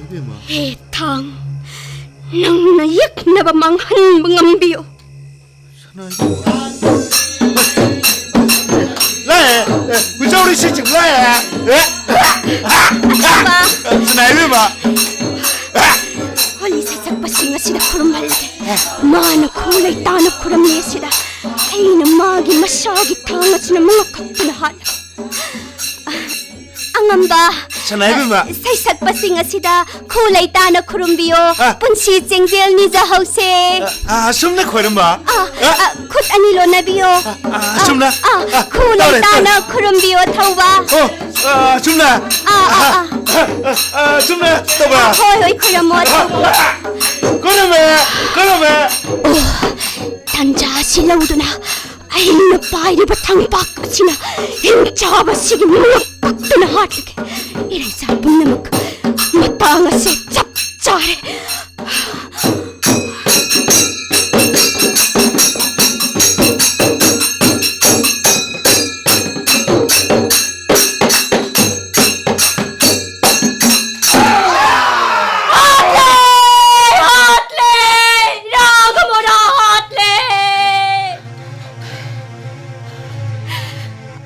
ꯏꯕꯦꯝꯃ꯫ ꯍꯦ ꯊꯥꯡ, ꯅꯪꯅ ꯌꯦꯛꯅꯕ ꯃꯥꯡꯍꯟꯕ ꯉꯝꯕꯤꯌꯨ꯫ ꯂꯥꯛꯑꯦ, ꯑꯦ, ꯎꯆꯧꯔꯤ ꯁꯤꯆꯤꯛ ꯂꯥꯛꯑꯦ꯫ ꯑꯦ, ꯁꯅꯥ ꯏꯕꯦꯝꯃ꯫ ꯍꯣꯂꯤ ꯁꯠ ꯁꯠ ꯁꯩꯁꯛꯄꯁꯤꯡ ꯑꯁꯤꯗ ꯈꯨꯔꯨꯝꯍꯜꯂꯒꯦ꯫ ꯃꯥꯅ ꯈꯨ ꯂꯩꯇꯥꯅ ꯈꯨꯔꯨꯝꯂꯤ ꯑꯁꯤꯗ ꯑꯩꯅ ꯃꯥꯒꯤ ꯃꯁꯥꯒꯤ ꯊꯥꯡ ꯑꯁꯤꯅ ꯃꯉꯛ ꯀꯛꯇꯨꯅ ꯍꯥꯠꯂꯒꯦ꯫ ꯑꯉꯝꯕ, ꯁꯅꯥꯏꯕꯦꯝꯃ꯫ ꯁꯩꯁꯛꯄꯁꯤꯡ ꯑꯁꯤꯗ ꯈꯨ ꯂꯩꯇꯥꯅ ꯈꯨꯔꯨꯝꯕꯤꯌꯣ꯫ ꯑ꯫ ꯄꯨꯟꯁꯤ ꯆꯦꯡꯖꯦꯜ ꯅꯤꯖꯍꯧꯁꯦ꯫ ꯑ, ꯑ, ꯑꯁꯨꯝꯅ ꯈꯣꯏꯔꯝꯕ? ꯑ, ꯑ? ꯑ, ꯈꯨꯠ ꯑꯅꯤ ꯂꯣꯟꯅꯕꯤꯌꯣ꯫ ꯑ, ꯑ, ꯑꯁꯨꯝꯅ? ꯑ, ꯑ, ꯈꯨ ꯇꯧꯔꯦ, ꯂꯩꯇꯥꯅ ꯇꯧꯔꯦ꯫ ꯈꯨꯔꯨꯝꯕꯤꯌꯣ, ꯊꯧꯕ꯫ ꯑꯣ, ꯑ, ꯑꯁꯨꯝꯅ? ꯑ, ꯑ, ꯑ꯫ ꯑ, ꯑ, ꯑ, ꯑꯁꯨꯝꯅ ꯇꯧꯕ? ꯍꯣꯏ, ꯍꯣꯏ, ꯈꯨꯔꯨꯝꯃꯣ, ꯑ, ꯊꯧꯕ꯫ ꯑ, ꯈꯨꯔꯨꯝꯃꯦ, ꯈꯨꯔꯨꯝꯃꯦ꯫ ꯑꯣ, ꯇꯟꯖꯥ ꯑꯁꯤ ꯂꯧꯗꯨꯅ ꯑꯩꯅ ꯄꯥꯏꯔꯤꯕ ꯊꯥꯡꯄꯥꯛ ꯑꯁꯤꯅ ꯍꯤꯡꯆꯥꯕ ꯑꯁꯤꯒꯤ ꯃꯉꯛ ꯀꯛꯇꯨꯅ ꯍꯥꯠꯂꯒꯦ꯫ ꯏꯔꯩꯆꯥ ꯄꯨꯝꯅꯃꯛ, ꯃꯇꯥꯡ ꯑꯁꯤ ꯆꯞ ꯆꯥꯔꯦ꯫ ꯍꯥꯠꯂꯦ! ꯍꯥꯠꯂꯦ! ꯔꯥꯒ ꯃꯣꯔꯥ ꯍꯥꯠꯂꯦ!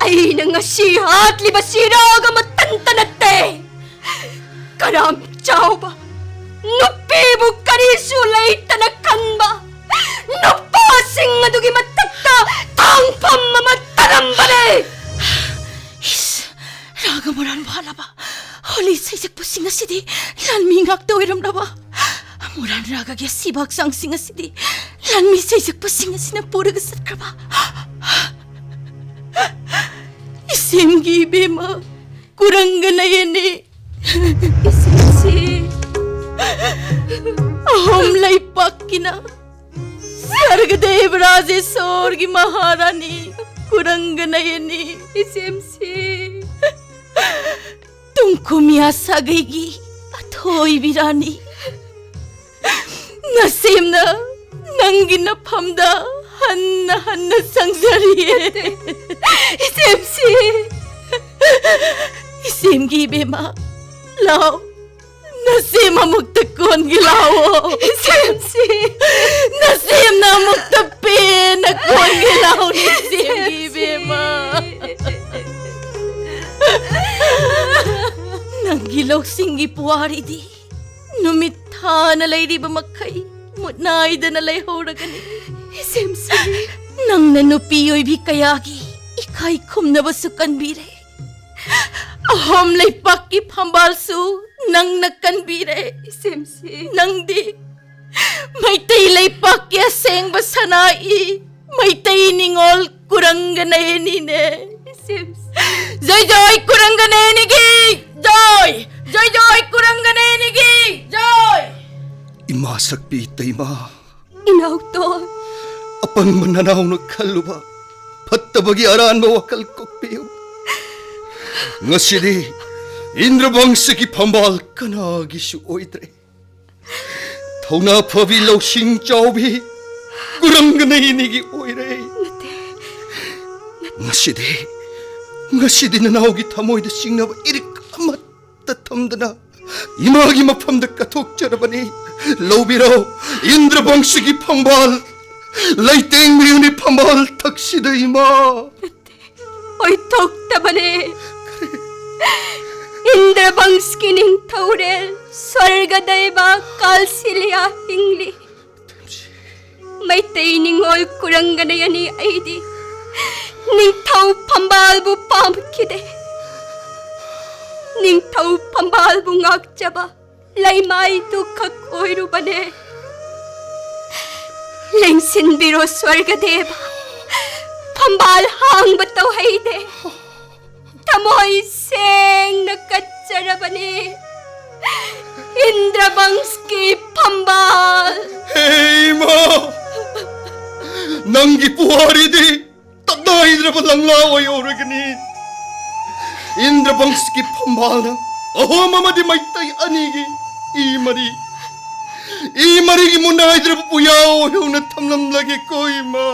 ꯑꯩꯅ ꯉꯁꯤ ꯍꯥꯠꯂꯤꯕꯁꯤ ꯔꯥꯒ ꯃꯊꯟꯇ ꯅꯠꯇꯦ꯫ ꯀꯔꯥꯝ ꯆꯥꯎꯕ, ꯅꯨꯄꯤꯕꯨ ꯀꯔꯤꯁꯨ ꯂꯩꯇꯅ ꯈꯟꯕ ꯅꯨꯄꯥꯁꯤꯡ ꯑꯗꯨꯒꯤ ꯃꯊꯛꯇ ꯊꯥꯡꯐꯝ ꯑꯃ ꯇꯥꯔꯝꯕꯅꯦ꯫ ꯏꯁ, ꯔꯥꯒ ꯃꯣꯔꯥꯟ ꯋꯥꯠꯂꯕ ꯍꯣꯂꯤ ꯁꯩꯁꯛꯄꯁꯤꯡ ꯑꯁꯤꯗꯤ ꯂꯥꯟꯃꯤ ꯉꯥꯛꯇ ꯑꯣꯏꯔꯝꯂꯕ? ꯃꯣꯔꯥꯟ ꯔꯥꯒꯒꯤ ꯑꯁꯤꯕ ꯍꯛꯆꯥꯡꯁꯤꯡ ꯑꯁꯤꯗꯤ ꯂꯥꯟꯃꯤ ꯁꯩꯁꯛꯄꯁꯤꯡ ꯑꯁꯤꯅ ꯄꯨꯔꯒ ꯆꯠꯈ꯭ꯔꯕ? ꯏꯁꯦꯝꯒꯤ ꯏꯕꯦꯝꯃ, ꯀꯨꯔꯪꯒ ꯅꯌꯦꯅꯤ꯫ ꯏꯁꯦꯝꯁꯤ꯫ ꯑꯍꯣꯝ ꯂꯩꯄꯥꯛꯀꯤꯅ ꯁꯔꯒꯗꯦꯕ ꯔꯥꯖꯦꯁꯣꯔꯒꯤ ꯃꯍꯥꯔꯥꯅꯤ ꯀꯨꯔꯪꯒ ꯅꯌꯦꯅꯤ꯫ ꯏꯁꯦꯝꯁꯤ꯫ ꯇꯨꯡꯀꯨꯃꯤꯌꯥ ꯁꯥꯒꯩꯒꯤ ꯑꯊꯣꯏꯕꯤ ꯔꯥꯅꯤ꯫ ꯅꯁꯦꯝꯅ ꯅꯪꯒꯤ ꯅꯐꯝꯗ ꯍꯟꯅ ꯍꯟꯅ ꯆꯪꯖꯔꯤꯌꯦ꯫ ꯏꯆꯦꯝꯁꯤ꯫ ꯏꯆꯦꯝꯒꯤ ꯏꯕꯦꯝꯃ, ꯂꯥꯎ, ꯅꯁꯦꯝ ꯑꯃꯨꯛꯇ ꯀꯣꯟꯒꯦ ꯂꯥꯎꯑꯣ꯫ ꯏꯆꯦꯝꯁꯤ꯫ ꯅꯁꯦꯝꯅ ꯑꯃꯨꯛꯇ ꯄꯦꯟꯅ ꯀꯣꯟꯒꯦ ꯂꯥꯎꯅꯦ, ꯏꯆꯦꯝꯒꯤ ꯏꯕꯦꯝꯃ꯫ ꯅꯪꯒꯤ ꯂꯧꯁꯤꯡꯒꯤ ꯄꯨꯋꯥꯔꯤꯗꯤ ꯅꯨꯃꯤꯠ ꯍꯥꯟꯅ ꯂꯩꯔꯤꯕ ꯃꯈꯩ ꯃꯨꯠꯅꯥꯏꯗꯅ ꯂꯩꯍꯧꯔꯒꯅꯤ꯫ ꯏꯆꯦꯝꯁꯤ꯫ ꯅꯪꯅ ꯅꯨꯄꯤ ꯑꯣꯏꯕꯤ ꯀꯌꯥꯒꯤ ꯏꯀꯥꯏ ꯈꯨꯝꯅꯕꯁꯨ ꯀꯟꯕꯤꯔꯦ꯫ ꯑꯍꯣꯝ ꯂꯩꯄꯥꯛꯀꯤ ꯐꯝꯕꯥꯜꯁꯨ ꯅꯪꯅ ꯀꯟꯕꯤꯔꯦ꯫ ꯏꯆꯦꯝꯁꯤ꯫ ꯅꯪꯗꯤ ꯃꯩꯇꯩ ꯂꯩꯄꯥꯛꯀꯤ ꯑꯁꯦꯡꯕ ꯁꯅꯥ ꯏ ꯃꯩꯇꯩ ꯅꯤꯉꯣꯜ ꯀꯨꯔꯪꯒ ꯅꯌꯅꯤꯅꯦ꯫ ꯏꯆꯦꯝꯁꯤ꯫ ꯖꯣꯏ ꯖꯣꯏ ꯀꯨꯔꯪꯒ ꯅꯌꯅꯤꯒꯤ ꯖꯣꯏ! ꯖꯣꯏ ꯖꯣꯏ ꯀꯨꯔꯪꯒ ꯅꯌꯅꯤꯒꯤ ꯖꯣꯏ! ꯏꯃꯥ ꯁꯛꯄꯤ ꯏꯇꯩꯃ꯫ ꯏꯅꯥꯎꯇꯣꯟ꯫ ꯑꯄꯪꯕ ꯅꯅꯥꯎꯅ ꯈꯜꯂꯨꯕ ꯐꯠꯇꯕꯒꯤ ꯑꯔꯥꯟꯕ ꯋꯥꯈꯜ ꯀꯣꯛꯄꯤꯌꯨ꯫ ꯉꯁꯤꯗꯤ ꯏꯟꯗ꯭ꯔꯕꯪꯁꯒꯤ ꯐꯝꯕꯥꯜ ꯀꯅꯥꯒꯤꯁꯨ ꯑꯣꯏꯗ꯭ꯔꯦ꯫ ꯊꯧꯅꯥ ꯐꯕꯤ, ꯂꯧꯁꯤꯡ ꯆꯥꯎꯕꯤ ꯀꯨꯔꯪꯒ ꯅꯌꯅꯤꯒꯤ ꯑꯣꯏꯔꯦ꯫ ꯅꯠꯇꯦ꯫ ꯉꯁꯤꯗꯤ, ꯉꯁꯤꯗꯤ ꯅꯅꯥꯎꯒꯤ ꯊꯃꯣꯏꯗ ꯆꯤꯡꯅꯕ ꯏꯔꯤꯛ ꯑꯃꯠꯇ ꯊꯝꯗꯅ ꯏꯃꯥꯒꯤ ꯃꯐꯝꯗ ꯀꯠꯊꯣꯛꯆꯔꯕꯅꯤ꯫ ꯂꯧꯕꯤꯔꯣ ꯏꯟꯗ꯭ꯔꯕꯪꯁꯒꯤ ꯐꯝꯕꯥꯜ, ꯂꯩꯇꯦꯡꯕꯤꯌꯨꯅꯤ ꯐꯝꯕꯥꯜ ꯊꯛꯁꯤꯗ ꯏꯃꯥ꯫ ꯑꯣꯏꯊꯣꯛꯇꯕꯅꯦ꯫ ꯏꯟꯗ꯭ꯔꯕꯪꯁꯀꯤ ꯅꯤꯡꯊꯧꯔꯦꯜ ꯁ꯭ꯋꯔꯒꯗꯦꯕ ꯀꯥꯜꯁꯤꯂꯤꯌꯥ ꯍꯤꯡꯂꯤ꯫ ꯃꯩꯇꯩ ꯅꯤꯉꯣꯜ ꯀꯨꯔꯪꯒ ꯅꯌꯅꯤ ꯑꯩꯗꯤ ꯅꯤꯡꯊꯧ ꯐꯝꯕꯥꯜꯕꯨ ꯄꯥꯝꯈꯤꯗꯦ꯫ ꯅꯤꯡꯊꯧ ꯐꯝꯕꯥꯜꯕꯨ ꯉꯥꯛꯆꯕ ꯂꯩꯃꯥꯏꯗꯨ ꯈꯛ ꯑꯣꯏꯔꯨꯕꯅꯦ꯫ ꯂꯦꯡꯁꯤꯟꯕꯤꯔꯣ ꯁ꯭ꯋꯔꯒꯗꯦꯕ, ꯐꯝꯕꯥꯜ ꯍꯥꯡꯕ ꯇꯧꯍꯩꯗꯦ꯫ ꯊꯃꯣꯏ ꯁꯦꯡꯅ ꯀꯠꯆꯔꯕꯅꯦ ꯏꯟꯗ꯭ꯔꯕꯪꯁꯀꯤ ꯐꯝꯕꯥꯜ꯫ ꯍꯦ ꯏꯃꯥ! ꯅꯪꯒꯤ ꯄꯨꯋꯥꯔꯤꯗꯤ ꯇꯠꯅꯥꯏꯗ꯭ꯔꯕ ꯂꯪꯂꯥ ꯑꯣꯏꯍꯧꯔꯒꯅꯤ꯫ ꯏꯟꯗ꯭ꯔꯕꯪꯁꯀꯤ ꯐꯝꯕꯥꯜꯅ ꯑꯍꯣꯝ ꯑꯃꯗꯤ ꯃꯩꯇꯩ ꯑꯅꯤꯒꯤ ꯏ ꯃꯔꯤ, ꯏ ꯃꯔꯤꯒꯤ ꯃꯨꯟꯅꯥꯏꯗ꯭ꯔꯕ ꯄꯨꯌꯥ ꯑꯣꯏꯍꯧꯅ ꯊꯝꯂꯝꯂꯒꯦꯀꯣ ꯏꯃꯥ꯫